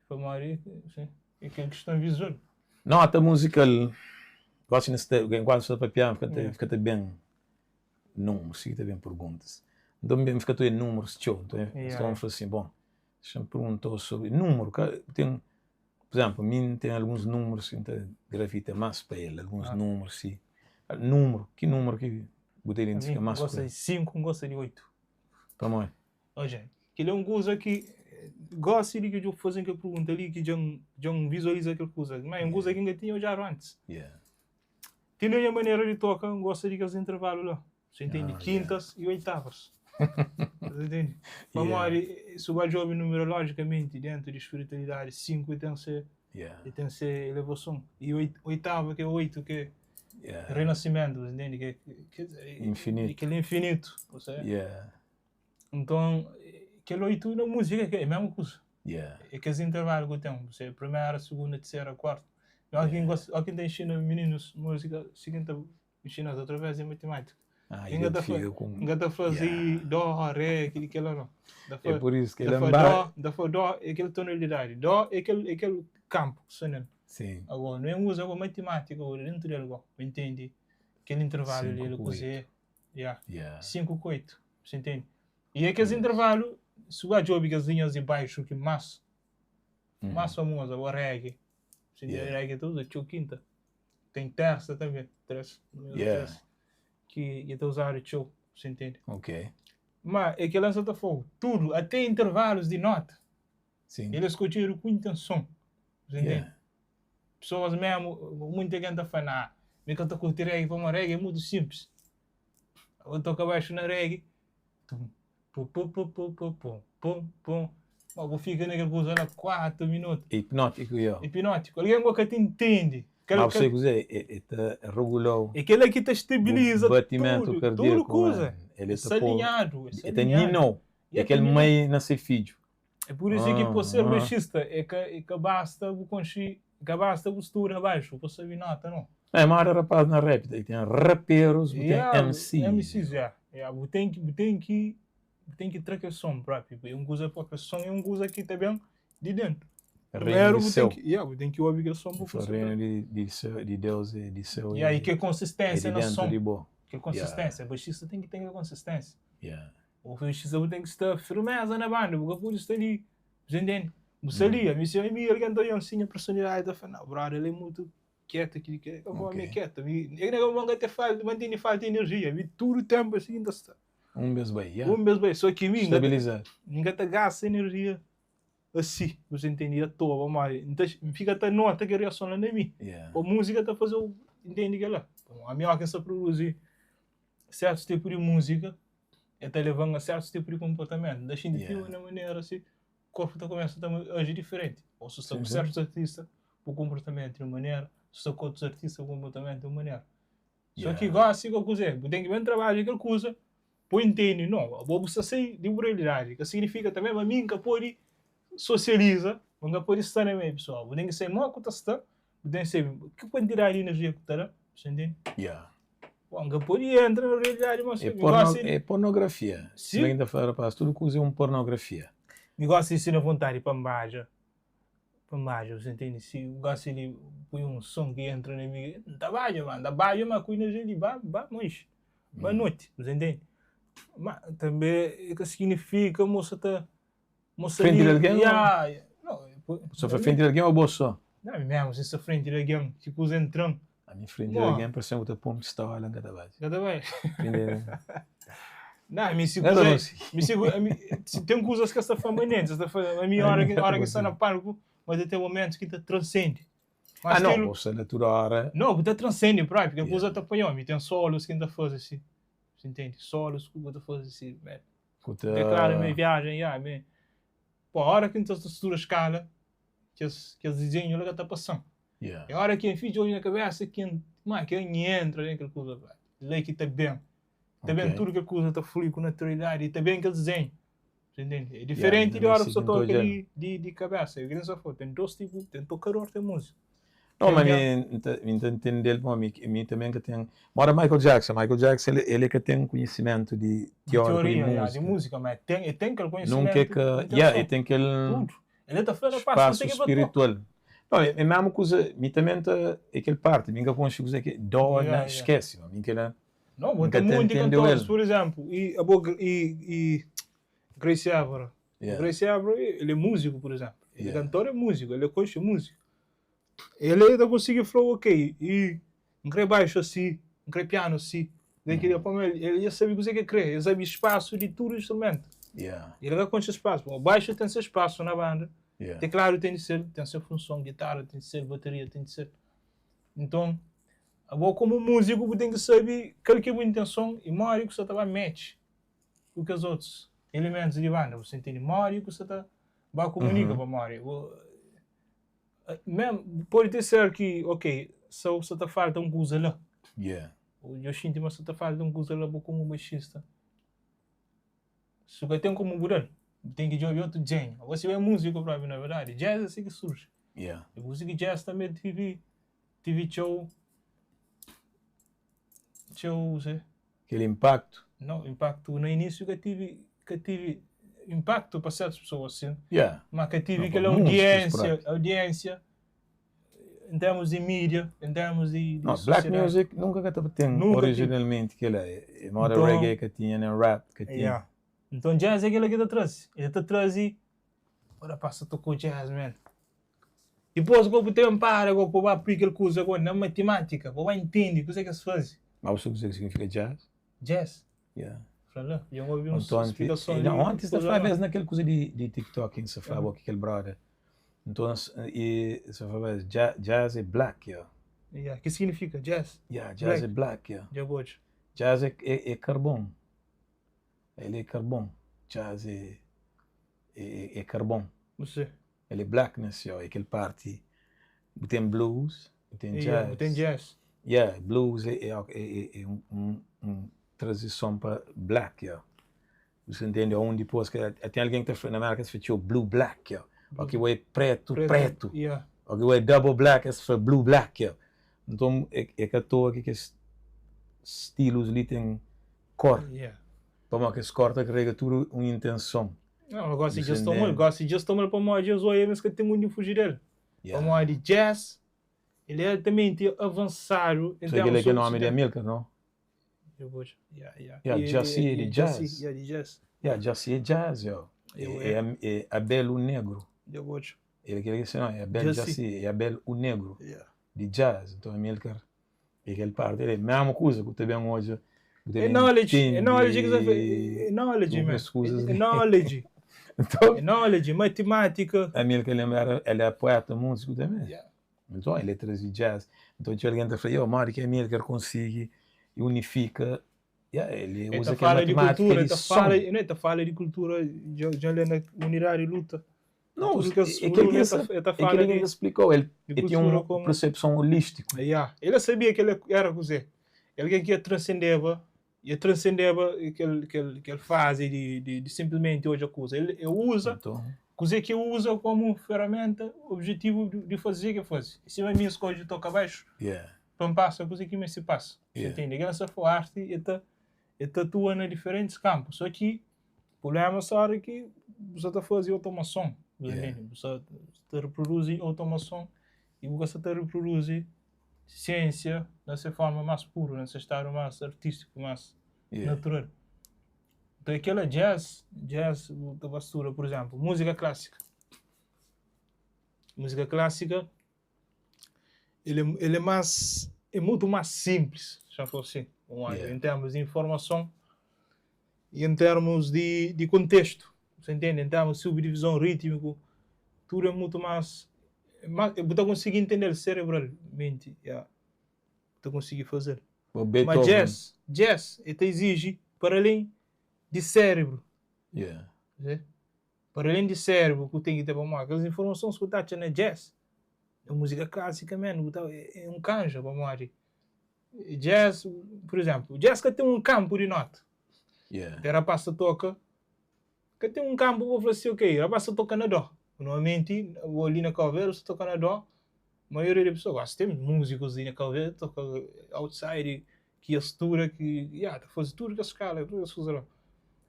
Pamodi é kel kiston vizual. Nota muzikal, gosi nu sta, enkuantu nu sta papia, N fika ta ben númerus, fika ta ben perguntas. Nton N fika ta oia númerus txeu, nton N fla sin, bon, dexa-m pergunta-u sobri númeru. Ka ten, pur izénplu, mi N ten alguns númerus ki N ta gravita más pa el, alguns númerus si. Númeru, ki númeru ki bu ta identifika más ku el? N gosta di 5, N gosta di 8. Pamodi? Odja, kel-li é un kuza ki gósi li ki dja faze-m kel pergunta li ki dja N vizualiza kel kuza. Má é un kuza ki N ka tinha odjadu antis. Ti na nha manera di toka, N gosta di kes intervalu la. Você entende? Kintas i oitavas. Você entende? Pamodi, si bu ba djobe numerolojikamenti dentu di spiritualidadi, 5 ten se ten se elevason. I oitava ki é 8 ki é renasimentu, você entende? Ki é kel infinitu. Nton, kel oitu na múzika é mesmu kuza. É kes intervalu ku ten, se primera, segunda, tersera, kuartu. Óki ki N gosta, óki N ta inxina mininus múzika, si ki N ta inxina-s através di matimátika. Ah, N ka ta identifika ku N ka ta faze dó, ré, kili kela no. N ta É fa pur isu ki N el ta fla anba dó, N ta fla dó é kel tonalidadi, dó é kel é kel kanpu ki sta nel. Sim. Agora, nu N uza matimátika dentu del go, pa intendi kel intervalu li 5 el ku kuzê. 8. Ya, Yeah. 5 ku 8, bu intende? I é kes Yes. intervalu, si bu djobe kes linhas di baixu ki más más famoza, o reggae, bu intende? Yeah. Reggae ta uza txeu kinta, ten tersa tanbe, 3, númeru Yeah. 3, ki ki ta uzadu txeu, bu intende? Ok. Ma é kel-la N sa ta fla-u, tudu, até intervalus di nota, Sim. el é skodjedu ku intenson, bu intende? Yeah. Pesoas memu, munti algen ta fla, Nah, mi ka ta kurti reggae pamodi reggae é mutu sinplis. Abo toka baxu na reggae, tum, pu pu pu pu pu pum, pum, pum. Ma bu fika na kel kuza la 4 minutu. É hipnótiku, yo. Hipnótiku. Algen go ka ta intende. Kel, Ma bu kel, sabe kuzê? É, é ta regula-u é kel-la ki ta bu stabiliza batimentu tudu, tudu kardíaku, kuza. man. Ele É ta pô, salinhadu, é é ta salinhadu. nina-u. E É é ta kel nina-u. mai na se fidju. É pur isu ki pa ser baixista é ka é ka basta bu konxi, ka basta bu studa baixu pa sabi nota no. É moda rapaz na rap, ten raperus, bu ten MCs. MCs, ya. Ya, bu ten ki bu ten ki bu ten ki tra kel son propi. É un kuza propi, son é un kuza ki ta ben di dentu. Reinu Primeru di bu ten seu. ki, ya, bu ten ki obi kel son pa bu Reinu di di seu, di Deus é di seu Ya, é i kel é konsistênsia di na dentu son. di bo. Kel Ya. konsistênsia, baixista ten ki ten kel konsistênsia. Ya. Bu precisa, bu ten ki sta firmeza na banda, bu ka pode sta li, bu intende? Bu sta li, ami si ami algen ta odja-m si nha personalidadi ta fla, nau brother el é mutu ketu ki ki ka bo ami é ketu, ami é ka bo ka ten falta, ma tene falta di energia, ami tudu tenpu asi ki N ta sta. Un bes bai, ya. Un bes bai, so ki mi Stabilizadu. N ka ta gasta energia asi, bu ta intende, atoa, pamodi N ta N fika ta nota kel reason la na mi, Yeah. pa múzika ta faze-u intende kel-la. Ami óki N sta produzi sértus tipu di múzika, el ta leva-m a sértus tipu di konportamentu. N ta xinti ti na manera si korpu ta kumesa ta aji diferenti. Ô si sta ku sértus artista, bu konportamentu di un manera, si sta ku otus artista, bu konportamentu di un manera. Sô ki gósi ku kuzê? Bu ten ki ben trabadja kel kuza pa bu intende, no, abo bu sta sai di bu realidadi. Ka signifika tanbê ma mi N ka pode sosializa, ma N ka pode sta na meiu pesoal. Bu ten ki sai mó ku ta sta, bu ten ki sabe ki kuantidadi di enerjia ku ta da, bu sta intende? Bom, ka pode entra na realidade, mas É, mi porno, gosta é pornografia. Sim. Sima ki N ta fla rapaz, tudu kuza é un pornografia. Mi gosta di sina vontadi pa N badja, pa N badja, bu ntende? Si bu gosta di poi un son ki entra na mi, N ta badja, ma N ta badja ma ku enerjia di ba, ba manxi, ba noti, bu ntende? Ma tanbe ka signifika ma bu sa ta Mo sta Frenti li, di algen ya, ou? ya. No, po, Só foi frenti di algen ou bo só? Na, mi mesmu, si sta frenti di algen, ki kuza entra-m. Ami frenti di Mo. algen, parse-m ku ta pô-m pistola, N ka ta bai. Ka ta bai? Frenti Na, mi si N ka ta kuza, konsigi. mi si, ami, si ten kuzas ki sta permanenti, sta fa, ami ora ki, ora ki sta na palku, ma ta ten momentus ki ta transende. Ah, no, bo sta la tudu ora. No, bu ta transende propi, kel kuza ta panha-u. Mi ten solos ki N ta faze si, si ntende? Solos ku bu ta faze si, man. Ku ta. Declara me viagem, ya, me. Pô, ora ki N ta studa skala, kes, kes dizenhu la ka ta pasa-m. Yeah. É ora ki N fitxa odju na kabesa ki N, ma ki N entra den kel kuza, pá, lei ki ta ben. Ta ben Ok. tudu kel kuza ta flui ku naturalidadi i ta ben kel dizenhu. Você entende? É Yeah, diferenti mi di também ora ki si bu ki sta N ta toka odja-l. di, di, di kabesa. É ki nsa fla, ten dos tipu, ten tokador, ten múziku. Não, Ten mas algen. mi N ta, mi N ta ntende-l pamodi mi, mi também ka ten. Mora Michael Jackson, Michael Jackson el, el é ka ten konhisimentu di Di teóriku di teoria, ya, di múzika. múzika, ma ten, el ten kel Nunka é konhisimentu ka, yeah, el intenson, ten kel tudu. El ta fla, rapaz, spasu kuzê ki pa toka? spiritual. Não, é, é mesmu kuza, mi também ta, é kel parti, mi ka konxe kuzê ki é dó Ya, na, ya. skese, mi kela, Não, N bo ka ten ta monti ntendeu kantores, el. pur izénplu, i abo i, i Grace Évora. Yeah, Grace Évora, el é múziku, pur izénplu. El é yeah. kantor, é múziku, el é konxe múzika. El ta konsigi fla, ok, i N kre baixu asi, N kre pianu asi, N kre kila, pamodi el, el dja sabe kuzê ki el kre, el sabe spasu di tudu instrumentu. Yeah, El ka konxe spasu, pamodi baixu ten se spasu na banda, yeah. tekladu ten di sel, ten se funson, gitara ten di sel, bateria ten di sel. Nton, abo komu múziku bu ten ki sabe kal ki é bu intenson i modi ku sa ta ba match ku kes otus elementus di banda. Bu sa intende modi ku sa ta ba kumunika pamodi bu mem pode ter ser ki ok, so sa ta falta un kuza la. Yeah. Eu xinti ma sa ta falta un kuza la bo komu baixista. Su ka ten komu bu da-l, bu ten ki djobe otu djenhu. Abo si bu é múziku propi na verdadi, jazz é si ki surji. Yeah. E múzika jazz tanbe tivi tivi txeu txeu se Kel inpaktu. Não, impaktu na inísiu ka tivi ka tivi inpaktu pa sertus pesoas sin, Yeah. ma ka tivi Não, pa kel múzikus audiénsia propi. audiénsia en termus di mídia, en termus di di Não, black sosiedadi. music nunka ka ta ten Nunka tivi. originalmenti kela. É, é moda Nton, reggae ka tinha, nen rap ka tinha. yeah. Nton jazz é kela ki ta traze. El ta traze, ora pasa tocou jazz, man. Dipôs go bu ten para go bu ba pui kel kuza go na matimátika, bu ba intende kuze ki es faze. Mas bu sabe kuzê ki signifika jazz? Jazz? Yeah. Fla la, dja N obi uns Onti, onti, splikason não, li onti sta kuza flaba la. es naquele coisa de, de TikTok em se falava que aquele brother. Então, e se falava jazz é black, yeah. Yeah. Ki signifika jazz? Yeah, jazz Black. é black, yeah. Dja bu odja. Jazz é, é, é carbon. Ele é carbon. Jazz é, é, é carbon. Você. Ele é blackness, yeah. É aquele parte. Tem blues, tem Yeah, bu ten jazz. jazz. Yeah, blues é, é, é, é um, um, um transição para black, yeah. Você entende? Onde depois que tem alguém que está na América se fechou blue black, yeah. Ok, o é preto, Preto. preto. Yeah. Ok, o é double black, esse foi blue black, yeah. Então é, é que à toa que esses estilos ali têm cor. Yeah. Toma que esse cor carrega tudo uma intenção. Não, eu gosto de Você Just Tomar, entende? gosto de Just Tomar para mim, eu sou mas que tem muito de fugir dele. Yeah. Para mim, de jazz, ele é altamente avançado em Sei que ele é termos que é o nome de de Amilcar, não? Eu vou, yeah, yeah. Yeah, E- Jassy e- é de e jazz. Jassy, yeah, de jazz. Yeah, Jassy é jazz, yo. Eu- É, é, é Abel o Negro. Eu vou. Ele quer dizer, não, é Abel Jassy. Jassy, é Abel o Negro. Yeah. De jazz. Então, Amilcar, é aquele parte, ele é a mesma coisa que também hoje. É knowledge, é knowledge que você é knowledge, tudo man. as coisas É ali. knowledge, Então, é knowledge, matemática. Amilcar lembra, era, ele é poeta, músico também. Yeah. Então, ele trazia jazz. Então, tinha alguém que falou, eu, Mário, que Amilcar consiga e unifica. Yeah, ele Ele usa tá aquela fala de matemática cultura, de ele tá som. fala, não, ele tá fala de cultura, já já ele é na unidade e luta. Não, Tudo que é as- aquele que ele essa- tá, ele tá é aquele fala que ele de, explicou. Ele, de ele tinha cultura uma como percepção holística. Yeah. Ele sabia que ele era cozer. Ele que ia transcender, ia transcender aquele, aquele, aquele fase de, de, de simplesmente hoje a coisa. Ele, ele usa, Então, cozer que usa como ferramenta, objetivo de, de fazer o que faz. E se a minha escolha de tocar baixo, yeah. para passa, coisa que me se passa. Você Yeah. entende? Essa foi arte, ele tá, ele atua em diferentes campos. Só que o problema só é que você está fazendo automação. Você Yeah. entende? Você está reproduz automação e você está reproduz ciência nessa forma mais pura, nesse estado mais artístico, mais Yeah. natural. Então aquela jazz, jazz da basura, por exemplo, música clássica. Música clássica, ele, ele é mais, é muito mais simples, já fosse assim, um Yeah. em termos de informação e em termos de, de contexto, você entende? Em termos de subdivisão rítmico, tudo é muito mais, mais eu vou conseguir entender cerebralmente, yeah. Vou conseguir fazer. O Mas Beethoven. jazz, jazz, ele te exige para além de cérebro, Yeah. né? Para além de cérebro que tem que ter para aquelas informações que tá na jazz, a música clássica, mano, é, é um canja para morrer. Jazz, pur izénplu, jazz ka ten un kanpu di nota. Yeah. Ten rapaz ta toka, ka ten un kanpu pa fla si, ok, rapaz ta toka na dó. Normalmenti, bo li na Cabo Verde, sa toka na dó, maioria di pesoa gosta. Ten múzikus li na Cabo Verde ta toka outside, ki es studa, ki, ya, ta faze tudu kes skala, tudu kes kuza la.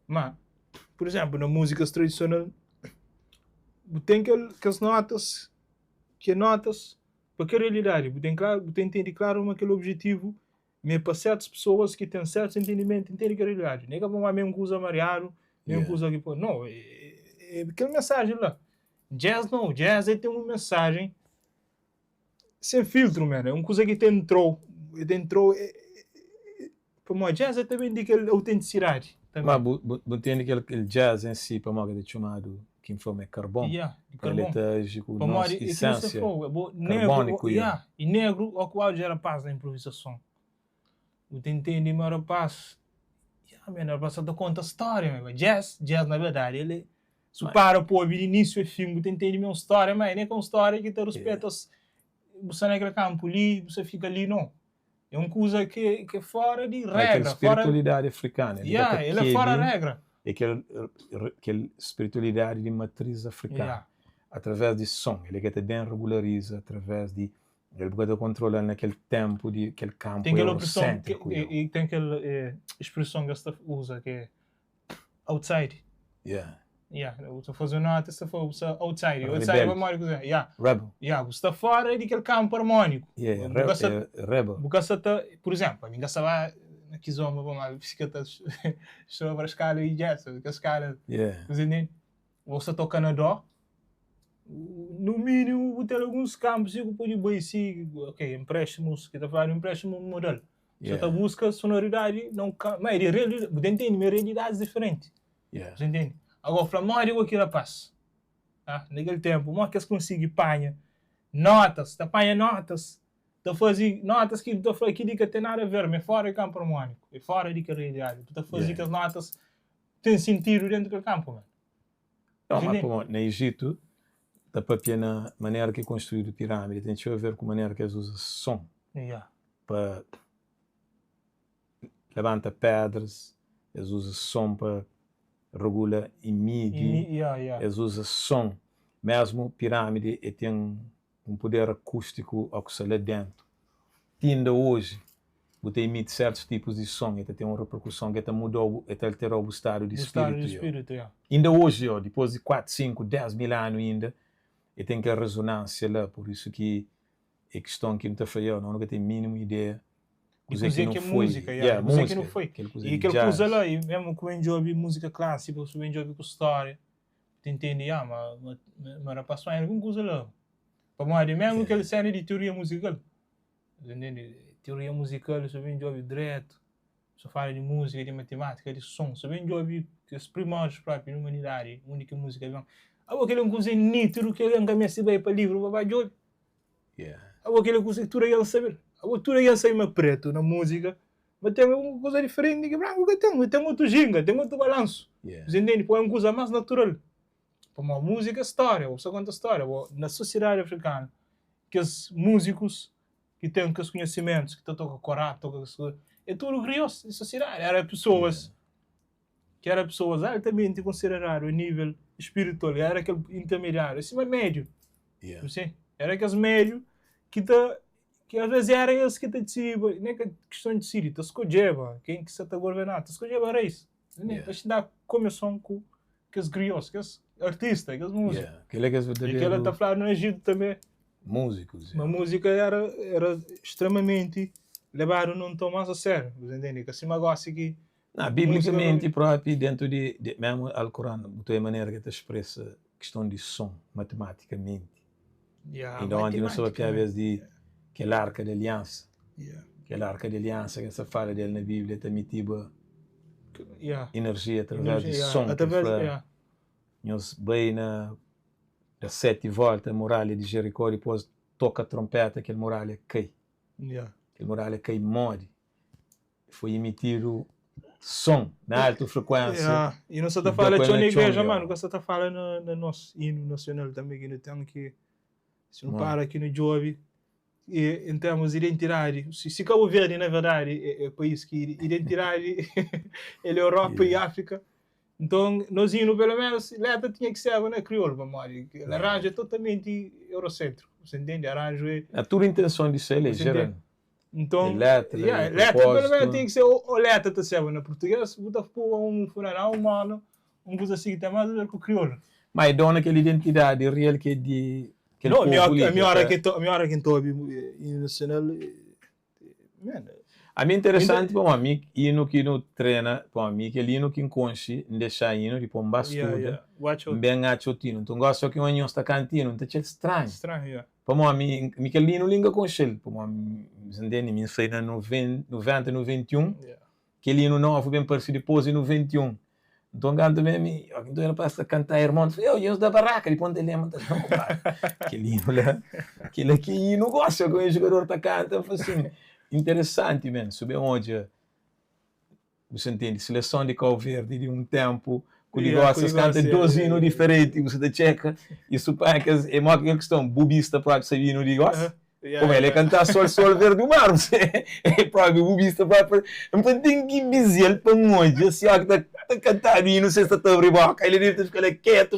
Ma, pur izénplu, na múzikas tradisional, bu ten kel, kes notas, ki é notas pa kel realidadi. Bu ten klaru, bu ta intende klaru ma kel objetivu ma é pa sertus pesoas ki ten sertus entendimentu intende kel realidadi. N'é ka pamodi mesmu kuza mariadu, mesmu kuza ki pode. No, é kel mensajen la. Jazz no, jazz é ten un mensajen sen filtru, man. É un kuza ki ta entrou, ta entrou pamodi jazz é ta ben di kel autentisidadi tanbe. Ma bu bu ntende kel kel jazz en si pamodi ki ta txomadu ki N fla ma é karbon? Ya, di El karbon. ta aji ku nos Pamodi é ki nsa isensia fla-u, bo negru, karbóniku ya, i negru ó ku áudio rapaz na improvizason. Bu ta intende ma rapaz, ya man, rapaz sa ta konta stória man. Jazz, jazz na verdadi el é, si bu para pa obi di inísiu a fin bu ta intende ma é un stória, ma é ka un stória ki ta ruspeta bu sta na kel kanpu li, bu sta fika li, no. É un kuza ki é fora di Ma kel regra, fora spiritualidadi afrikanu, el Ya, ka ta el é fora kebe, regra. é kel kel spiritualidadi di matriz afrikanu, Ya. através di son, el é ka ta ben regulariza através di, el bu ka ta kontrola-l na kel tenpu di kel kanpu Ten kel opreson, eurosentriku e yo. ten kel spreson ki es ta uza ki é outside. Yeah. Yeah, bu ta faze un nota, sta fla, bu sta outside. Outside Rebelde. pamodi kuzê? Yeah. Rebel. Yeah, bu sta fora di kel kanpu armóniku. Yeah, Bu re, ka sta, eh, rebel. bu ka sta ta, pur izénplu, ami N ka sta ba na kizomba pamodi fika ta sobra skala di jazz, kel skala, Yeah. bu ntende? Bu sta toka na dó, no mínimu bu ten alguns kanpu si ku pode bai si, ok, empréstimus, ki ta fladu empréstimu modal. Sa ta buska sonoridadi na un kanpu, ma é di realidadi, bu ta ntende ma é realidadis diferenti. Yeah. Bu ta ntende? Agora, fla modi ku ki rapaz, ah, na kel tempu, modi ki es konsigi panha notas, ta panha notas, ta fazi notas ki bu ta fla ki li ka ten nada a ver, ma é fora di kanpu armóniku, é fora di kel realidadi, bu ta fazi Yeah. kes notas ten sintidu dentu kel kanpu, man. Não, mas Entende? pamodi na Ejitu ta papia na manera ki konstruídu pirámidi ten txeu a ver ku manera ki es uza son Yeah. pa labanta pedras, es uza son pa regula i midi, I mi, yeah, yeah. es uza son. Mesmu pirámidi e ten un puder akústiku ó ku sta la dentu. Ti inda oji bu ta imiti sertus tipus di son, e ta ten un reperkuson ki e ta muda-u, e ta altera-u bu stadu di Bu stadu di spiritu. spiritu, yeah. Inda oji, ó, dipôs di 4, 5, 10 mil anu inda, e ten kel rezonánsia la. Pur isu ki é kiston ki nu ta fla, yo, nos nu ka ten mínimu ideia Di kuzê ki kuzê nu ki é foi. múzika, yeah, Yeah, di kuzê ki nu múzika, foi. kel kuza I di kel kuza jazz. la, i mesmu ku ben djobe múzika klásika, su ben djobe ku stória, bu ta intende, ya, ma, ma, ma rapaz sonha algun kuza la. Pamodi mesmu Yeah. kel sena di teoria muzikal, bu ta intende, teoria muzikal, su ben djobe dretu, su fala di múzika, di matimátika, di son, su ben djobe kes primórdius propi di umanidadi, undi ki múzika ben. Abo kel é un kuza nítidu ki algen ka meste bai pa livru pa ba djobe. Yeah. Abo kel é kuza ki tudu algen sabe. Abo tudu algen sabe ma pretu na múzika, ma ten un kuza diferenti ki branku ka ten, ten otu ginga, ten otu balansu. Yeah. Bu intende? Pô é un kuza más natural. Pamodi múzika é stória, bo sta konta stória. Bo na sosiedadi afrikanu, kes múzikus ki ten kes konhesimentus, ki ta toka korá, toka kes kuza, é tudu griôs di sosiedadi. Era pesoas ki era pesoas altamenti konsideradu a nível spiritual, era kel intermediáriu, sima médiu. Yeah. Bu si? Era kes médiu ki ta ki às vezes era es ki ta disidiba, nem ka kiston di disidi, ta skodjeba ken ki sa ta governaba, ta skodjeba reis. Yeah. Ta da komison ku kes griôs, kes artista, kes múziku. Yeah. Kel é kes E kel verdaderu ta fladu na Ejitu tanbê, múzikus. ma Yeah. múzika era era extremamenti lebadu num tom más a sério, bu ta intende? Ka sima gósi ki Não, múzika biblicamente próprio, dentro de, de mesmo Alcorão, botou a maneira que te expressa questão de som, matematicamente. Yeah, Ainda ontem não soube a matematicamente. vez de aquela arca de aliança. Yeah. Aquela arca de aliança que essa fala dele na Bíblia, também tiba Yeah. energia através de Energia, yeah. som. Que Através, fala, yeah. nós bem na da sete volta a muralha de Jericó, depois toca a trompeta, aquela muralha cai. Yeah. Aquela muralha cai mole. Foi emitido som na alta frequência. Yeah. E não só tá E fala da txeu na coisa na igreja, txon, mano, yo. que só tá fala na, na nosso hino nacional também, que não tem que, se não Mano. para aqui no Job. Em termos de identidade, se Cabo Verde na verdade é país ki identidade el é Europa e África, nton nos hino pelo menos letra tinha ki serba na kriolu pamodi kel arranjo é totalmente eurocêntrico, você entende? Arranjo é. Na tudu intenson di ser el é geral. Nton, É letra, yeah, é letra pelo menos propósito. tinha ki ser o letra ta serba na português, bu ta pua un funaná, un mola, un kuza asi ki ten más a ver ku kriolu. Ma é dona kel identidadi real ki é di kel No, povu li. ami ora ki ami ora ki N ta obi hinu nasional, man. Ami interesanti pamodi mi hinu ki nu trena, pamodi mi kel hinu ki N konxe, N dexa hinu, dipos N ba studa, N ben atxa otu hinu. Nton gosi so ki un anhos ta kanta hinu, N ta atxa-l stranhu. Stranhu, yeah. Pamodi mi, mi kel hinu li N ka konxe-l, pamodi mi ntende, mi N sai na 90, 91, kel hinu novu ben parse dipôs di 91. Nton kantu ben mi, óki nton rapaz ta kanta irmon, ta fla, eu, nhos da baraka, dipôs N ta lenbra, N ta fla, nau, kel hinu la, kel la ki é hinu gosi, óki un jugador ta kanta, N fla sin, interesanti men, su ben odja. Bu sa ntende? Seleson di Kau Verdi di un ténpu ku di gósi, es kanta dos inu diferenti, bu sa ta txeka i su panha kes, é mó ki kel kiston, bubista própi sabe inu di gósi? Como el é kantá sol, sol verde o mar, é própi bubista própi, nton ten ki bizi-l pa N odja si óki ta ta kantadu inu si es ta ta abri boka, el debe ta fika la ketu,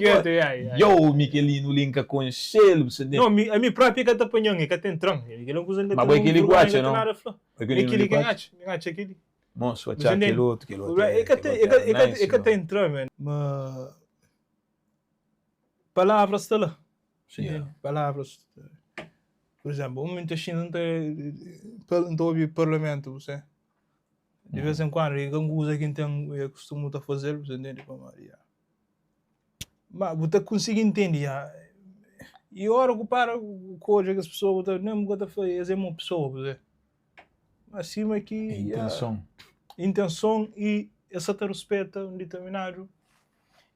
yo, mi kel inu li N ka konxe-l, bu sa ntende? No, mi, ami própi ka ta panha-m, e ka ta entra-m, kel-la é un kuza N ka Ma bo é ten kel-li ku vergonha, atxa, N ka ten no? nada fla. É kel-li É kel-li ku ki N atxa? atxa, N atxa kel-li. Mon su atxa kel otu, kel otu E ka ta, e ka, e ka, e ka ta entra man. Ma palavras sta la. Yeah. Palavras. Por exemplo, un ta xinta, un ta, un ta obi parlamento, você. De vez em quando, e ka un kuza ki N ten, e kustumu ta fazel, você entende? Pamodi, yeah. Ma bu ta konsigi intende, yeah. E ora ku para ku odja kes pessoa, bu ta, nem bu ka ta fla, es é mau pessoa, você. Mas sima ki É intenson. Intenson i es sa ta ruspeta un diterminadu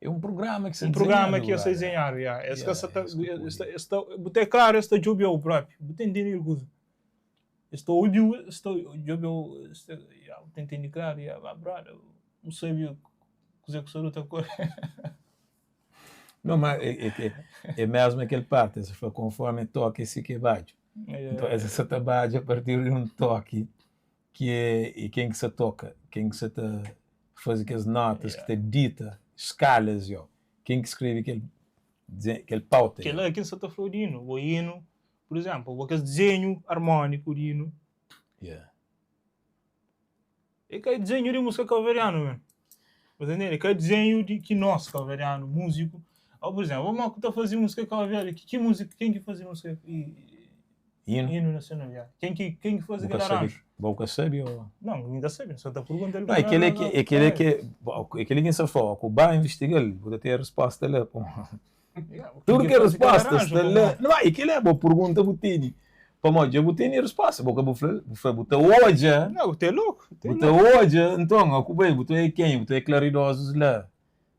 É un prugrama ki sta un prugrama dizenhadu, ki es sta brother. dizenhadu, ya. Es ka Yeah, sa ta es ka pode. es ta es ta bu ta é klaru es ta djobe-u propi, bu ta intende kel kuza. Es ta obi-u, es ta djobe-u, es ta ya, bu ta intende klaru, ya, ba brother, bu sabe kuzê ku sta luta ku el. Não, mas é, é, é, é mesmo aquele parte, se for conforme toque, esse que é baixo. Então, essa se trabalha a partir de um toque que é e quem que se toca, quem que se tá faz aquelas notas, que te dita escalas, yo. Quem que escreve aquele, aquele pauta. Kel-la ki N sa ta fla-u di inu. Bo inu, pur izénplu, bo kes dizenhu armóniku di inu. Yeah. É ka dizenhu di múzika kabuverdianu men. Bu ta ntende? É ka dizenhu di ki nos kabuverdianu, múziku. Ó, pur izénplu, mo ku ta faze múzika kabuverdi? Ki múzika, ken ki faze múzika Inu? Inu nasional, ya. Ken ki, ken ki faze Bu ka kel sabe? aranju? Bo ka sabe ô? Não, mi ka sabe, N sa ta pergunta Não, é kel-li ki, é kel-li ki, é kel-li ki N sa fla, ó, ku ba investiga-l, bu ta ten resposta la, pô. Tudu ki resposta sta la. Não, e kel-li é bo pergunta bu tene. Pamodi dja bu tene resposta, bo ka bu fla-l, bu fla bu ta odja. Não, bu ta louco. Bu ta odja, nton, ó ku bai, bu ta odja kenha, bu ta odja klaridozus la.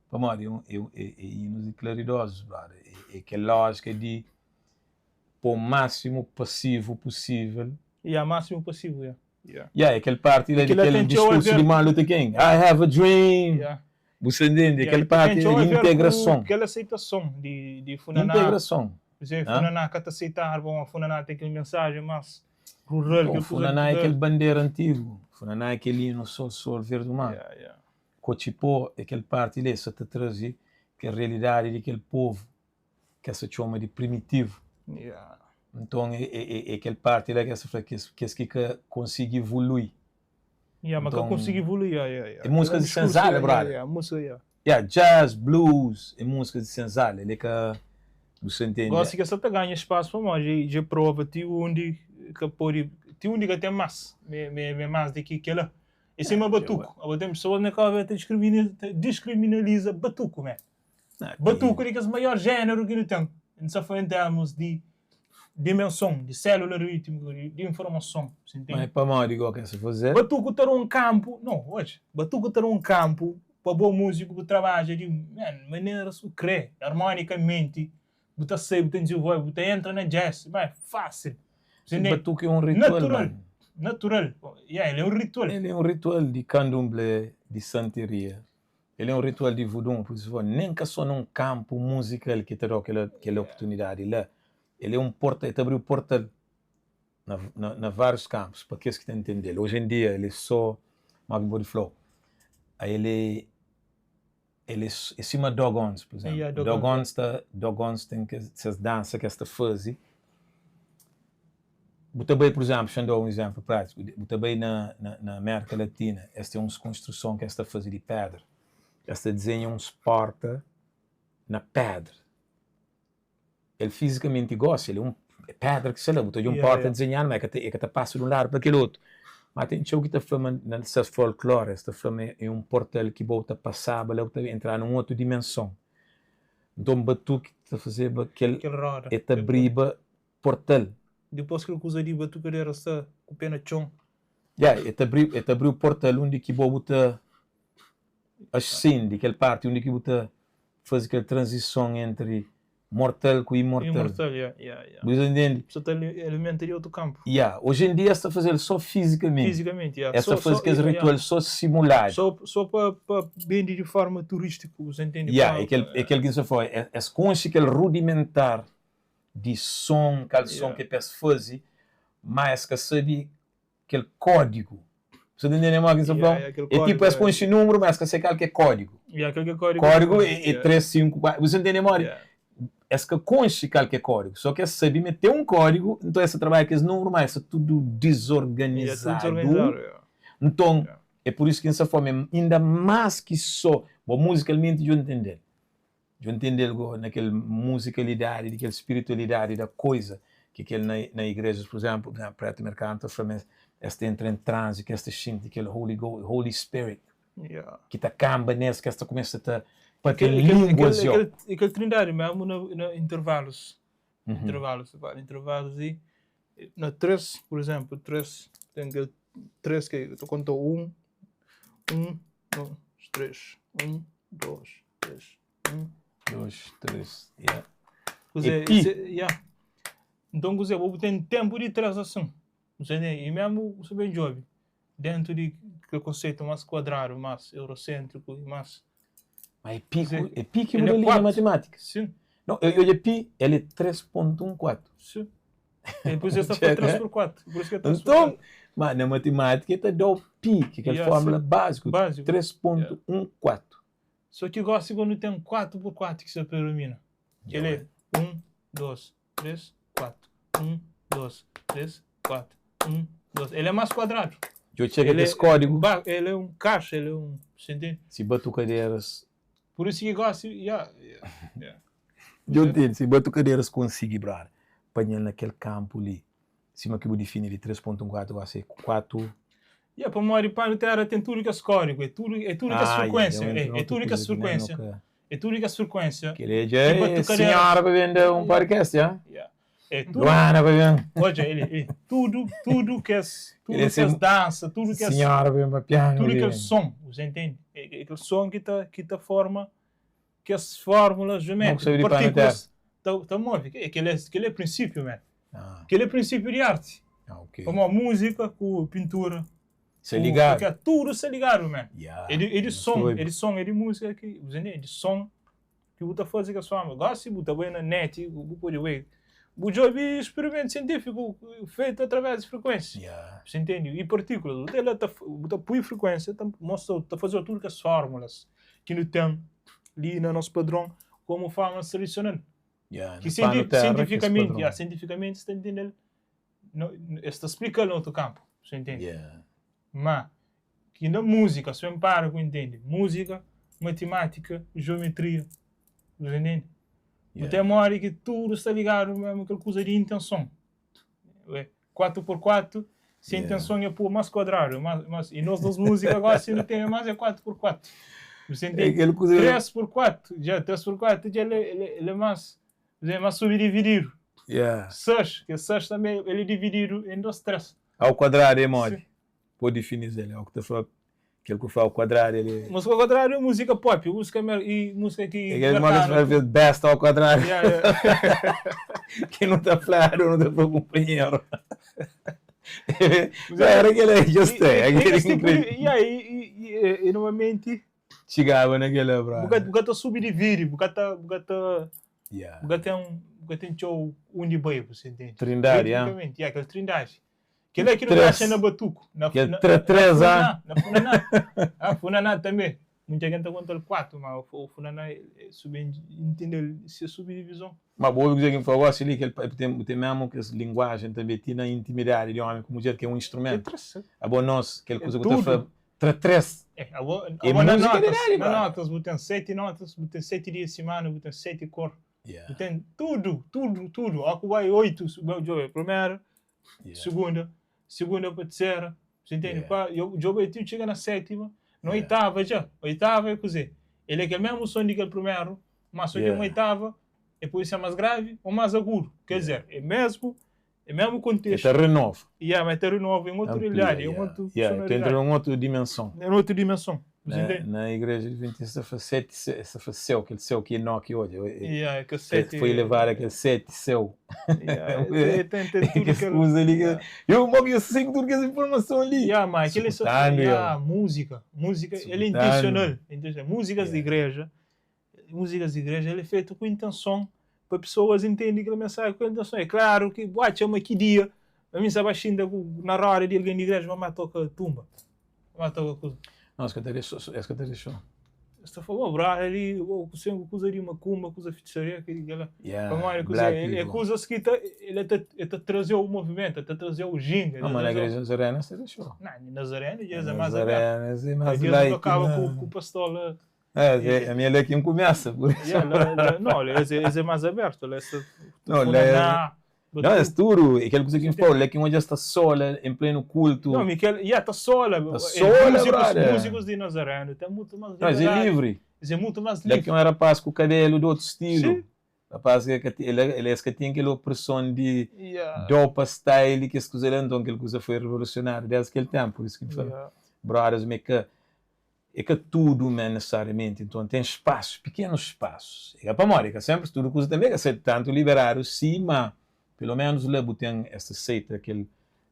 Pamodi é é é inus di klaridozus, brother. É é kel lójika di pô másimu pasivu pusível. Ya, másimu pasivu, ya. Ya, yeah, é kel parti la di kel diskursu di Martin Luther King. I have a dream. Yeah. Bu sta ntende? Kel parti di integrason. Kel aceitason di, di funaná. Integrason. Dizer, funaná ka ta aceitar, bom, funaná tem kel mensagem mais rural. Bom, funaná é kel bandeira antigo. Funaná é kel hino sol, sol, verde mar. Yeah, yeah. Kotxipó é kel parti li, sa ta traze kel realidadi di kel povu ki es ta txoma di primitivu. Yeah. Nton, é, é, é kel parti la ki es ta fla kes, kes ki ka konsigi evolui. Yeah, ma ka konsigi evolui, yeah, yeah, yeah. É músika di senzala, brother. Yeah, yeah, músika, yeah. Yeah, jazz, blues, é músika di senzala, el é ka, bu sa ntende? Gosi ki es sa ta ganha spasu pamodi dja prova ti undi ka podi, ti undi ka ten mas, me, me, me mas di ki kela. É sima batuku, abo ten pesoas na Cabo Verde ta discrimina, ta discriminaliza batuku, man. Batuku di kes maior jéneru ki nu ten. N sa fla en termus di dimenson, di sélula rítmiku, di informason. Sa ntende? Ma é pamodi go ke sa faze? Batuku ta da un kanpu, no, odja, batuku ta da un kanpu pa bo múziku bu trabadja di man, maneras ku kre, armonikamenti, bu ta sai, bu ta dizenvolve, bu ta entra na jazz, ma é fásil. Sa ntende? Batuku é un ritual, Natural, natural. Yeah, el é un ritual. El é un ritual di kandomblé, di santeria. El é un ritual di vudun, pur isu, nen ka so na un kanpu muzikal ki ta da-u kel, kel oportunidadi la. El é un porta, el ta abri-u portal. Na, na, na várius kampus, pa kes ki ta ntende-l. Oji en dia el é sô, má ki N pode fla-u, el é, el é, é sima Dogons, pur izénplu. Yeah, Dogons, Dogons ta, Dogons ten kes, ses dansa ki es ta faze. Bu ta bai, pur izénplu, xa N da-u un izénplu prátiku, bu ta bai na, na, na Amérika Latina, es ten uns konstruson ki es ta faze di pédra. Es ta dizenha uns pórta na pédra. El fizikamenti gósi, el é un pédra ki sta la. Bu ta odja un pórta dizenhadu, ma el ka ta pasa di un ladu pa kel otu. Má ten txeu ki ta fla ma na ses folklore, es ta fla ma é un portal ki bo ta pasaba la, bu ta entraba na un otu dimenson. Nton, batuki ta fazeba kel, el ta abriba portal. Dipôs kel kuza di batukadera sta ku pé na txon. Ya, el ta abri, el ta abriu portal undi ki bo bu ta ascendi, kel parti undi ki bu ta faze kel tranzison entri mortal ku imortal. Imortal, ya, ya, ya. Bu ta ntende? Bu ta alimenta di otu kanpu. Ya, oji en dia es ta faze-l so fizikamenti. Fizikamenti, ya. Es ta faze kes ritual so simuladu. So, so pa, pa bende di forma turistiku, bu ta ntende? Ya, é kel, é kel ki N sta fla, es konxe kel rudimentar di son, kal son ki é pa es faze, má es ka sabe kel kódigu. Bu sta ta ntende modi ki N sta fla-u? É tipu es konxe númeru, má es ka sabe kal ki é kódigu. Kódigu é 3, 5, 4. Bu sta ntende modi? Es ka konxe kal ki é kódigu, sô ki es sabe ma ten un kódigu, nton es ta trabadja ku es númeru, má es sta tudu dizorganizadu. Nton, é pur isu ki N sta fla-u ma é inda más ki sô bo muzikalmenti dja bu ntende-l. Dja ntende-l go na kel muzikalidadi di kel spiritualidadi da koiza ki kel na na igrejas pur izénplu na pretu merkanu ta fla ma es ta entra en tranzi ki es ta xinti kel holy go holy spirit ki ta kanba nes ki es ta kumesa ta papia línguas yo. É kel trindadi mésmu na na intervalus intervalus ta fala intervalus di na três pur izénplu três ten kel três ki ta konta un un dos três un dos 3, 1, 2, 3, yeah. Kuzê, É pi. se, yeah. Nton kuzê, bo bu ten ténpu di trás asin. Você entende? I mésmu bu ben djobe, déntu di kel konseitu más kuadradu, más euroséntriku i más. Ma é pi, Kuzê, é pi ki el bu é da li na 4. matimátika. Sin. Não, eu olha pi, el é 3.14. Sin. E pur isu es ta fla 3 pur 4. Pur isu ki é 3 pur Nton, 4. ma na matimátika el ta da-u pi, ki é kel Yeah, fórmula sin. báziku, Báziku. 3.14. Só ki gósi bo nu ten 4 pur 4 ki sta predomina. Kel é 1, 2, 3, 4. 1, 2, 3, 4. 1, 2. El é más kuadradu. Djo txega El kes é, kódigu. ba, el é un kaxa, el é un. Você entende? Si batukaderas. Pur isu ki gósi, ya, ya, ya. Djo ntende? Si batukaderas konsigi, brother, panha-l na kel kanpu li, sima ki bu difini di 3.14 gósi é 4. Ya, pamodi Panu Terra ten tudu kes kódigu, é tudu, é tudu kes Ah, ya, frekuénsia, dja é, entra é tudu notu kes kuza ki nen nu frekuénsia, ka. é tudu kes frekuénsia Kel-li dja ki é batukaderas. sinhora pa ben da un podcast, ya? Ya, é tudu. Luana pa ben. Odja, el, el, tudu, tudu kes, Kel-li tudu é kes dansa, tudu kes, sinhora pa ben pa pianu tudu li. kel son, você entende? É, é kel son ki ta, ki ta forma kes fórmulas Mo ku geométriku, sabe di Panu Terra? partíkulas ta, ta move. Kel-li é, kel-li é prinsípiu, man. Ah. Kel-li é prinsípiu di arti. Ah, ok. Pamodi múzika ku pintura, Sta ku ligadu. porque tudu sta ligadu, man. Yeah, É di, é di nu son, sabe. é di son, é di múzika ki, bu entende? É di son ki bu ta faze kes fórmula. Gósi bu ta bai na net, bu pode bai, bu djobe sperimentu sientífiku fetu através di frekuénsia. Yeah. Bu entende? I partíkulas. Bu ta la ta, bu ta pui frekuénsia, ta mostra, ta faze tudu kes fórmulas ki nu ten li na nos padron komu fórmulas tradisional. Yeah, Ki na Panu Terra, kes sientifikamenti, padron. yeah, sientifikamenti es ta entende-l, no, es ta splika-l na otu kanpu, bu entende? Yeah. Ma ki na múzika, si ben para ku entende, múzika, matimátika, jiometria, bu entende? Bu Yeah. ten modi ki tudu sta ligadu mésmu kel kuza di intenson. Ué, 4 por 4, se Yeah. intenson é pôr más kuadradu, más, más, e nos nos múzika gósi nu ten más é 4 por 4. Bu É entende? kel kuza 3 por 4, dja 3 por 4 dja el é, el é más, el é más subdivididu. Yeah. 6, ke 6 tanbê el é divididu en 2, 3. Ao kuadradu é modi? Sim. Pode difini el, é o ki ta fla kel ku fla ao kuadradu el é. Múzika ao kuadradu é múzika pop, múzika mer, e múzika ki É kel modi merkanu. ki fla besta ao kuadradu. Yeah, yeah. Ki nu ta fladu, nu ta fla kunpanheru. Era kel aí, just E, é, e, aquele e, esse tipo de, incrível. yeah, e, e, e, e normalmente Chegava naquela, bu brother. ka, bu ka ta subdividi, bu ka ta, bu ka ta. Yeah. Bu ka ten, bu ka ten txeu undi bai, bu sa intende? Trindadi, ah. Ritmicamente, yeah, kel trindadi. Kel-la ki nu Tres. atxa na batuku, na, Kel na, tre na tres, ah. funaná, na funaná. Ah, funaná tanbe. Munta algen ta konta-l kuatu, ma o funaná é suben intende-l se subdivizon. Ma bu obi kuzê ki N fla gósi li, kel bu ten mésmu kes linguajen tanbê ti na intimidadi di ómi ku mudjer ki é un instrumentu. Abo nos, kel kuza ku ta fla tra tres. É, abo É na múzika di notas, idadi, na brother. notas bu ten seti notas, bu ten seti dia di simana, bu ten seti kor, bu ten tudu, tudu, tudu. Ó ku bai oitu, bu djobe primeru, Segunda, segunda pa tersera, você entende? Yeah. Pa, eu djobe ti txiga na sétima, na Yeah. oitava dja. Oitava é kuzê? Ele é kel mesmu som di kel primeru, mas só ki Yeah. un oitava é pode ser mais grave ou mais agudo. Quer Yeah. dizer, é mesmo, é mesmo É contexto. ta renova. Yeah, mas ta renova em outra Amplia, realidade, em yeah. outra Yeah, tu entra sonoridade. num outra dimensão. Em outra dimensão. Você Na, entende? na igreja adventista fa sete, se fa céu, aquele céu que Enoque olha. Yeah, é que Que sete. foi levar aquele sete céu. Yeah, tem, tem, tem tudo Que que usa ali. Yeah. Eu mogo eu sei tudo que essa informação ali. Yeah, mas aquele só, Escutando, yeah, música, música, ele é Escutando. intencional, intencional. Músicas de Yeah. igreja, músicas de igreja, ele é feito com intenção para pessoas entenderem aquela mensagem com intenção. É claro que, ué, chama que dia, a mim sabe ainda na hora de alguém de igreja, mamãe toca tumba, mamãe toca coisa. Não, esse que deixou, esse que deixou. Você falou, bra, ali, o sempre coisa de macumba, coisa feitiçaria, aquele aquela. Yeah, Como coisa, black ele é people. coisas que tá, ele tá, ele tá trazer o movimento, tá trazer o ginga. Não, tá mas na trazer o- igreja Nazarena você deixou. Não, Nazaré, Jesus é mais aberto. Nazarena, é mais Deus like. tocava na- com, com o pastor lá. É, a minha lei aqui não começa, por isso. Yeah, lá, lá, não, ele é, é mais aberto. Lá, essa, Não, lá é- Não, é tudo. Aquela coisa que me falou, lá que onde está sola, em pleno culto. Não, Miquel, yeah, tá sola. Tá sola, músicos, brother. músicos de Nazaré, tem muito mais Não, mas é liberdade. livre. É muito mais Lá livre. que um rapaz com cabelo de outro estilo. Sim. Rapaz, que que- ele, ele é que tinha aquela opressão de Yeah. dopa style que as coisas então aquela coisa foi revolucionária desde aquele tempo. Por isso que me fala, Yeah. brothers, me que é que tudo, man, necessariamente. Então tem espaços, pequenos espaços. É para morrer, que sempre tudo coisa também que ser tanto liberar sim, mas pelo menos lá tem essa seita que ele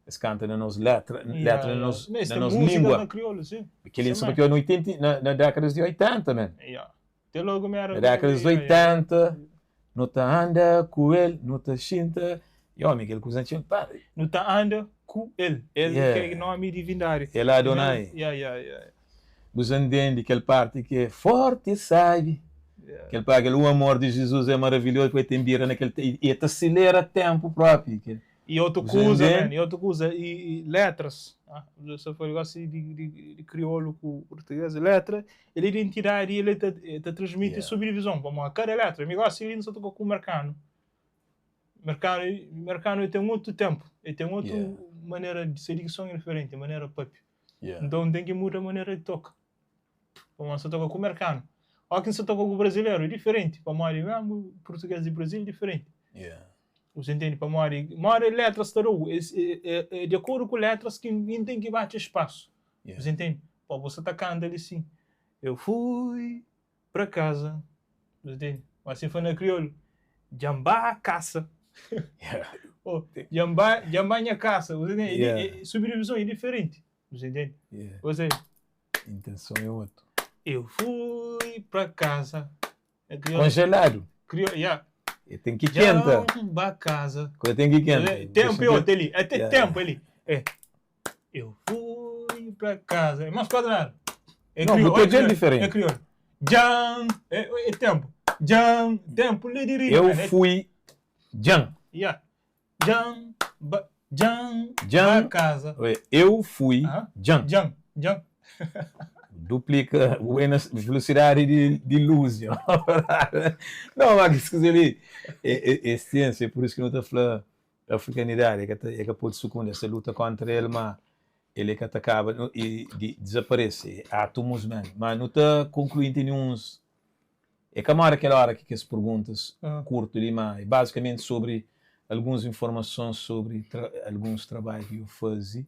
eles canta na nossa letra, Yeah, letra na yeah. nossa, Não, isso na tem nossa música língua. na crioula, sim. Aquele Sim, isso que no 80, na, na década de 80, man. Yeah. Até logo me era. Na década de Yeah, yeah. 80, não tá anda com ele, não tá xinta. E homem, aquele coisa tinha, pá, Não tá anda com ele. Ele Yeah. que é nome divindade. ele é Adonai. Yeah, yeah, yeah. Você entende aquela parte que é forte, sabe? Yeah. Aquele parte, aquele, o amor de Jesus é maravilhoso, porque tem bira naquele. E, e te acelera tempo próprio. Que, E outra Você coisa, entende? man, e outra coisa, e, e letras. Ah, você foi negócio de, de, de crioulo com português, letra, ele é identidade e ele te, te transmite Yeah. subdivisão. Vamos lá, cada letra. Me gosta ele não só toca com o Mercano. Mercano, Mercano tem um outro tempo, ele tem outra Yeah. maneira de ser dicção é diferente, maneira pop. yeah. Então tem que mudar a maneira de tocar. Vamos lá, você toca com o Mercano. Olha quem você toca com o brasileiro, é diferente. Vamos lá, mesmo português de Brasil é diferente. Yeah. Você entende? Para mora, mora letras tarou, é, é, é de acordo com letras que ninguém tem que bate espaço. Yeah. Você entende? Pô, você tá cantando ali assim. Eu fui para casa. Você entende? Mas assim foi na crioulo. Jambá caça. Yeah. Oh, jambá, jambá minha caça. Você entende? Yeah. É, é, subdivisão é diferente. Você entende? Yeah. Você, Intenção é outra. eu fui para casa. É crioulo. Congelado. Crioulo, yeah. E tem que quenta. Jambá casa. Quando tem que quenta. É, Tempo e outro ali. Até Yeah. tempo ali. É. Eu fui pra casa. É mais quadrado. É Não, crioulo, porque é é crioulo, diferente. É crioulo. Jan. É, é tempo. Jan. Tempo. Lhe diria. Eu É- fui. Jan. Yeah. Jan. Ba, Jan. Jan. Pra casa. Oi, Eu fui. Aham. Jan. Jan. Jan. Duplica o ena- velocidade de, de luz. ó. Não, mas que ali é, é, é ciência, é por isso que não está falando africanidade, é que, tá- é que pode sucumbir essa luta contra ele, mas ele é que acaba no- e de, desaparece, é átomos mesmo. Mas não está concluindo nenhum. É que a maior aquela hora que, que as perguntas Ah. curto ali, mas é basicamente sobre algumas informações sobre tra alguns trabalhos que eu fazia.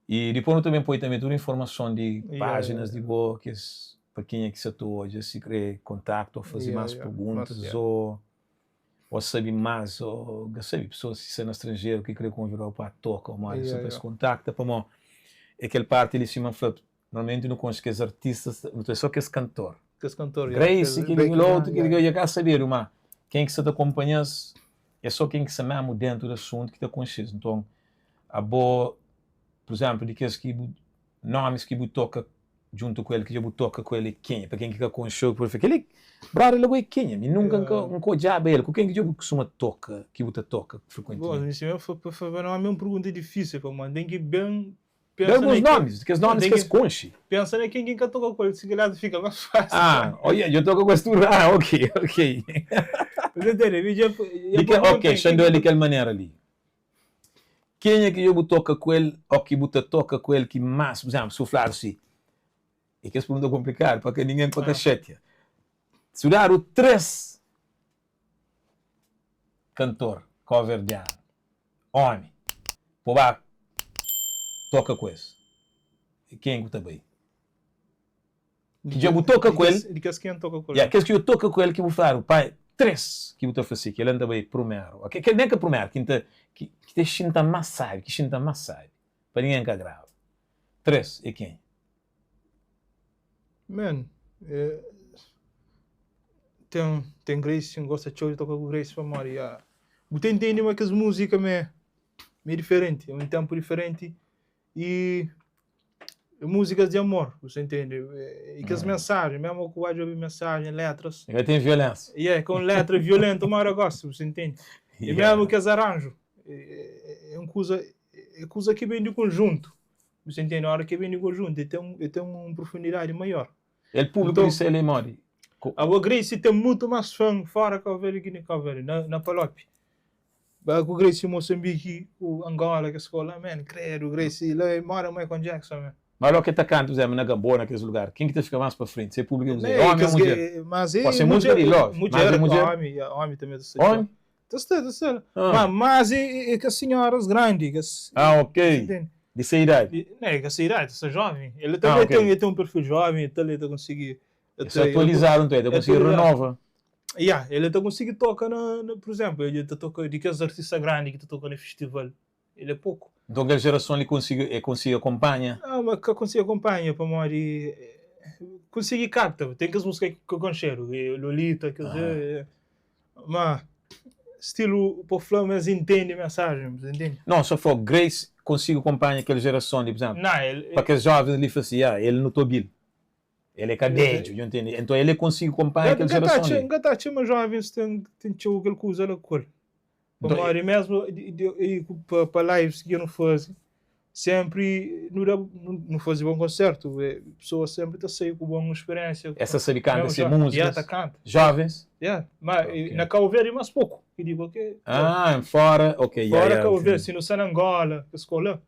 E depois eu também põe também toda a informação de Yeah, páginas yeah. de boa, que es, para quem é que se atua hoje, se quer contato ou fazer Yeah, mais yeah. perguntas Mas, yeah. ou ou sabe mais, ou sabe pessoas se são no estrangeiro que querem convidar para a toca ou mais, Yeah, yeah, yeah. contacta para mim. Aquele parte ali cima, normalmente não conheço que os artistas, não tem só que esse cantor. Que esse cantor. yeah. Grace, Que que Baker, ele outro, que yeah, ele ia cá saber, uma. Ken ki sta ta konpanha-s é sô ken ki sta mésmu déntu di asuntu ki ta konxe-s. Nton, abo, pur izénplu, di kes ki bu nómis ki bu toka djuntu ku el, ki dja bu toka ku el é kenha? Pa ken ki ka konxe-u, ki pode fla, kel-li, brother la bo é kenha? Mi nunka N ka N ka odjaba el. Ku ken ki dja bu kustuma toka, ki bu ta toka Bom, frekuentimenti? si mi for pa fla nómi é un pergunta difísil, pamodi N ten ki ben Da pensa na alguns ken, nómis, kes N nómis ten ki es ki konxe. pensa na ken ki N ka toka ku el, si kalhar ta fika más fásil. Ah, oh yeah, dja toka ku es tudu. Ah, ok, ok. Você entende? Mi dja dja Di ke, pergunta ok, ken xandu ki el di kel manera li. Kenha ki dja bu toka ku el ô ki bu ta toka ku el ki más, pur izénplu, si bu fladu si, é kes pergunta konplikadu pa ka ningen pa ka xatia. Si bu dadu 3 kantor kauverdianu, ómi, pa bu ba toka ku es, kenha ki bu ta bai? Ki dja bu toka ku el. Di kes ki N toka ku el. Ya, kes ki dja bu toka ku el ki bu fladu, pai, 3 ki bu ta fla si, kel-la N ta bai prumeru. Ok, kel nen ka prumeru, ki N ta, ki ta xinta más sábi, ki xinta más sábi, pa ningen ka grava. 3 é kenha? Man, ten, ten Grace, N gosta txeu di toka ku Grace pamodi, ya, bu ta intende ma kes múzika ma é, ma é diferenti, é un ténpu diferenti i é múzikas di amor, bu ta intende? I kes mensajen, mésmu ku ba djobe mensajen, létras. Ka ten violénsia. Ya, é ka un létra violéntu modi gosi, bu ta intende? I mésmu kes aranju, é un kuza, é kuza ki ben di konjuntu. Bu ta intende? Ora ki ben di konjuntu, e ten, e ten un profundidadi maior. El públiku di sel é modi? Abo Grace ten mutu más fan fora Cabo Verde ki na Cabo Verde, na, na Palop. Ba ku Grace Moçambique, ku Angola, kes kola, man, credo, Grace, la é moda Michael Jackson, man. Má lo ke ta kanta, por exemplo, na Gamboa, na kes lugar, ken ki ta fika más pa frenti? Se é públiku é mulher? Ómi ou mudjer? Mas é Pode ser múzika di love, mas é mudjer, mudjer? ómi, ómi tanbê ta sta txeu. Ómi? Ta sta, ta sta. Ah. Ma, mas é, é kes senhoras grandi, kes. Ah, ok. Entende? Di se idadi? Não, é kes idadi, ta sta jovem. Ele também Ah, ok. tem, ele tem um perfil jovem e tal, ele ta konsigi. Ele sta atualizadu, nton, ele ta konsigi renova. Yeah, ele ta konsigi toka na, na, por exemplo, ele ta toka di kes artista grandi ki ta toka na festival, ele é poku. Nton kel jerason li konsigi, e konsigi akonpanha? Não, ma ka konsigi akonpanha pamodi konsigi kapta, ten kes múzika ki ka konxedu, Lolita, kes, Ma stilu pa fla ma es intende mensajen, bu intende? Não, só fla Grace consigo acompanha kel gerason li, por exemplo, Não, el, pa kes jovens li fla si, ah, el nu ta obi-l, el é ka bedju, dja ntende? Enton el é consigo acompanha kel gerason li. N ka ta atxa ma jovens ten ten txeu kel kuza la ku el. Pamodi mesmu di di pa pa lives ki nu faze, Sempri nu da nu fazi bon konsertu, pesoas sempri ta sai ku bon speriensia. Es ta sabi kanta se musikas? Yeah, ta kanta. Jovens? Yeah, ma na Cabo Verde mas poku ki di ok. Ah, fora, ok, yeah, Fora Cabo Verde, si nu sta na Angola, kes kola,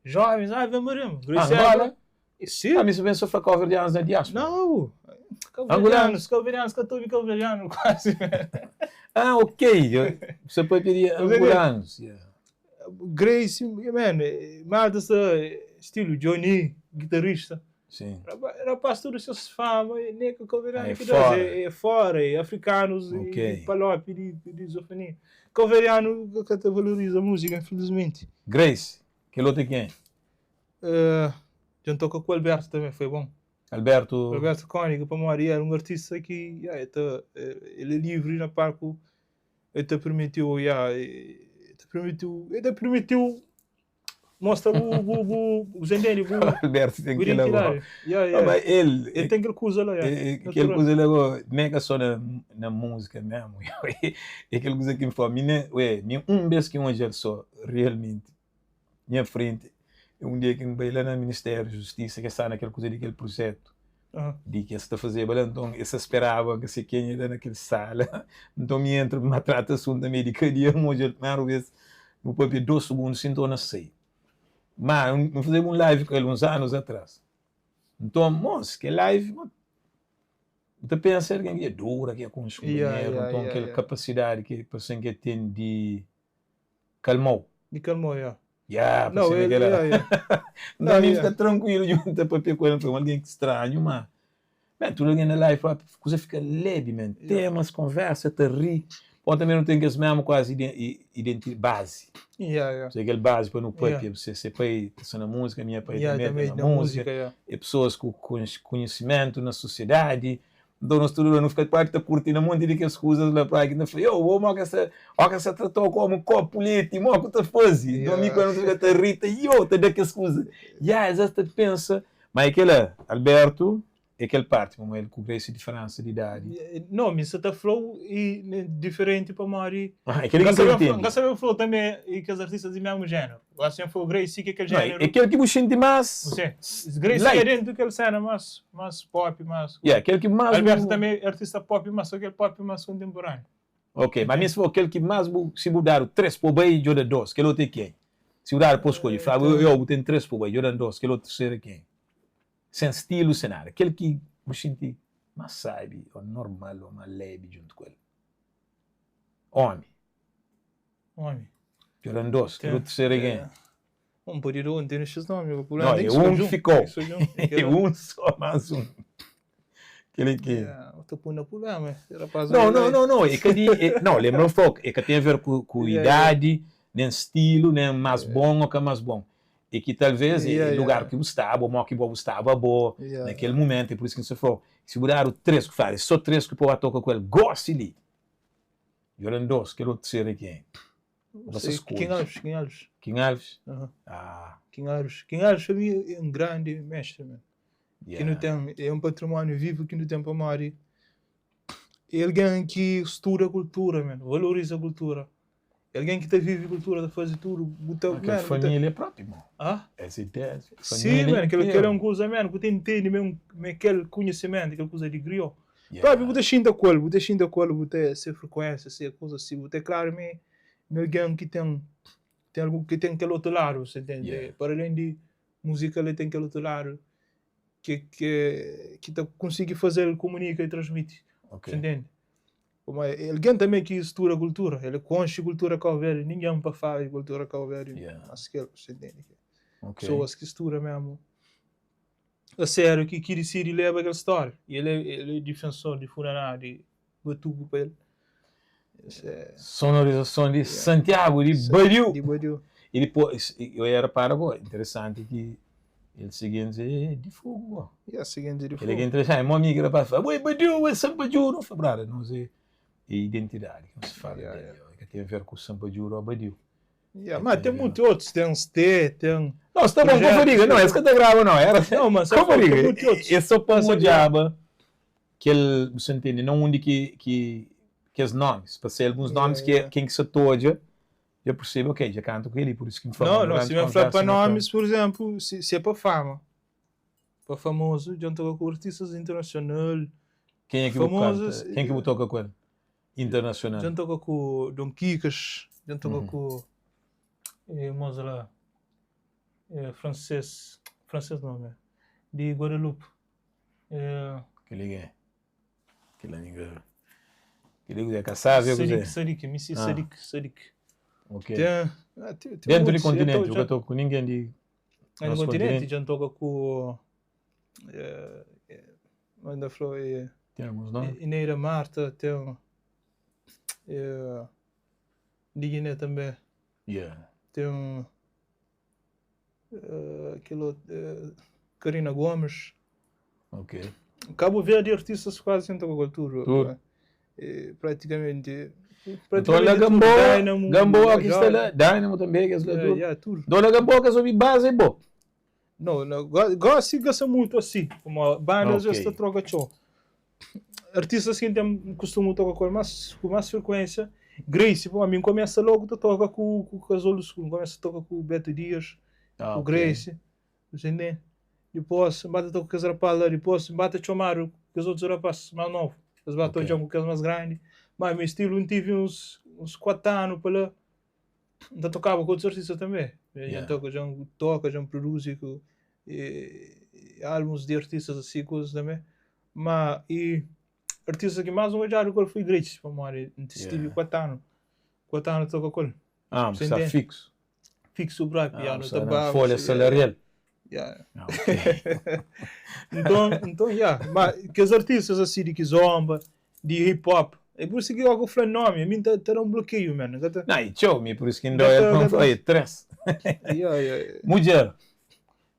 jovens, Ave Maria, Angola? Si. Ah, mi sa pensa fla cabo-verdianos na diaspora. Nau, cabo-verdianos, cabo-verdianos ka ta obi cabo-verdiano kuazi. Ah, ok, sa papia di angolanos, yeah. Grace, man, malta sta stilu Johnny, guitarrista. Sim. Rapaz, tudu ses fama, nem ka cabo-verdiano ki da, é fora, é africanos, Ok. e palopi di, di zofania. Cabo-verdiano ka ta valoriza música, infelizmente. Grace, kel otu é kenha? Uh, dja N toka ku Alberto também, foi bom. Alberto. Alberto Koenig, pamodi era um artista ki yeah, el, ta, ele é livre na palco, ele ta permitiu, yeah, ele ta permitiu, ele ta permitiu mostra bu, bu, bu, bu, você entende? Bu, Alberto tem bu aquele agora. identidade. Yeah, yeah. Ah, mas ele, Ele tem aquele coisa lá, yeah. é, aquele Natural. coisa lá agora, nem que só na, na música mesmo. É aquele coisa que me fala, mim, ué, mim um vez que um ele só, realmente, nha frenti, é un dia ki N bai la na Ministériu di Justisa, ki es staba na kel kuza di kel prujetu di ki es ta fazeba la, nton es ta speraba ka se kenha la na kel sala, nton mi entra pa trata asuntu na meiu di kadia, N odja-l primeru bes, nu papia dos sugundu si nton na sai. Má N fazeba un live ku el uns anus atras, nton mos kel live bu ta pensa algen ki dja dura ki dja konxe kunpanheru, nton kel kapasidadi ki parse-m ki el ten di Kalmou. Di kalmou, ya. Ya, pa sima kel la. Nton mi fika trankuilu dju N ta papia ku el, N fla, un algen ki stranhu, ma ben, tudu algen na live propi, kuza fika lebi men, temas, konversa, ta ri. Bon, tanbe nu ten kes memu kuazi identi bazi. Se kel bazi pa nu papia, se se pai ta sta na múzika, minha pai tanbe ta na múzika, é pesoas ku konhisimentu na sosiedadi. Nton nos tudu la nu fika kuazi ta kurti na monti di kes kuzas la pra ki ta fla, yo, bo mo ke sa, ó ke sa tratou komu kopu leti, mo ku ta fazi? Nton mi ku el nu ta fika ta ri, ta yo, ta da kes kuza. Ya, es ta pensa, ma é kela, Alberto é kel parti, pamodi el ku Grace diferensa di idadi. No, mi sa ta fla-u e diferenti pamodi Ah, é kel ki N ka ntende. N ka sabe fla-u tanbe e kes artistas di mesmu jéneru. Gosi N fla-u Grace ki é kel jéneru. É kel ki bu xinti más Si, Grace ki é dentu kel sena más más pop, más. Yeah, kel ki más bu. Alberto tanbe é artista pop, mas so kel pop más kontenporaniu. Ok, ma mi si for kel ki más bu, si bu dadu 3 po bai djo da 2, kel otu é kenha? Si bu dadu po skodje, fla yo bu ten 3 po bai, djo dan 2, kel otu terseru é kenha? Sen stilu, sen nada. Kel ki bu xinti más sabi, ô normal, ô más lebi djuntu ku el. Omi. Omi. Djo dan 2, kel otu terseru é kenha? Un pode da un, ten xis nomi, Não, é um que ficou. É um só, mais um. Kel ki. Ta pui na problema, rapaz. Não, não, não, não. É ka di, é, não, lembra um pouco, é ka tem a ver ku, ku idade, nem stilo, nem mais bom ou ka mais bom. É ki talvez é lugar ki bu staba, ou mo ki bo bu staba bo, naquele momento, é por isso ki N sta flau, si bu dadu 3 ku fladu, é só 3 ki po ba toka ku el, gosi li. Djo dan 2, kel outro terceiro é kenha? Você escolhe. Kim Alves, Kim Alves. Kim Alves? Uh -huh. Ah. Kim Alves. Kim Alves para mim é um grande mestre, man. Yeah. Que não tem, é um patrimônio vivo que não tem para morrer. É alguém que estuda a cultura, man, valoriza a cultura. É alguém que tá vive cultura, tá fazer tudo. Buta, Aquela man, família própria, irmão. Ah? Essa ideia. Sim, man, aquele, aquele é um coisa, man, que tem entende mesmo, aquele conhecimento, aquela coisa de griot. Yeah. Próprio, bu ta xinta ku el, bu ta xinta ku el, bu ta se frekuénsia, se kuza si, bu ta klaru ma é algen ki ten ten algun ki ten kel otu ladu, você entende? Yeah. Para alén di múzika el ten kel otu ladu ki ki ki ta konsigi faze-l komunika i transmiti, Ok. você entende? Kuma é algen tanbe ki studa kultura, el konxe kultura Kau Verdi, ningen pa fala di kultura Kau Verdi Yeah. mas ki el, você entende? Ok. Pesoas ki studa mesmu a sériu ki ki disidi leba kel stória i el é el é difensor di funaná di batuku pa el é Sonorizason di Santiagu di Badiu. Di Badiu. I dipôs eu ia repara bo, interesanti ki el siginti é di Fogu bo. Ya, siginti di Kel ki é Fogu. interesanti, mo mi ki rapaz fla, bo é Badiu, bo é Sanpadjuru. N fla, brada, nos é identidadi ki nos fala Ya, del, ya. ka ten a ver ku Sanpadjuru o Badiu. Yeah, mas tem muitos outros, tem Stê, tem. Não, está bom, como diga, não, esse que tá grava não, era. Não, mas como tem diga, muitos outros. é só para Mas, olhava que ele, você entende, não onde que que que os nomes, para ser alguns nomes Yeah, que yeah. quem que se toja, já percebe, ok, já canto com ele, por isso que me fala. Não, não, se me falar para nomes, por exemplo, se, se é para fama, para famoso, já toca com artistas internacionais, Quem é que o famosos, canta? Quem que o toca com ele? Internacional. já toca com Dom Kikas, já toca Uhum. com eh, moça lá, eh, francês, francês não, né? De Guadeloupe. Eh, Que liga. Que liga. Que liga é caçável, Sadik, Sadik, Missy Ah. Sadik, Sadik. Ok. Tem, ah, tem, tem Dentro do muitos. Eu continente, tô- eu já- estou com ninguém de Aí no Nosso continente, continente. já toca com. eh, eh, Ainda falou. Eh, tem alguns nomes. Ineira Marta, tem. Eh, de Guiné também. Yeah. Tem. Eh, aquele outro, eh, Karina Gomes. Ok. Cabo Verde, artistas quase sempre tocam com tudo. Tudo. Eh, praticamente. Então lá tudo. Gamboa, Dynamo, Gamboa aqui está Jorge, lá, Dynamo também, que é lá eh, tudo. yeah, tudo. Dona Gamboa que sobe base é bom. Não, não, gosto gosta muito assim, como a banda às vezes Ok. te troca tchau. Artistas que tem costumo tocar com mais com mais frequência, Grace, pô, a mim começa logo te toca com com o Casolo School, começa a tocar com o Beto Dias, Ah, com o ok. Grace, você entende? Depois bate toca com os rapazes lá, depois bate chamar com os outros rapazes mais novos, eles batem Ok. já com aqueles mais grandes. Mas meu estilo não tive uns uns 4 anos para lá. Então tocava com outros artistas também. A gente Yeah. toca, já toca, já produz com, e, e álbuns de artistas assim, coisas também. Mas e artista que mais um qual foi Grace, para morrer. Estive Yeah. 4 anos. 4 anos toca com ele. Ah, mas Você está entende? fixo. Fixo o próprio, Ah, yeah, no está na tabaco, folha sim, salarial. yeah. Ah, ok. Então, então, yeah. Mas que os artistas assim de kizomba, de hip hop, é por isso que eu falo nome, a mim tá, tá um bloqueio, mano. Tá, Não, e tchau, me por isso que ainda Gata- é gata- foi três. yeah, yeah. Mulher,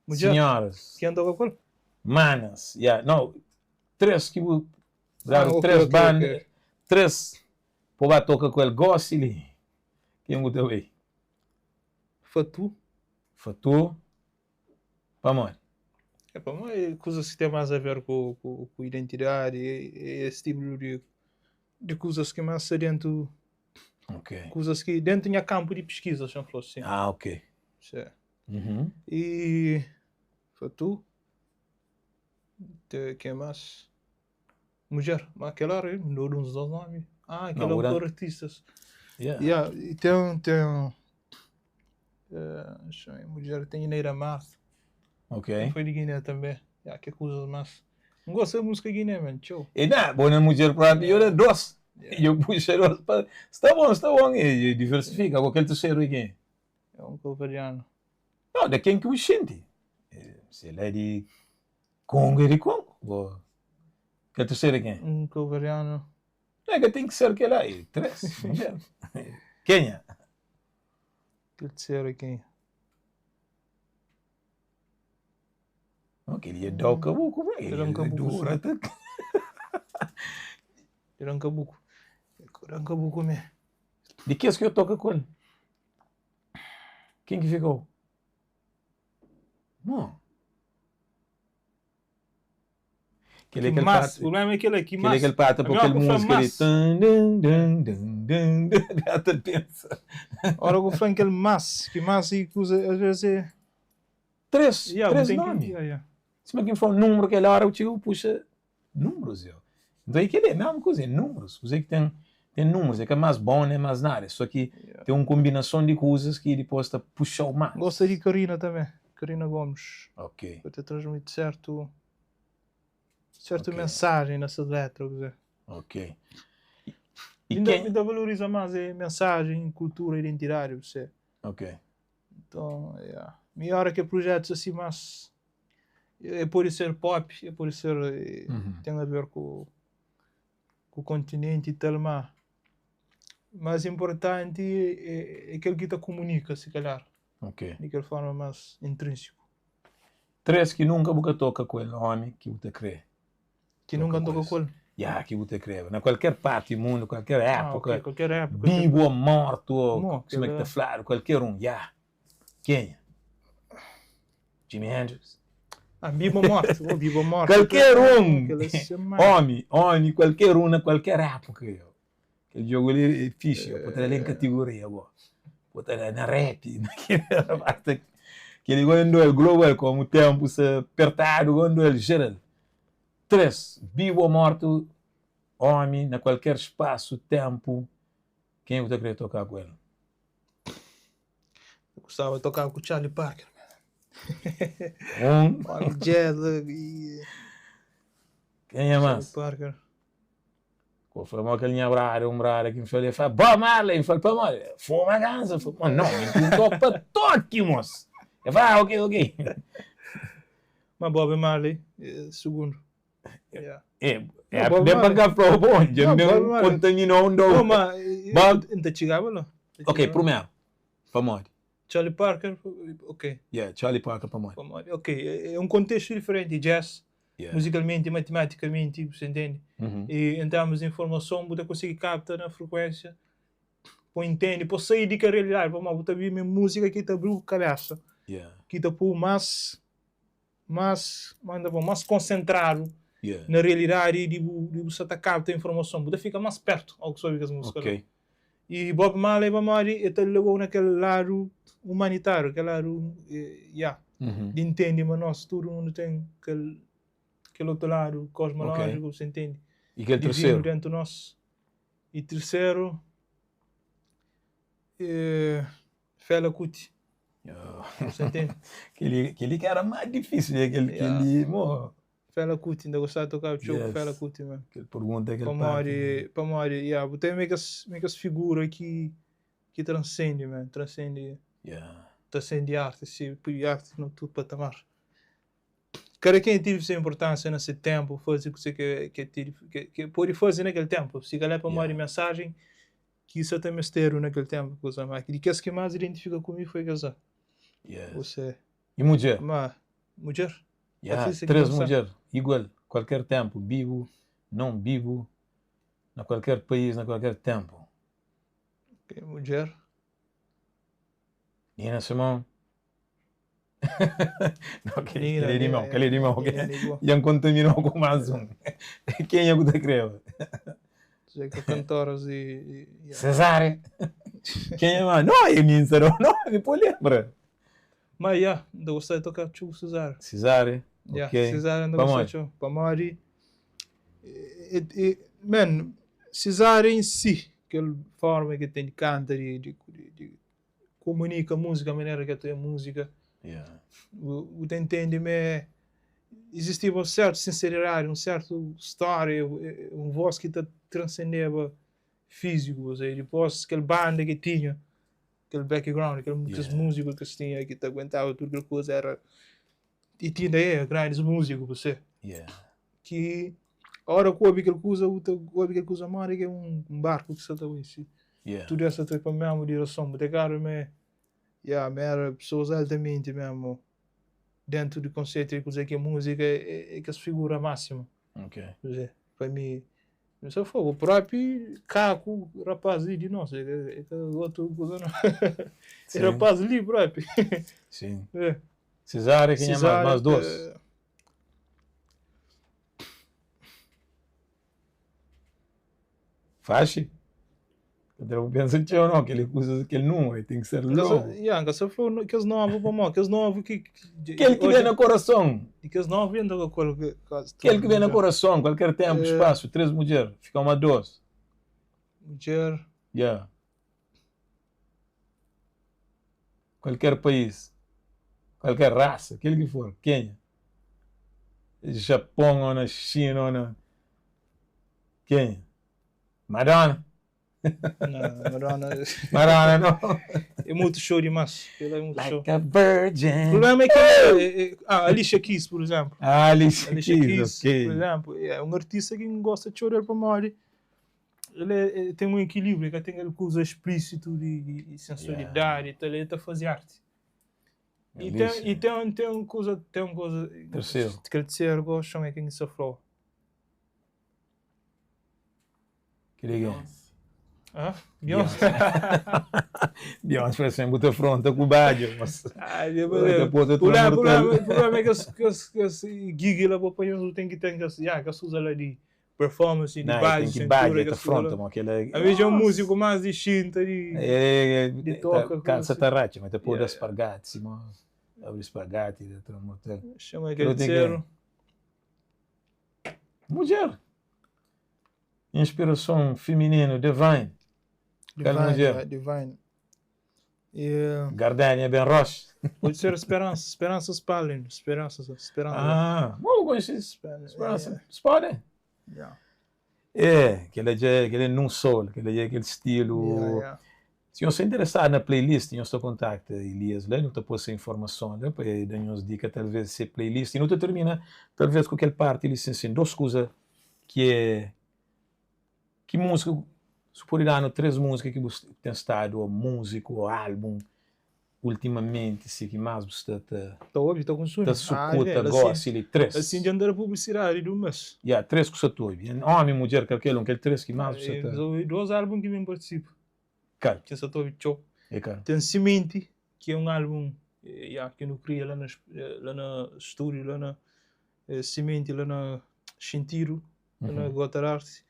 Mulher, senhoras, quem toca com ele? manas, yeah, não, três que bu Dadu Ah, ok, 3 ok, banda, ok. 3 pa bu ba toka ku el gosi li. Ken bu ta bai? Fatu. Fatu. Pamodi? É pamodi kuzas ki ten más a ver ku, ku, ku identidadi, e, es tipu di, di kuzas ki más sta dentu, Ok. kuzas ki dentu nha kanpu di piskiza, xa fla sin. Ah, ok. Se. Uhum. E Fatu, te, ken más? Mudjer, ma kel ora m dadu uns dos nomi. Ah, kel Não, autor artistas. Yeah. Yeah, e ten, ten, eh, mudjer ten Ineira Marta. Ok. Foi di Guiné tanbê. Yeah, ke kuzas más. N gosta di múzika Guiné, man, txeu. E na, bo na mudjer propi, yo da dos. Yeah. Yo puxa dos pa. Sta bon, sta bon. E, e diversifika. Agora kel terceru é ken? É un cabo-verdiano. Não, da ken ki bu xinti. Se el é di Kongo, é di Kongo. Bo, kel terceru é ken? Un cabo-verdiano. Não, é que tem que ser kel lá. E tres, mudjer. Kenha? Kel terceru é ken? Não, kel ia dar o cabuco, bro. Era um cabuco, Dura, sim. Era um cabuco. Era um cabuco mesmo. Di kes ki eu toka ku el? Ken ki ficou? Não. Kel é Que kel mas, parte. o problema é aquele aqui, Kel é mas. kel parte pa A kel melhor que eu falo música de mas. tan dun dun dun dun dun gata pensa. Ora que eu falo aquele mas, que mas e coisa, às vezes é. Tres, Yeah, tres tem que, nome. yeah, yeah. Sima ki fala um número kel hora o tio puxa números eu. Então é aquele é a mesma coisa, é números. Você que tem tem números, é que é mais bom, não é mais nada. Só que Yeah. tem uma combinação de coisas que depois está puxa o mais. Gosto de Karina também. Karina Gomes. Ok. Para te transmitir certo. Certa Ok. mensagem nessa letra, quer dizer. Ok. E, e Ainda, quem? ainda valoriza mais a mensagem, cultura, identidade, você. Ok. Então, yeah. Melhor que projetos assim, mas é, pode ser pop, é pode ser é, Uhum. tem a ver com, com o continente e tal, mas mais importante é, é aquele que te comunica, se calhar, Ok. de aquela forma mais intrínseco. Tres ki nunka bu ka toka ku el, homi ki bu ta kre. Que Toca nunca com toca esse. com ele. Ya, ki bu ta kre. Na kualker parti di mundu, kualker Ah, époka, ok, qualquer época. bibu ou mortu, ou Mo, sima ki ta aquela- fladu, kualker un. Ya. Kenha? Jimi Hendrix? Ah, Bibo morto, oh, Bibo morto. Qualquer um! Aquela semana. Homi, homi, kualker un na kualker époka. Yo. Kel jogu li é fixe, yo. Pô ta da-l en kategoria, bo. Pô ta da na rap, na parte kel li el global, komu tempu sta pertadu, gondo el geral. 3, bibu ou mortu, homi na kualker spasu, tempu, ken bu ta kre toka ku el? Eu gostava de tocar com o Charlie Parker. Um. Homem jazz e Quem é Charlie mais? Parker. Pô, foi mal aquele minha brada, um brada que me falou, ele fala, Bob Marley, ele falou, pô, mano, fuma ganza. Eu falei, mano, não, me perguntou pra toque, moço. Ele falou, ah, ok, ok. Mas Bob Marley, eh, segundo. Yeah. É, é, Não, Bob nem pra Marley. cá para o bonde, Não, nem Bob Marley. contaminou um Não, do. mas eh, Bob- ainda chegava lá. Ok, primeiro, pra morte. Charlie Parker, ok. Yeah, Charlie Parker pra morte. Bob Marley, Ok, é é um contexto diferente, jazz, Yeah. musicalmente, matematicamente, você entende? Uhum. E em termos de informação, você consegue captar na frequência, pô, entende, pô, sair de que a realidade, pô, mas você ouvir minha música que te abriu a cabeça. Yeah, que te pôr mais, mais, manda bom, mais concentrado yeah. na realidade e de, de você tá capta a informação, você fica mais perto ao que soube as músicas. Ok. E Bob Marley, Bob Marley, ele te levou naquele lado humanitário, aquele lado, eh, yeah, Uhum. de entende, mas nós, todo mundo tem aquele, aquele outro lado cosmológico, você entende? E aquele Divino terceiro? dentro de nós. E terceiro, eh, Fela Kuti, Oh. você entende? Aquele, aquele que era mais difícil, né? Aquele, Yeah. aquele, mo, Fela Kuti, ainda gostava de tocar o jogo Yes. Fela Kuti, mano. aquele pergunta, aquele Para parte. morre, para morre, yeah, tem meio que as, meio que as figuras que que transcende, man, transcende, Yeah. transcende arte, se põe arte no tudo patamar. Cada quem teve sua importância nesse tempo, fazer o que que que tive, que, que pode fazer naquele tempo. Se calhar para morrer Yeah. mensagem que isso até mistério naquele tempo, coisa mais. E que as que mais identifica comigo foi casar. Yes. Você, E mulher? mas mulher, Yeah, Artista que três não sabe. mulheres, igual, qualquer tempo, bibo, non bibu, na kualker país, na kualker ténpu. Ok, mudjer. Nina Simone. Não, kel Nina, é di Nina, meu, kel é di meu. Nina di bo. Dja N kontaminou ku más un. Kenha ku ta kreba? Dja ki kantoras di, di yeah. Cesária. Kenha más? Não, é mi N sa da nómi, pô lenbra. Ma yeah, N ta gostaba di toka txeu ku Cesária. Cesária? Yeah, Ok. Cesária N ta gostaba Pamodi? txeu. Pamodi, e, e, man, Cesária em si, kel forma ki el ten di kanta, di, di, di, di komunika múzika, manera ki el ta obi múzika, bu, bu ta intende ma é, izistiba un sertu sinseridadi, un sertu stória, un vós ki ta transendeba fíziku, ou seja, dipôs kel banda ki tinha, kel background, kel, kes múziku ki es tinha ki ta aguentaba tudu kel kuza era, i ti inda é grandis múziku pa ser. Ki ora ku obi kel kuza, bu ta obi kel kuza modi ki é un barku ki sa ta bai si. Tudu es sa ta bai pa mesmu direson. Bu ta kara ma é, ya, ma era pesoas altamenti mesmu dentu di konseitu di kuzê ki é múzika, é kes figura másimu. Kuzê, pa mi, mi sa fla, o propi Kaku, rapaz li di nos, é ka otu kuza nau. É rapaz li propi. Sim. Cesária, kenha más? Más dos? Faxi? Ka ta bu pensa txeu não, kel kuza, kel númeru ten ki ser logu. Ya, N ka sa fla kes novu pamodi kes novu ki Kel ki ben na korason. Di kes novu entra ka kol kuazi tudu. Kel ki ben na korason, kualker tenpu, spasu, 3 mudjer, fika uma 2. Mudjer. Ya. Kualker país, kualker rasa, kel ki for, kenha? Japon ou na Xina ou na kenha? Madonna? Não, Madonna. Madonna não. É muito show demais. Ela é muito show. Like a virgin. O problema é que ela é, é, ah, Alicia Keys, por exemplo. Ah, Alicia, Alicia Keys, Keys, ok. por exemplo, é um artista que gosta de chorar para morrer. Ele é, é, tem um equilíbrio, ele tem aquele coisa explícito de, de, de sensualidade e tal, ele está a fazer arte. E tem, e tem, tem uma coisa, tem uma coisa. Terceiro. Que terceiro gosto é quem se falou. Que legal. Ah, Beyoncé. Beyoncé parece sempre muita afronta com o Badio, mas Ah, depois o problema, o problema é que esse, que esse, que esse gig lá para apanhar tem que ter que esse, que se usa lá de performance, de Não, base, tem que Badio, cintura, te que se usa afronta, lá. mas aquela A vez é um músico mais distinto de É, de toca, calça coisa tarraxa, mas depois da Yeah. espargate, Simão, abre espargate, mortal. Chama aquele Eu tenho que- terceiro. Mulher. Inspiração feminina, divine. Aquela Divine, mulher. yeah, Divine. E, Gardenia Ben Roche. pode ser Esperança, Esperança Spalding, Esperança, Esperança. Ah, bom, conheci Esperança, Esperança. Spalding. Yeah. É, aquele é, aquele é num soul, aquele é aquele estilo. Yeah, yeah. Se você interessado na playlist, eu estou contacto Elias lá, não te pôs essa informação, né, para dar umas dicas, talvez, se playlist, e não te termina, talvez, com aquela parte, ele assim, duas coisas que é, que música, se pode dar no três músicas que você tem estado, ou músico, ou álbum, ultimamente, se que mais você está Tá óbvio, tá consumindo. tá sucuta, Ah, gosta, assim, ele três. assim de andar a publicidade do mês. Yeah, três que você ouve. Homem, mulher, qualquer um, aquele três que mais você Eu está. ouvi dois álbuns que me participo. Cara, Que só tô ouvindo tchau. é cara. Tem Semente, que é um álbum yeah, que eu cria lá no, lá no estúdio, lá na Semente, lá na Xintiro, lá na Uhum. Gota Arte.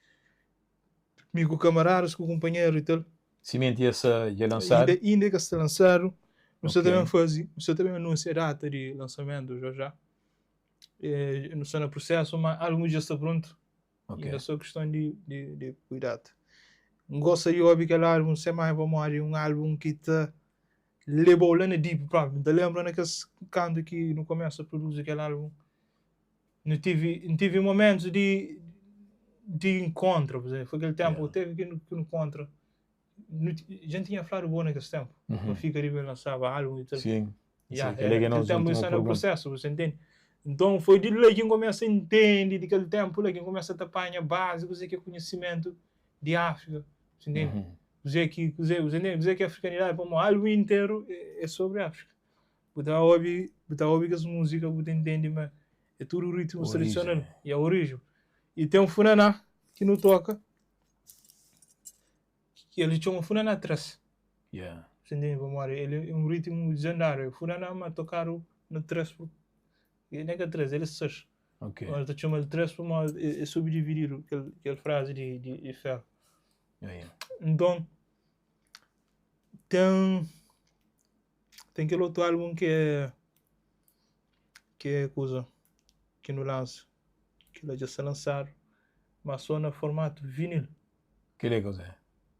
Comigo com camaradas, com o companheiro e tal. Semente essa já lançado. Ainda, ainda que está lançado. Você Ok. também faz, você também anuncia a data de lançamento já já. Não está no processo, mas álbum já está pronto. Ok. Ainda só questão de, de, de cuidado. Gosto de ouvir aquele álbum, sem mais memória, um álbum que te levou lá na deep próprio. Te lembra naquele canto que no começo a produzir aquele álbum. Não tive, não tive momentos de, de encontro, por exemplo. Foi aquele tempo, Yeah. teve que não, que não encontra. Não ti- Já tinha falado bom naquele tempo. Uhum. Não fica ali lançava álbum e tal. Sim. Yeah, Sim, aquele que é aquele nosso tempo último isso era o pergunta. processo, você entende? Então foi de lá que começa a entender, de aquele tempo lá que começa a tapar a base, você que é conhecimento de África, você entende? Uhum. Você que, você, você entende? Você que é africanidade, como o álbum inteiro é, é sobre África. Botar ouvir, botar ouvir as músicas, você entende, mas é tudo o ritmo Origem. tradicional e a origem. E ten un funaná ki nu toka, ki el txoma funaná 3. Yeah. Você entende? Pamodi el é un ritmu desandadu. É funaná ma tokadu na 3 por... Nem ka 3, el é 6. Ok. El ta txoma-l 3 pamodi é subdivididu kel, kel frazi di, di, di ferro. Yeah, yeah. Nton, ten, ten kel otu álbum ki é, ki é kuza ki nu lansa, ki la dja sta lansadu, ma só na formatu vinil. Kel é kuze?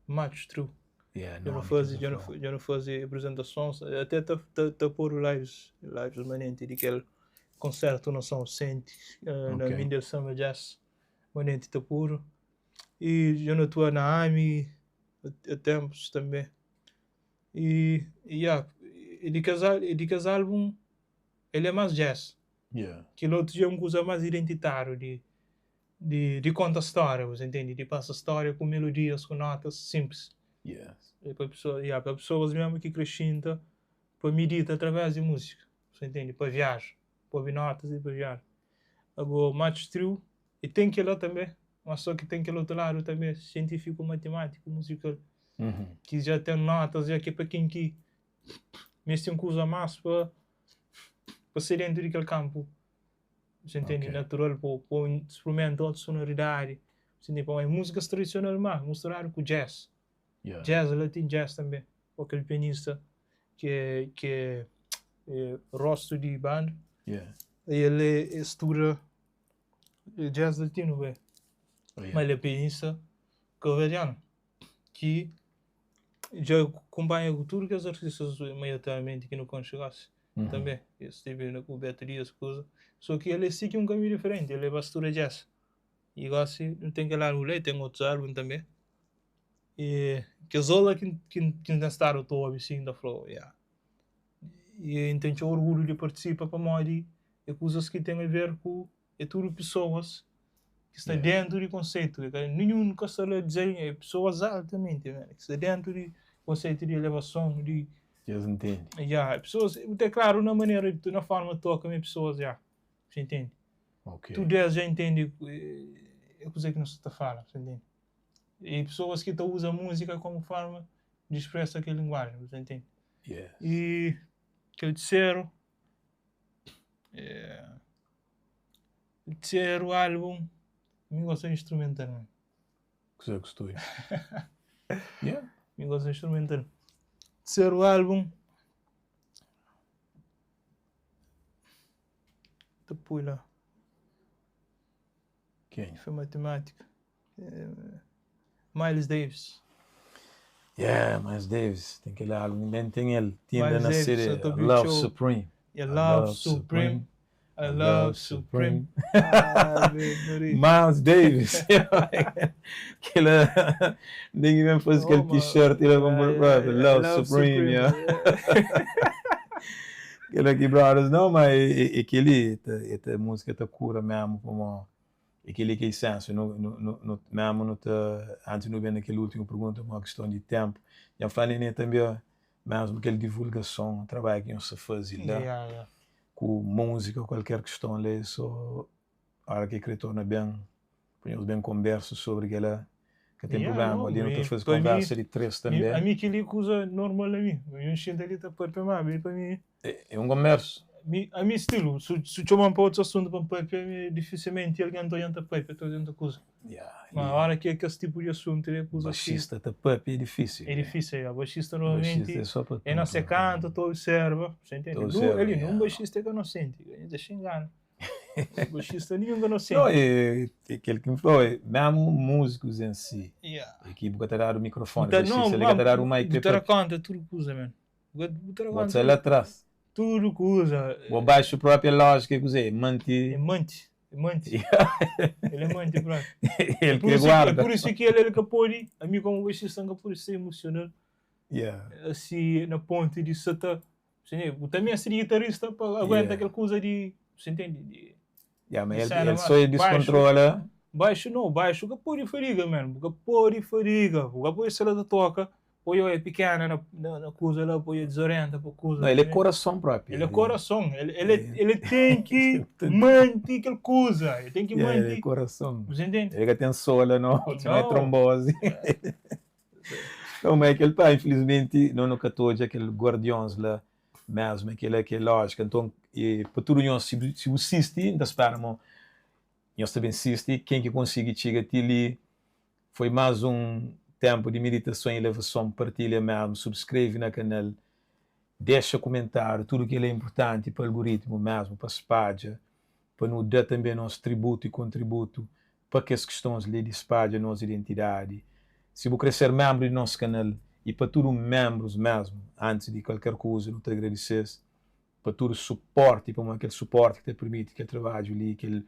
Machos Trio. Yeah, Dja nu nomi ki faze, bu dja nu, fla. dja nu faze apresentações, até ta, ta, ta pôr lives, lives manente di kel konsertu na São Vicente, eh, na Ok. Mindel Samba Jazz, manente ta pôr. E dja nu atua na AMI, a, a tempos também. E, e, yeah, e di kes, al- e di kes álbum, ele é mais jazz. Yeah. Kel otu dja é un kuza mais identitário di, di, di konta stória, você entende? Di pasa stória ku melodias, ku notas simples. Yes. É pa pessoa, yeah, pa pessoas mesmo ki kre xinta pa midita através di múzika, você entende? Pa viaja, pa obi notas e pa viaja. Ago, Machos Trio, e ten kel-la tanbê, mas só ki ten kel otu ladu tanbê, sientífiku, matimátiku, muzikal, Uhum. ki dja ten notas, dja ki é pa ken ki meste un kuza más pa pa ser dentu di kel kanpu, você entende? Ok. Natural, pa pa sprimenta otu sonoridadi, você entende? Pamodi múzikas tradisional má misturadu ku jazz. Yeah. Jazz, latin jazz tanbê, ku kel pianista ki é ki é é rostu di banda. Yeah. E el é studa jazz latinu bê. Oh, yeah. Ma el é pianista kabuverdianu ki dja kunpanha ku tudu kes artistas maioritariamenti ki nu konxe gosi Uhum. tanbê. El stive na ku Beto Dias kuza. So ki el é sigi un kaminhu diferenti, el é ba studa jazz. I gosi nu ten kel álbum la i ten otus álbum tanbê. E kes ola ki ki ki N ten stadu ta obi sin, N ta fla, ya. I N ten txeu orgulhu di partisipa pamodi é kuzas ki ten a ver ku é tudu pesoas ki sta Yeah. dentu di konseitu. É ka ninhun ka sta la dize é pesoas altamenti man, ki sta dentu di konseitu di elevason di Es ntende. ya, pesoas, é klaru na manera di na forma di toka ma é pesoas ya, você entende? Ok. Tudu es dja entende é kuzê ki nu sta ta fala, você entende? E pesoas ki ta uza múzika komu forma di spresa kel linguajen, você entende? Yes. E kel terseru, é, terseru álbum, mi gosta di instrumental, man. Kuzê ku stúdiu? Yeah. Mi gosta di instrumental. Terseru álbum, ta pui la, Quem? foi matemática. É, Miles Davis. Yeah, Miles Davis. Tem aquele álbum, ainda tem ele. Tinha ainda Miles na Davis, CD eu tô Love bicho. Supreme. I I Love Supreme. I Love Supreme. Ah, meu Miles Davis. Aquele. Ninguém mesmo faz aquele Oh, mano. t-shirt e leva um Yeah, yeah, Love Supreme. Yeah. Aquele aqui, brothers. Não, mas é, é, aquele. Esta música tá cura mesmo. Como, aquele que é essência. No, no, no, no, mesmo no te, antes não vem naquela última pergunta, uma questão de tempo. Já falei nem também, mesmo aquela divulgação, trabalho que não se faz lá. Yeah, yeah. Com música, qualquer questão ali, só a hora que retorna bem, podemos bem conversa sobre aquela que tem Yeah, problema não, ali, não e te faz para mim- conversa de três também. A mim aquele coisa normal a mim. Eu enchendo ali tá para mim, para mim. É, é um converso. Mi, a mim estilo, se se chamam para outro assunto para papel, dificilmente alguém está olhando para papel, está olhando coisa. Yeah, Mas a hora que é que esse tipo de assunto é coisa assim, baixista tá papi é difícil. é difícil. É. Baixista Baixista normalmente é só para é não se canta, tu observa, você entende? Tu Não, observa, ele yeah. não baixista é que não sente, ele deixa engano. Baixista nenhum que não sente. Não, é, é aquele que me falou, é, mesmo músicos em si, Yeah. aqui porque dar o microfone, Então, baixista, não, ele mano, quer dar o mic, Botar conta, tudo que usa, mano. Botar bota conta, lá atrás. tudo que usa. O baixo própria lógica, quer dizer, É manter, mante, é mante. Ele é mante, pronto. ele Por que isso, é guarda. por isso que ele, ele pode, a mim como baixista, que pode ser emocional, Yeah. assim, na ponte de seta. Também ser guitarrista, pá, aguenta Yeah. aquela coisa de, você entende? De, Yeah, mas Isso ele, era ele uma- só descontrola. baixo não, baixo que pode fadiga, mano. Que pode fadiga. Que pode ser da toca, Poi oia pikena na, na, na kuza la, poi dizorienta pa kuza. Não, ele é coração próprio. Ele é coração, ele, ele, ele tem que manter aquela coisa, ele tem que Yeah, ele é manter. coração. Você entende? Ele que tem sola, não, não é Não. trombose. Então, mas é que ele tá, infelizmente, não no 14, aquele guardiões lá mesmo, aquele é que é lógica. Então, e, para tudo nós, se você assiste, ainda espera, nós também assiste, quem que consegue chegar até ali, foi mais um tempo de meditação e elevação, partilha mesmo, subscreve na canal, deixa comentário, tudo que ele é importante para o algoritmo mesmo, para a espalha, para nos dar também nosso tributo e contributo para que as questões ali de espalha a nossa identidade. Se você quer ser membro do nosso canal e para tudo membros mesmo, antes de qualquer coisa, não te agradecer para todo o suporte, para aquele suporte que te permite que trabalho ali, aquele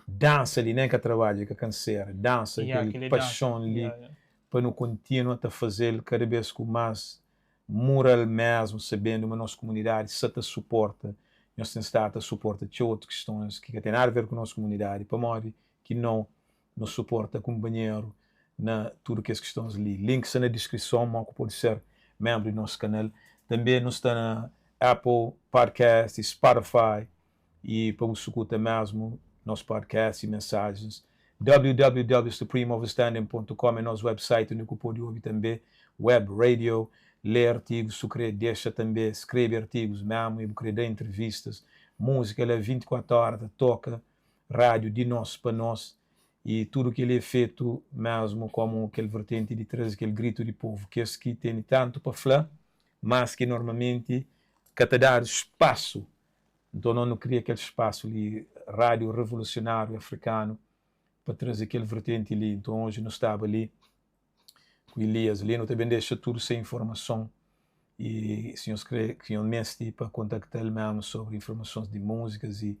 dança ali, nem que trabalho, que canseira, dança, Yeah, aquele aquele paixão dança. ali, Yeah, yeah. para não continuar a fazer cada vez com mais moral mesmo, sabendo que a nossa comunidade se te suporta, nós temos estado a suporta de outras questões que não têm nada a ver com a nossa comunidade, para morrer que não nos suporta companheiro na tudo que as questões ali. Link está na descrição, que pode ser membro do nosso canal. Também nos está na Apple Podcast e Spotify e para você escutar mesmo nosso podcast e mensagens. www.supremeoverstanding.com é nosso website onde você pode ouvir também web radio, ler artigos, se querer deixa também, escreve artigos mesmo e querer dar entrevistas, música, ela é 24 horas, toca, rádio de nós para nós e tudo que ele é feito mesmo como aquele vertente de trazer aquele grito de povo, que esse que tem tanto para falar, mas que normalmente que te dar espaço. Então não cria aquele espaço ali, rádio revolucionário africano, para trazer aquele vertente ali. Então hoje não estava ali com Elias ali, não também deixa tudo sem informação. E se nós crê que eu mestre para contactar ele mesmo sobre informações de músicas e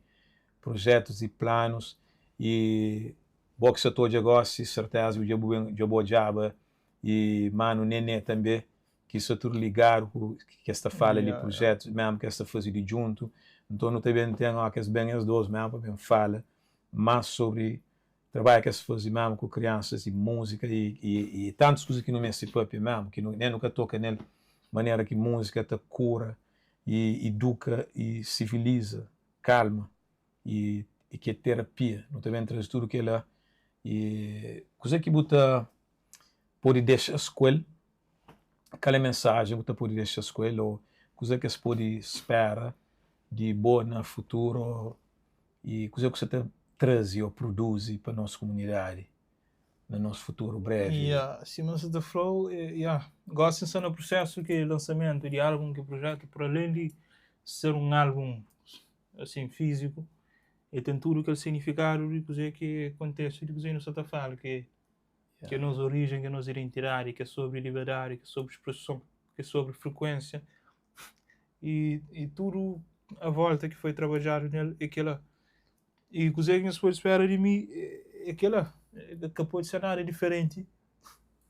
projetos e planos e boxe todo agora, certeza, o diabo diaba e mano Nenê também, que isso é tudo ligado com que esta fala de projetos mesmo que esta fase de junto. Então não também tem ó, que as bem as duas mesmo para bem fala mais sobre trabalho que se faz mesmo com crianças e música e tantas coisas que não me se próprio mesmo, que não, nem nunca toca nele, maneira que música te cura e educa e civiliza, calma e que é terapia. Não também traz tudo que ela e coisa que bota pode deixar escolher aquela mensagem que pode deixar escolher ou coisa que se pode esperar de boa no futuro e coisa que você te traz ou produz para a nossa comunidade no nosso futuro breve. Yeah, se você te falou, yeah. Gosto de no processo que é lançamento de álbum, que projeto, por além de ser um álbum assim físico, ele tem tudo aquele significado de coisa que acontece, de coisa que não se fala, que que é a nossa origem, que é a nossa identidade, que é sobre liberdade, que é sobre expressão, que é sobre frequência e tudo a volta que foi trabalhado nele é aquela e coisa que se pode esperar de mim é aquela que pode ser nada diferente,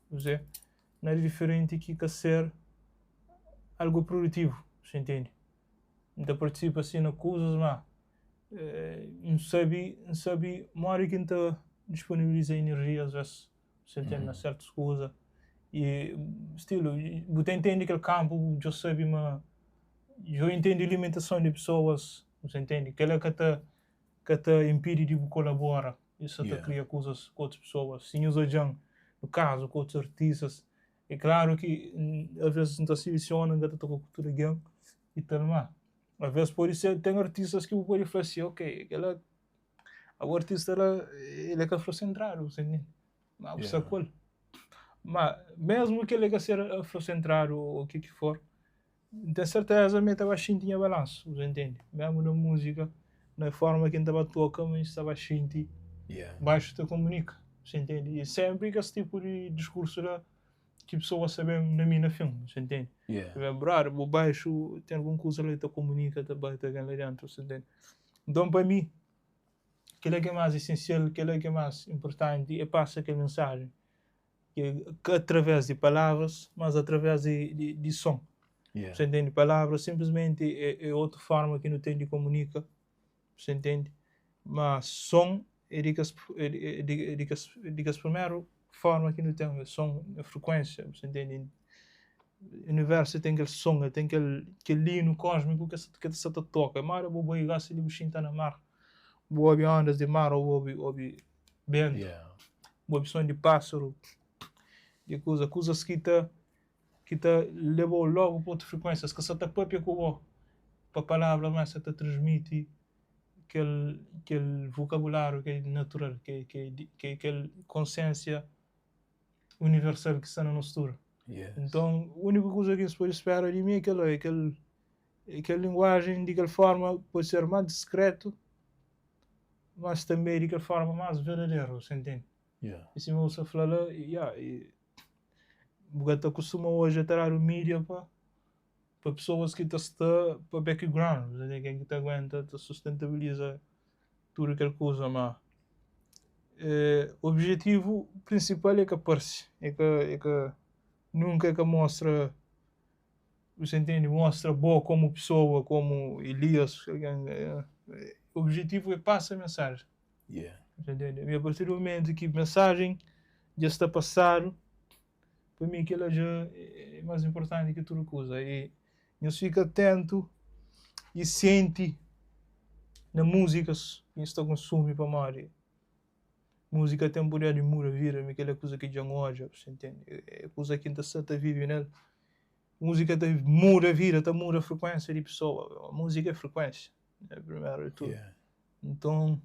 você nada diferente que que ser algo produtivo, você entende? Então participa assim na coisas, mas não sabe, não sabe, mora que então disponibiliza energia às vezes, você entende, na certas coisas. E estilo, você entende aquele campo, eu sabe, mas eu entendo a alimentação de pessoas, você entende? Que ela que te impede de colaborar, isso te cria coisas com outras pessoas. Se nós olhamos, no caso, com outros artistas, é claro que às vezes não se seleciona, não está com tudo alguém e tal, mas às vezes pode ser, tem artistas que pode falar assim, ok, aquela, o artista ela, ele é afrocentrado, você entende? Mas qual. Mas mesmo que ele quer ser afrocentrado ou o que que for, tenho certeza que estava sentindo balanço, você entende? Mesmo na música, na forma que estava tocando, mas estava sentindo baixo te comunica, você entende? E sempre que esse tipo de discurso lá, que pessoa sabe na minha filme, você entende? Lembrar, o baixo tem alguma coisa ali que te comunica, te bate lá dentro, você entende? Então, para mim, aquilo que é mais essencial, aquilo que é mais importante é passar aquela mensagem, que através de palavras, mas através de som. Você entende? Palavras simplesmente é outra forma que não tem de comunica, você entende? Mas som é de que as, é de, é de, é de que as, é de que as primeira forma que não tem, é som, é frequência, você entende? Universu ten kel son, el ten kel kel inu kósmiku ki ki ta sa ta toka. Má bu bai gosi li bu xinta na mar, bu obi ondas di mar ô bu obi obi bentu, bu obi son di pásaru, di kuza, kuzas ki ta ki ta leba-u lógu pa otu frikuénsia. Es ka sa ta pâpia ku bo pa palavra, má es sa ta transmiti kel kel vokabuláriu ki é natural, ki ki ki é kel konsiénsia universal ki sta na nos tudu. Nton, úniku kuza ki nhos pode spera di mi é kel-la, é kel, é kel linguajen di kel forma pode ser más diskretu, mas tanbê di kel forma más verdaderu, você ntende? I sima bu sta fla la, ya, bu ka ta kustuma odja ta dadu mídia pa pa pesoas ki ta sta pa background, ken ki ta aguenta ta sustentabiliza tudu kel kuza ma objetivu prinsipal é ka parse é ka é ka nunka é ka mostra bu ntende mostra bo komu pesoa komu Elias objetivu é pasa mensajen bu ntende i apartir di mumentu ki mensajen dja sta pasadu pa mi kila dja é más inportanti ki tudu kuza i Nhos fika atentu i sienti na múzikas ki nhos ta konsumi pamodi múzika ten puder di muda vida. Mi kel-la é kuza ki dja N odja, bu ntende? É kuza ki N ta sta ta vive nel. Múzika ta muda vida, ta muda frikuénsia di pesoa. Múzika é frikuénsia, primeru di tudu. Nton,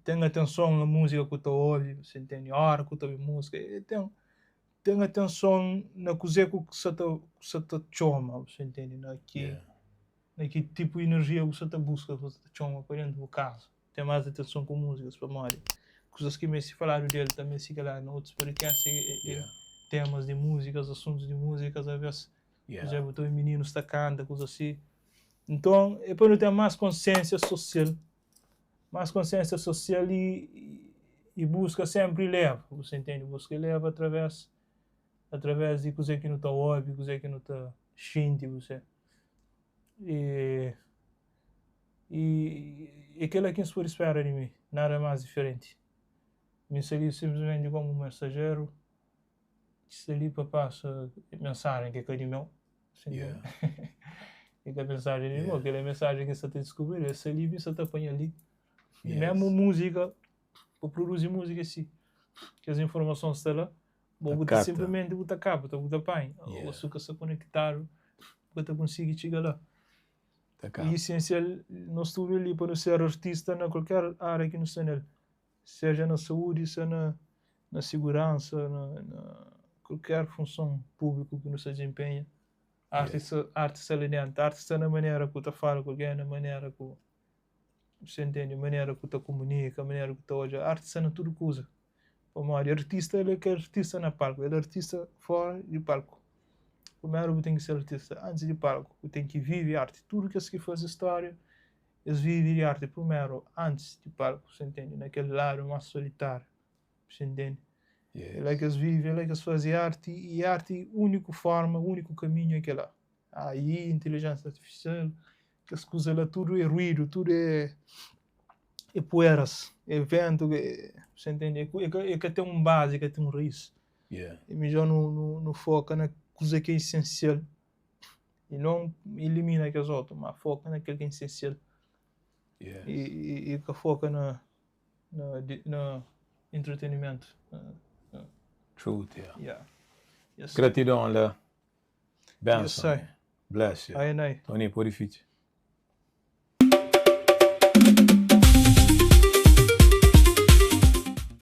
ten atenson na múzika ku ta obi, bu ntende? Óra ku ta obi múzika, ten Ten atenson na kuzê ku sa ta ku sa ta txoma, bu sa intende? Na ki na ki tipu di inerjia bu sa ta buska, bu sa ta txoma pa dentu bu kaza. Ten más atenson ku múzikas pamodi kuzas ki meste faladu di el ta meste kaladu na otus podcast é temas di múzikas, asuntus di múzikas alvês kuzê bu ta obi mininus ta kanta kuzas si. Nton é pa nu ten más konsiénsia sosial Más konsiénsia sosial i i buska sénpri ileva, bu sa intende? Buska ileva através através di kuzê ki nu ta obi, kuzê ki nu ta xinti, bu sa. E i é kel-la ki nhos pode spera di mi, nada más diferenti. Mi sta li sinplismenti komu un mensajeru ki sta li pa pasa mensajen ki é ka di meu. Yeah. E ka mensajen di meu, kel é mensajen ki N sta ta diskubri, el sta li mi sta ta panha li. Yes. Memu múzika, pa produzi múzika é si, kes informason sta la, bo bu ta sinplimenti bu ta kapta, bu ta panha. Yeah. Ô si bu ka sta konektadu, bu ka ta konsigi txiga la. Ta kapta. E isensial nos tudu li pa nu ser artista na kualker ária ki nu sta nel. Seja na saúdi, se na na siguransa, na na kualker funson públiku ki nu sta dizenpenha, arti sta arti sta li dentu, arti sta na manera ku ta fala ku algen, na manera ku bu ntende, manera ku ta kumunika, manera ku ta odja, arti sta na tudu kuza. Pamodi artista el é ka artista na palku, el é artista fora di palku. Primeru bu ten ki ser artista antis di palku, bu ten ki vivi arti. Tudu kes ki faze stória Es vive di arti primeru antis di palku, sa ntende? Na kel ladu más solitáriu, sa ntende? É la ki es vive, é la ki es faze arti i arti úniku forma, úniku kaminhu é kel-la. AI, intelejénsia artifisial, kes kuza la tudu é ruídu, tudu é é pueras, é ventu, sa ntende? É ka ten un bazi, é ka ten un raís. É midjór nu nu foka na kuza ki é isensial. I non ilimina kes otu, ma foka na kel ki é isensial. Yes. I, i, i ka foka na, na, na entretenimentu. Truth, yeah. Yeah. Yes. Gratidon la. Benson. Yes, Bless you. Ai, nai. Tony, pode fitxa.